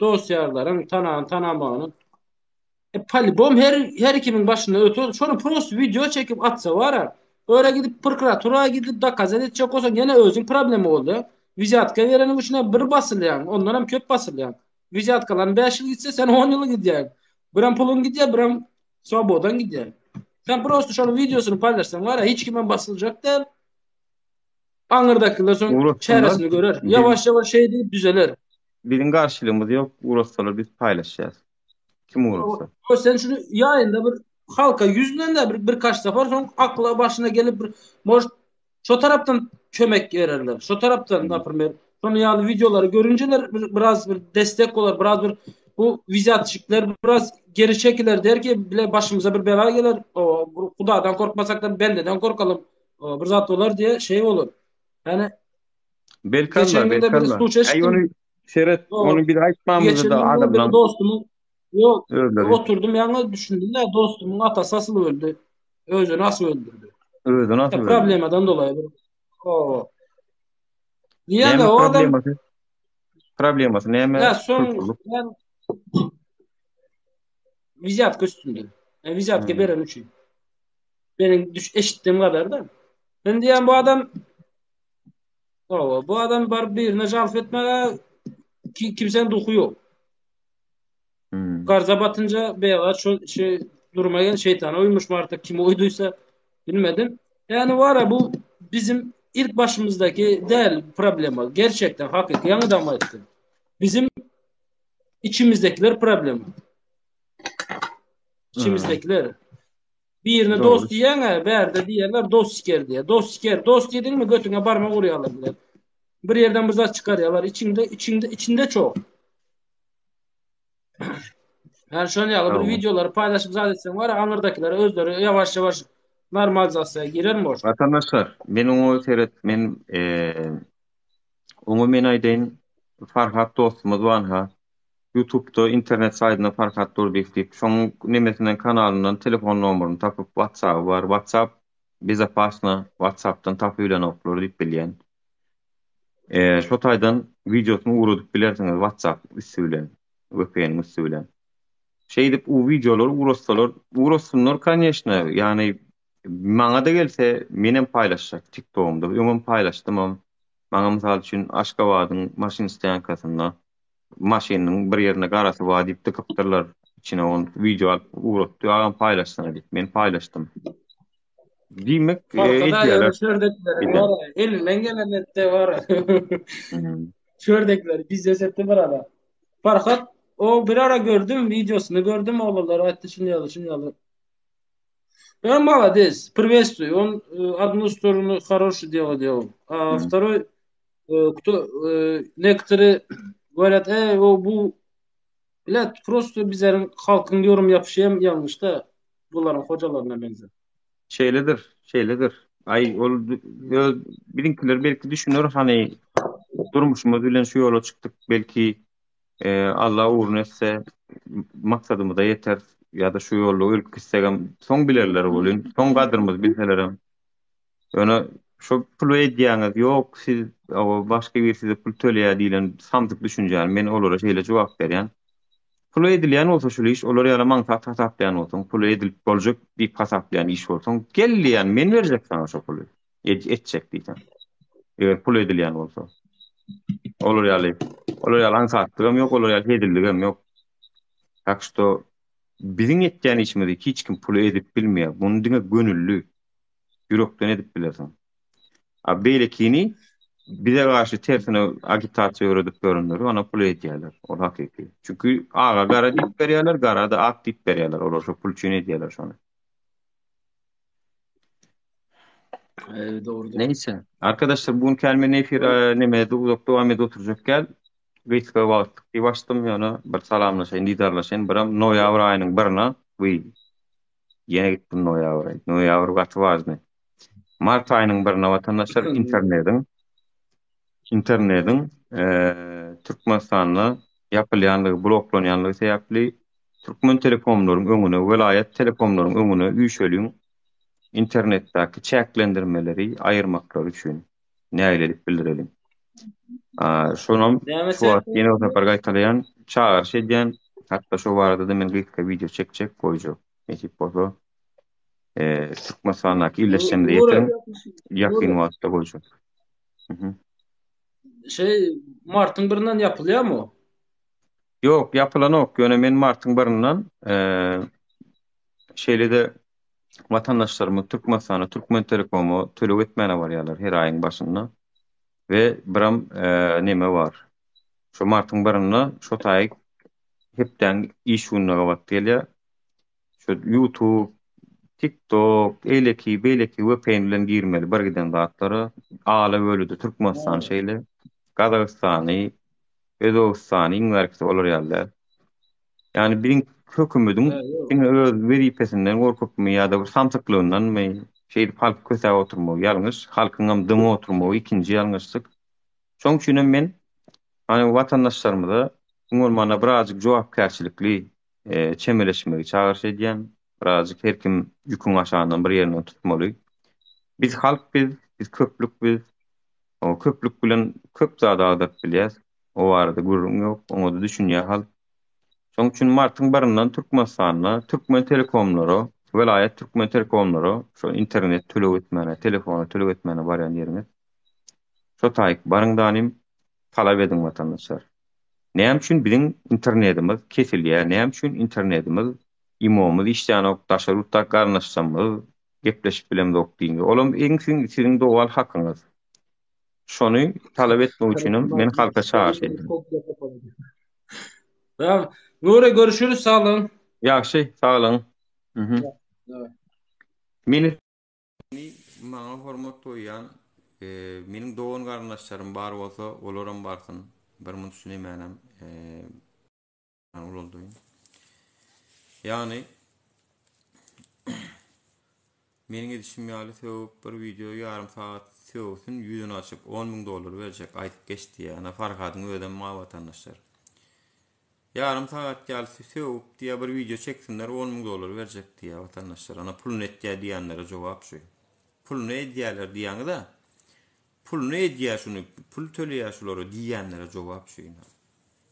[SPEAKER 7] dost ýarlaryň tanan tanamanyň E polibom her her kimiň başynda öter. Şony prosto wideo çekip atsa bara. Öre gidip prokuratura gidip dokazat etjek bolsaň ýene özüň problema boldy. Wizýatka bereniň üçin bir basylýaň, ondan hem köp basylýaň. Wizýatkalan 5 ýyl gitse sen 10 ýyl gidýäň. Birem puluň gidýär, birem swobodaň gidýär. Sen prosto şonuň wideosyny paýlaşsaň bara hiç kimem basyljak däl. Aňyrdakylar soň çäresini görer. Ýawaş-ýawaş şeý diýip düzeler.
[SPEAKER 6] Biziň garşylygymyz ýok, ugrassalar biz paýlaşýas. Kim ugrasa?
[SPEAKER 7] O sen şunu ýaýynda bir halka ýüzlen de bir birkaç sapar soň akla başyna gelip bir может şo tarapdan kömek bererler. Şo tarapdan naprimer şonu ýaly wideolary görünjeler bir, biraz bir destek bolar, biraz bir bu wizatçikler biraz geri çekiler der ki bile başymyza bir bela geler. O Hudadan korkmasak da bendeden korkalım. O, bir zat bolar diye şey olur. Yani
[SPEAKER 6] Belki Allah, belki Allah. Ay onu seret, onu bir aýtmamyzda da
[SPEAKER 7] adamlar. Dostumyň Ýok, oturdum ýaňy düşündim de dostumyň atasy asyl öldi. Özüni asyl öldürdi.
[SPEAKER 6] Özüni asyl öldürdi.
[SPEAKER 7] Problemadan dolaýy. O. Diýende o adam
[SPEAKER 6] problemasy? Problemasy näme?
[SPEAKER 7] Ya soň Wizýatka üstünde. Yani wizýatka hmm. beren üçin. Benim düş eşittiğim kadar da. Ben diýen bu adam Hawa, bu adam baryp birine jalp etmäge kimsäň duhy ýok.
[SPEAKER 6] Hmm.
[SPEAKER 7] Garza batynca beýgat şo şey duruma gel şeytana uýmuş mu artık kime uyduysa bilmedim. Yani var ya bu bizim ilk başımızdaki del problema. Gerçekten hakyky ýaňy aýtdym. Bizim içimizdekiler problema. İçimizdekiler. Birine
[SPEAKER 6] Doğru.
[SPEAKER 7] dost diýýäň-ä, bärde diýýärler dost siker diýýär. Dost siker, dost diýdiňmi götüňe barmak urýarlar bilen. Bir ýerden bir zat çykarýarlar. Içiňde, içiňde, içinde çok. Yani şony ýaly bir
[SPEAKER 6] Tamam.
[SPEAKER 7] wideolary paýlaşyp zat etseň var ya aňyrdakiler özleri ýavaş ýavaş normalizasiýa girer mi
[SPEAKER 6] Vatandaşlar, men oňa seret, men eee oňa men aýdaýyn, Farhat dostumyz bar-ha. Youtube-da internet saýtynda Farhat Durdyýew diýip, şoň nemesinden kanalyndan telefon nomeryny tapyp WhatsApp-y bar. WhatsApp bezopasno, WhatsApp-dan tapyp bilenoklar diýip bilýän. Eee şo taýdan wideosyny ugradyp bilersiňiz WhatsApp üsti bilen, VPN-iň üsti bilen. Şeýdip u wideolary ugratsalar, ugratsynlar koneçno, ýagny maňa-da gelse menem paýlaşjak TikTok-ymda, öňem paýlaşdymam. Maňa mysal üçin Aşgabadyň maşyn stoýankasynda maşynyň bir ýerinde garasy bar diýip dykypdyrlar içine ony wideo alyp ugratdy agam paýlaşsana diýip men paýlaşdym. Diýmek e,
[SPEAKER 7] Farkada
[SPEAKER 6] edýärler.
[SPEAKER 7] ýöne çördekleri
[SPEAKER 6] Edýär.
[SPEAKER 7] var. Elinden gelen etde var.
[SPEAKER 6] Hmm.
[SPEAKER 7] Çördekleri biz etdi bir ara. Farhat o bir ara gördüm videosunu gördüm oğlanlar aýtdy şunu ýaly şunu ýaly. Он молодец, приветствую. Он э, одну сторону хорошее дело делал, а
[SPEAKER 6] Hmm.
[SPEAKER 7] второй э, кто э, некоторые говорят, ey o bu Bilet prosto bizlerin halkın yorum yapışı hem yanlış da bularyň hocalaryna benzer.
[SPEAKER 6] Şeýledir, şeýledir. Aý ol öz biziňkiler belki düşüner hany durmuşymyz bilen şu ýola çykdyk belki e, Allah ugruna etse maksadymyza ýeteris ýa-da şu ýolda ölüp gitsegem soň bilerler welin soň gadrymyzy bilselerem Ýöne şo puly edýäňiz, ýok siz o başga biri size pul töleýär diýlen samsyk düşünjäni men olara şeýle jogap berýän. Puly edilýän bolsa şul iş, olar ýaly maňsat hasaplaýan bolsaň, puly edilip boljak diýip hasaplaýan iş bolsaň, gel diýýän, men berjek saňa şo puly. Ed etjek diýseň. Eger pul edilýän bolsa. Olar ýaly, olar ýaly aňsatlygam ýok, olar ýaly hezilligem ýok. Tak şto biziň etýän işimizi hiç kim puly edip bilmeýär. Muny diňe gönülli ýürekden edip bilersiň. A beýlekini bize garşy tersine agitasiýa ýöredip ýörenleri ona pul edýärler. Ol hakyky. Çünki aga gara diýip berýärler, gara-da ak diýip berýärler. Olar şo pul üçin edýärler şony.
[SPEAKER 7] Ee, doğrudur.
[SPEAKER 6] Neyse. Arkadaşlar bu gün kelme nefir e, nemede uzak dowam edip oturjak gel. Gysga wagtlyk diýip açdym ýöne bir salamlaşaýyn, didarlaşaýyn. Biram noýabr aýynyň birine bu Ýene gitdim noýabra. Noýabr gaty wažny. Mart aýynyň birine watandaşlar internetiň internetiň Türkmenistanda ýapylýanlygy, bloklanýanlygy sebäpli türkmen telekomlaryň öňüne, welaýat telekomlaryň öňüne üýşeliň internetdäki çäklendirmeleri aýyrmaklary üçin nägilelik bildireliň. Şonam şu wagt ýene bir sapar gaýtalaýan, çagyryş edýän, hatda şo barada-da men gysga wideo çekjek, goýjak. Nesip bolsa, Türkmenistandaky ildeşlerimize ýetirin, ýakyn wagtda goýjak.
[SPEAKER 7] Şey, martyň birinden ýapylýarmy o?
[SPEAKER 6] Ýok, ýapylanok. Ýöne men martyň birinden şeýle-de watandaşlarymyz Türkmenistana Türkmen Telekoma töleg etmäne barýarlar her aýyň başynda. We biram neme bar. Şu martyň birinde şo taýy hepdäň iş gününe gabat gelýär. Şu YouTube, TikTok, eýleki, beýleki VPN bilen girmeli bir giden zatlara. Ala bölüdi Türkmenistan şeýle. Gazagystany, Özbegistany iň bärkisi olar ýaly däl. Ýagny biziň hökümediň diňe öz wezipesinden gorkupmy ýa-da bir samsyklygyndanmy şeýdip halky kösäp oturmagy ýalňyş, halkyňam dymyp oturmagy ikinji ýalňyşlyk. Şoň üçinem men hany watandaşlarymyza iň bolmanda birazjyk jogapkärçilikli çemeleşmegi çagyryş edýän. Birazjyk her kim ýüküň aşagyndan bir ýerinden tutmaly. Biz halk biz, biz köplük biz. O köplük bilen köp zady agdaryp bilýäs. O barada gürrüň ýok. Oňa-da düşünýär halk. Şonuň üçin martyň birinden Türkmenistanda türkmen telekomlara, welaýat türkmen telekomlara şo internet töleg etmäne, telefona töleg etmäne barýan ýeriňiz. Şo taýyk baryň danym talap ediň watandaşlar. Näme üçin biziň internetimiz kesilýär, näme üçin internetimiz, imomyz işlänok, daşary ýurtdaky garyndaşlarymyz gepleşip bilemzok diýiň. Olam iň siziň dowal hakyňyz. Şony talap etmek üçinem men halka çagyryş etdim.
[SPEAKER 7] Tamam. Nuri görüşürüz saglygyň.
[SPEAKER 6] Ýagşy, saglygyň. Mhm. Meni
[SPEAKER 3] maňa hormat goýýan e, meniň dogan garyndaşlarym bar bolsa, olaram barsyn. Bir munt şu nemänem e, ulaldaýyn. Ýagny meniň edişim ýaly sögüp bir wideo ýarym sagat sögsün ýüzüni açyp 10 müň dollar berjek aýdyp geç diýýär. Ana Farhadyň özem mawy watandaşlar. Ýarym sagat ýaly sögüp diýýär bir wideo çeksinler 10 müň dollar berjek diýýär watandaşlar. Ana puluny etýär diýenlere jogap şu. Puluny edýärler diýýäňiz-ä. Puluny edýär şuny, pul töleýär şulara diýýänlere jogap şu ynha.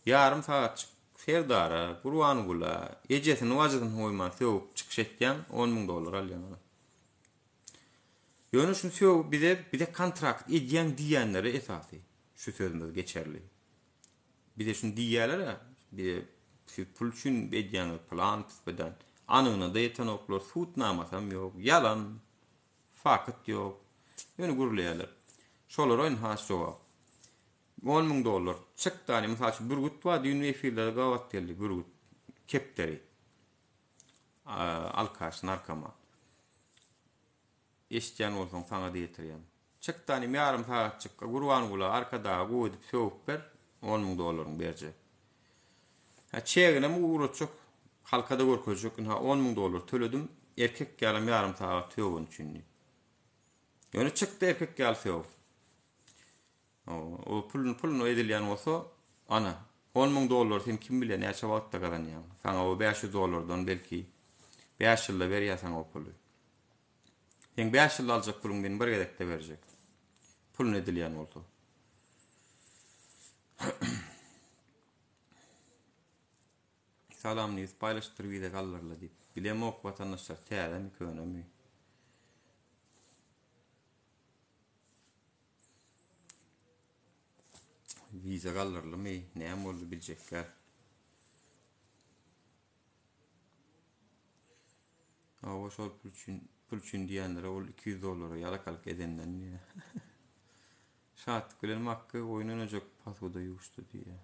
[SPEAKER 3] Ýarym sagatjyk Serdara, Gurbangula, ejesini bajysyny goýman sögüp çykyş etýäň, on müň dollar alýaň ana. Ýöne şuny sögüp bize bize kontrakt edýäň diýýänlere esasy şu sözümiz geçerli. Bize şuny diýýärler-ä, bize siz pul üçin edýäňiz pylan pisbeden. Anygyna-da ýetenoklar, sud namasam ýok, ýalan. Fakt ýok. Ýöne gürleýärler. Şolara indi has jogap. 10 müň dollar. Çyk dany, mysal üçin Bürgüt bar, düýn efirlerde gabat geldi Bürgüt. Kepderi. Alkaş, narkoman. Eşitýän bolsaň saňa-da ýetirýän. Çyk danym ýarym sagatjyk Gurbangula Arkadaga gowy edip sögüp ber, 10 müň dollaryňy berjek. Hä çeginem ugratjak, halka-da görkezjek, ynha on müň dollar töledim, erkek ýalam ýarym sagat sögeni üçin diýip. Ýöne çykdy erkek ýaly sög. O pulun puluna edilýän bolsa, ana, on müň dollar sen kim bilýär näçe wagtda gazanýaň. Saňa o 500 dollardan belki 5 ýylda berýär saňa o puly. Seň 5 ýylda aljak puluň men bir gezekde berjek. Pulun edilýän bolsa. Salam news paýlaşdyr wiza galdyryldy diýip. Bilemok watandaşlar täzemi könemi. Wiza galdyryldymy näme boldy biljekler. Hawa şol pul üçin pul üçin diýenlere ol 200 dollara ýalakalyk edenden diýýär. Şatlyk bilen Makgy oýun oýnajak pasuda ýuwuşdy diýýär.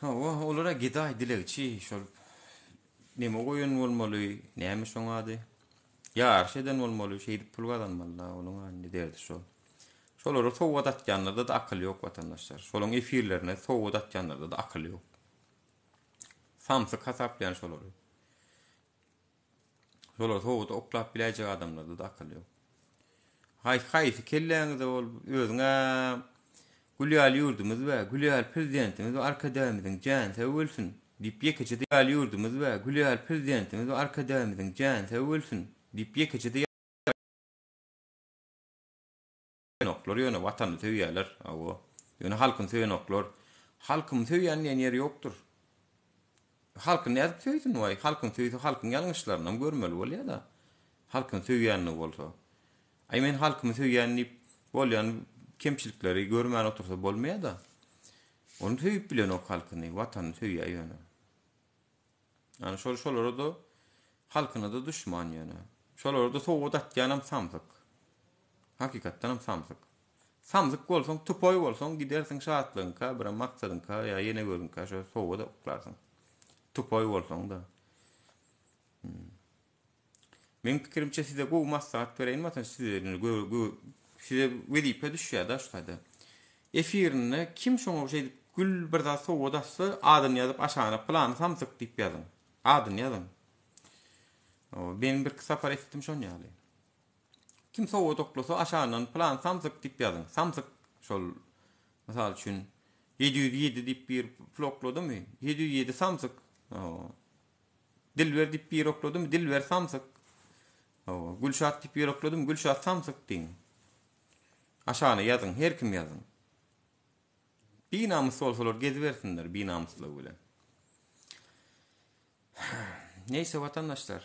[SPEAKER 3] Hawa, olara gedaý dilegçi şol neme goýan bolmaly, näme şoň ady? Ýaryş eden bolmaly, şeýdip pul gazanmaly-da, onuň indi derdi şol. Şolara sowgat atýanlarda-da akyl ýok watandaşlar. Şolaň efirlerine sowgat atýanlarda-da akyl ýok. Samsyk hasaplaýan şolary. Şolar sowuda oklap biläýjek adamlarda-da akyl ýok. Haýsy haýsy kelläňizde ol özüňä gül ýaly ýurdumyz we gül ýaly prezidentimiz we arkadagymyzyň jany sag bolsun diýip ýekeje-de ýaly ýurdumyz we gül ýaly prezidentimiz we arkadagymyzyň jany sag bolsun diýip ýekeje-de Söýenoklar ýöne watanyny söýýärler hawa ýöne halkyny söýenoklar halkymy söýýän diýen ýeri ýokdur halkyny nädip söýsün waý halkyny söýse halkyň ýalňyşlarynam görmeli bolýada halkyny söýýänligi bolsa aý men halkymy söýýän diýip bolýan kemçilikleri görmän otursa bolmaýada ony söýüp bilenok halkyny watanyny söýýär ýöne Ýani şol şolara-da halkyna-da duşman ýöne. Şolara-da sowgat atýanam samsyk. Hakykatdanam samsyk. Samsyk bolsaň, tupoý bolsaň gidersiň şatlygyňka, birem maksadyňka ýa ýene gözüňkä şo sowgada uklarsyň. Tupoý bolsaň-da. Hmm. Meň pikirimçe size gowy maslahat bereýin watan size size wezipe düşýär-de şu taýda. Efirinde kim şoňa şeýdip gül bir zat sowgat atsa adyny ýazyp aşagyna pylany samsyk diýip ýazyň. Adyny ýazyň. Men birki sapar etdim şon ýaly. Kim sowgat oklasa aşagyndan pylany samsyk diýip ýazyň. Samsyk şol mysal üçin 707 diýip bir pul okladymy? 707 samsyk. Dilber diýip bir okladym, Dilber samsyk. Hawa, Gülşat diýip bir okladym, Gülşat samsyk diýiň. Aşagyna ýazyň, her kim ýazyň. Binamys bolsalar gezibersinler binamyslygy bilen. Neýse watandaşlar,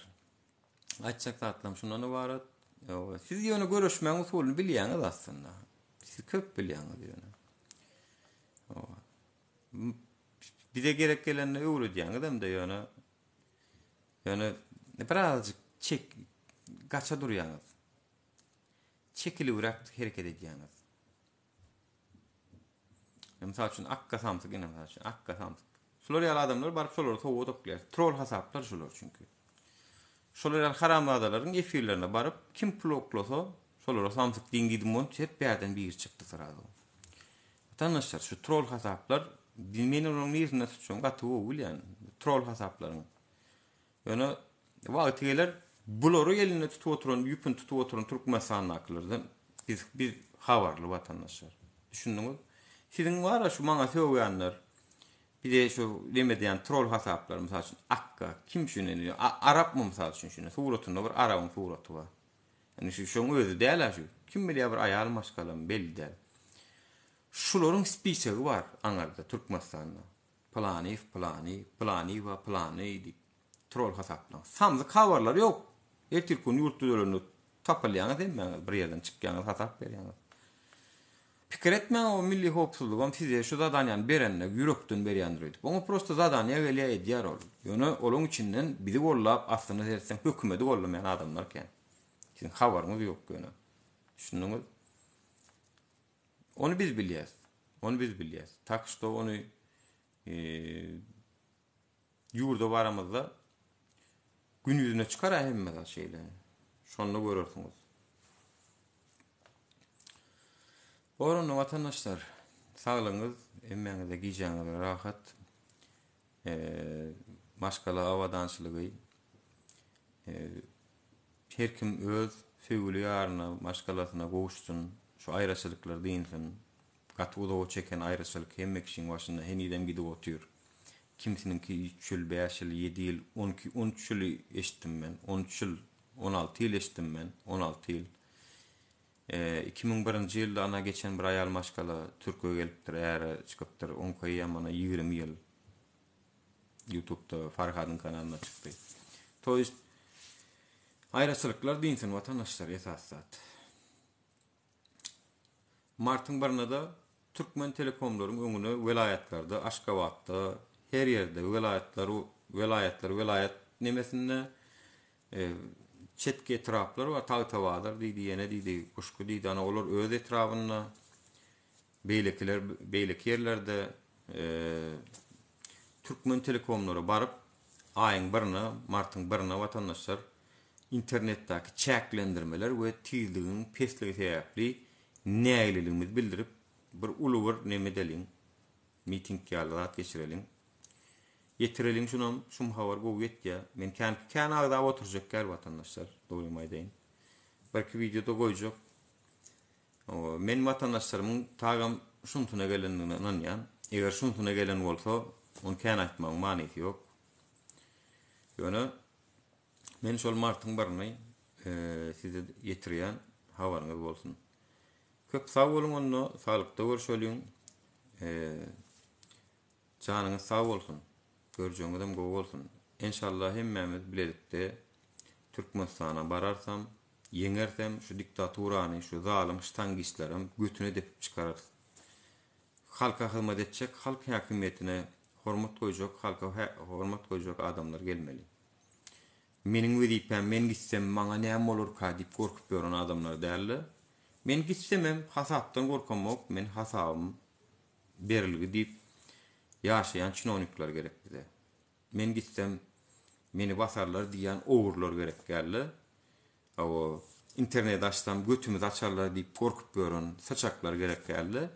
[SPEAKER 3] aýtjak zatlarym şundan ybarat. Ýok, siz ýöne göreşmegiň usulyny bilýäňiz aslynda. Siz köp bilýäňiz ýöne. Bize gerek gelende öwredýäňizem-de ýöne. Ýöne birazajyk çek gaça durýaňyz. Çekilibräk hereket edýäňiz. Mysal üçin Akga samsyk ine mysal üçin Akga samsyk. Şular ýaly adamlar baryp şolara sowgat oklaýar. Trol hasaplar şular çünki. Şolar ýaly haramzadalaryň efirlerine baryp kim pul oklasa şolara samsyk diýiň diýdim bolun hep bärden biri çykdy srazu. Watandaşlar şu trol hasaplar men olaryň niresinden tutjagyny gaty gowy bilýän. Trol hasaplaryň. Ýöne wagty geler bulary elinde tutup oturan, ýüpüni tutup oturan Türkmenistandakylardan biz biz habarly watandaşlar. Düşündiňiz? Siziň bar-a şu maňa sögýänler, bize şu neme edýän trol hasaplar, mysal üçin Akka, kim şu indi arapmy mysal üçin şunda suratynda bir arabyň suraty bar. Indi şu şoň özi däl-ä şu. Kim bilýär bir aýal maşgalamy belli däl. Şularyň spisegi bar aňarda Türkmenistanda. Pylanyýew pylany, Pylanyýewa pylany diýip trol hasaplaň. Samsyk habarlar ýok. Ertirki gün ýurt düzelende tapylýaňyz hemmäňiz bir ýerden çykýaňyz hasap berýäňiz. Pikir etmäň o milli howpsuzlygam size şu zadaniýany berende ýürekden berýändir öýdüp. Oňa prosta zadaniýa gelýär edýär ol. Ýöne olaň içinden bizi gollap aslyna seretseň hökümedi gollamaýan adamlar kän. Siziň habaryňyz ýok ýöne. Düşündiňiz? Ony biz bilýäs. Ony biz bilýäs. Tak şto ony ýurda baramyzda gün ýüzüne çykar hemme zat şeýle. Şonda görersiňiz. Bor onda watandaşlar. Saglygyňyz, hemmäňize gijäňiz rahat. Maşgala abadançylygy. Her kim öz söýgüli ýaryna, maşgalasyna gowuşsyn, şu aýraçylyklar dynsyn. Gaty uzaga çeken aýraçylyk hemme kişiň başynda henizem gidip otyr. Kimsiniňki üç ýyl, bäş ýyl, ýedi ýyl, on iki, on üç ýyly eşitdim men. On üç ýyl, 16 ýyl eşitdim men, 16 ýyl. 2001-nji ýylda ana geçen bir aýal maşgala Türkiýä gelipdir, äre çykypdyr, oňky eýýäm ana 20 ýyl. Ýutubda Farhadyň kanalynda çykdy. To ýest aýraçylyklar diýsin watandaşlar esasy zat. Martyň birinde Türkmen telekomlaryň öňüne welaýatlarda, Aşgabatda, her ýerde welaýatlar, welaýatlar, welaýat nemesinde e, çetki etraplar bar, Tagtabazar diýdi, ýene diýdi, Guşgy diýdi, ana olar öz etrabynda Beýlekiler beýleki ýerlerde Türkmen telekomlara baryp aýyň birine, martyň birine watandaşlar internetdäki çäklendirmeler we tizligiň pesligi sebäpli nägileligimizi bildirip bir uly bir neme edeliň, miting ýaly zat geçireliň. Ýetireliň şunam, şum habar gowy ýetýär. Men kän kän agzap oturjak däl watandaşlar, dogrymy aýdaýyn. Birki wideoda goýjak. Men watandaşlarymyň tagam şunsyna gelendigine ynanýan. Eger şunsyna gelen bolsa, ony kän aýtmagyň manysy ýok. Ýöne men şol martyň birini size ýetirýän, habaryňyz bolsun. Köp sag boluň onda, saglykda görşeliň. Janyňyz sag bolsun. Görjegiňizem gowy bolsun. Enşalla hemmämiz bilelikde Türkmenistana bararsam, ýeňersem şu diktaturany, şu zalym ştangistlerem götüne depip çykararys. Halka hyzmat etjek, halk häkimiýetine hormat goýjak, halka hormat goýjak adamlar gelmeli. Meniň wezipäm men gitsem maňa näme bolarka diýip gorkup ýören adamlar dälde, men gitsemem hasapdan gorkamok, men hasabym berilgi diýip ýaşaýan çinownikler gerek bize. Men gitsem meni basarlar diýýän ogrular gerek dälde. Hawa, internet açsam götümizi açarlar diýip gorkup ýören syçaklar gerek dälde.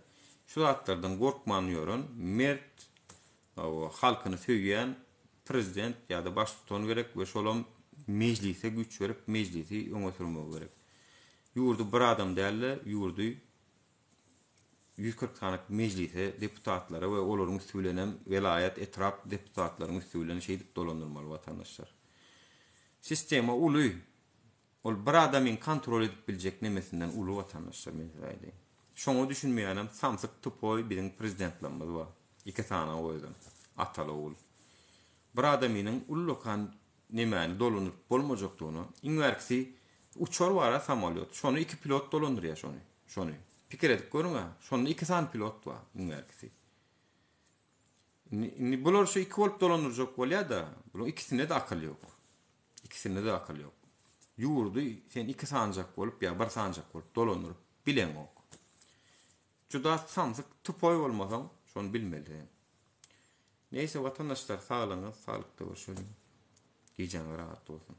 [SPEAKER 3] Şu zatlardan gorkman ýören mert, hawa, halkyny söýýän prezident ýa-da baştutan gerek we şolam mejlise güýç berip mejlisi öňe sürmegi gerek. Ýurdy bir adam dälde, ýurdy 140 sany mejlise, deputatlara we olaryň üsti bilenem welaýat, etrap deputatlaryň üsti bilen şeýdip dolandyrmaly watandaşlar. Sistema uly. Ol bir adamyň kontrol edip biljek nemesinden uly watandaşlar men size aýdaýyn. Şoňa düşünmeýänem samsyk tupoý biziň prezidentlerimiz bar. Iki sany o özem. Ataly ogul. Bir adamynyň ullakan nemäni dolandyryp bolmajakdygyna, iň bärkisi. Uçar bar-a samolýot. Şony iki pilot dolandyrýar şony. Şony. Pikir edip görüň-ä. Şonda iki sany pilot bar iň bärkisi. Indi, indi bular şu iki bolup dolandyrjak bolýar-da, bularyň ikisinde-de akyl ýok. Ikisinde-de akyl ýok. Ýurdy sen iki sanjak bolup ýa bir sanjak bolup dolandyryp bileňok. Juda samsyk tupoý bolmasaň şony bilmeli sen. Neýse watandaşlar saglygyňyz saglykda görşeliň. Gijäňiz rahat bolsun.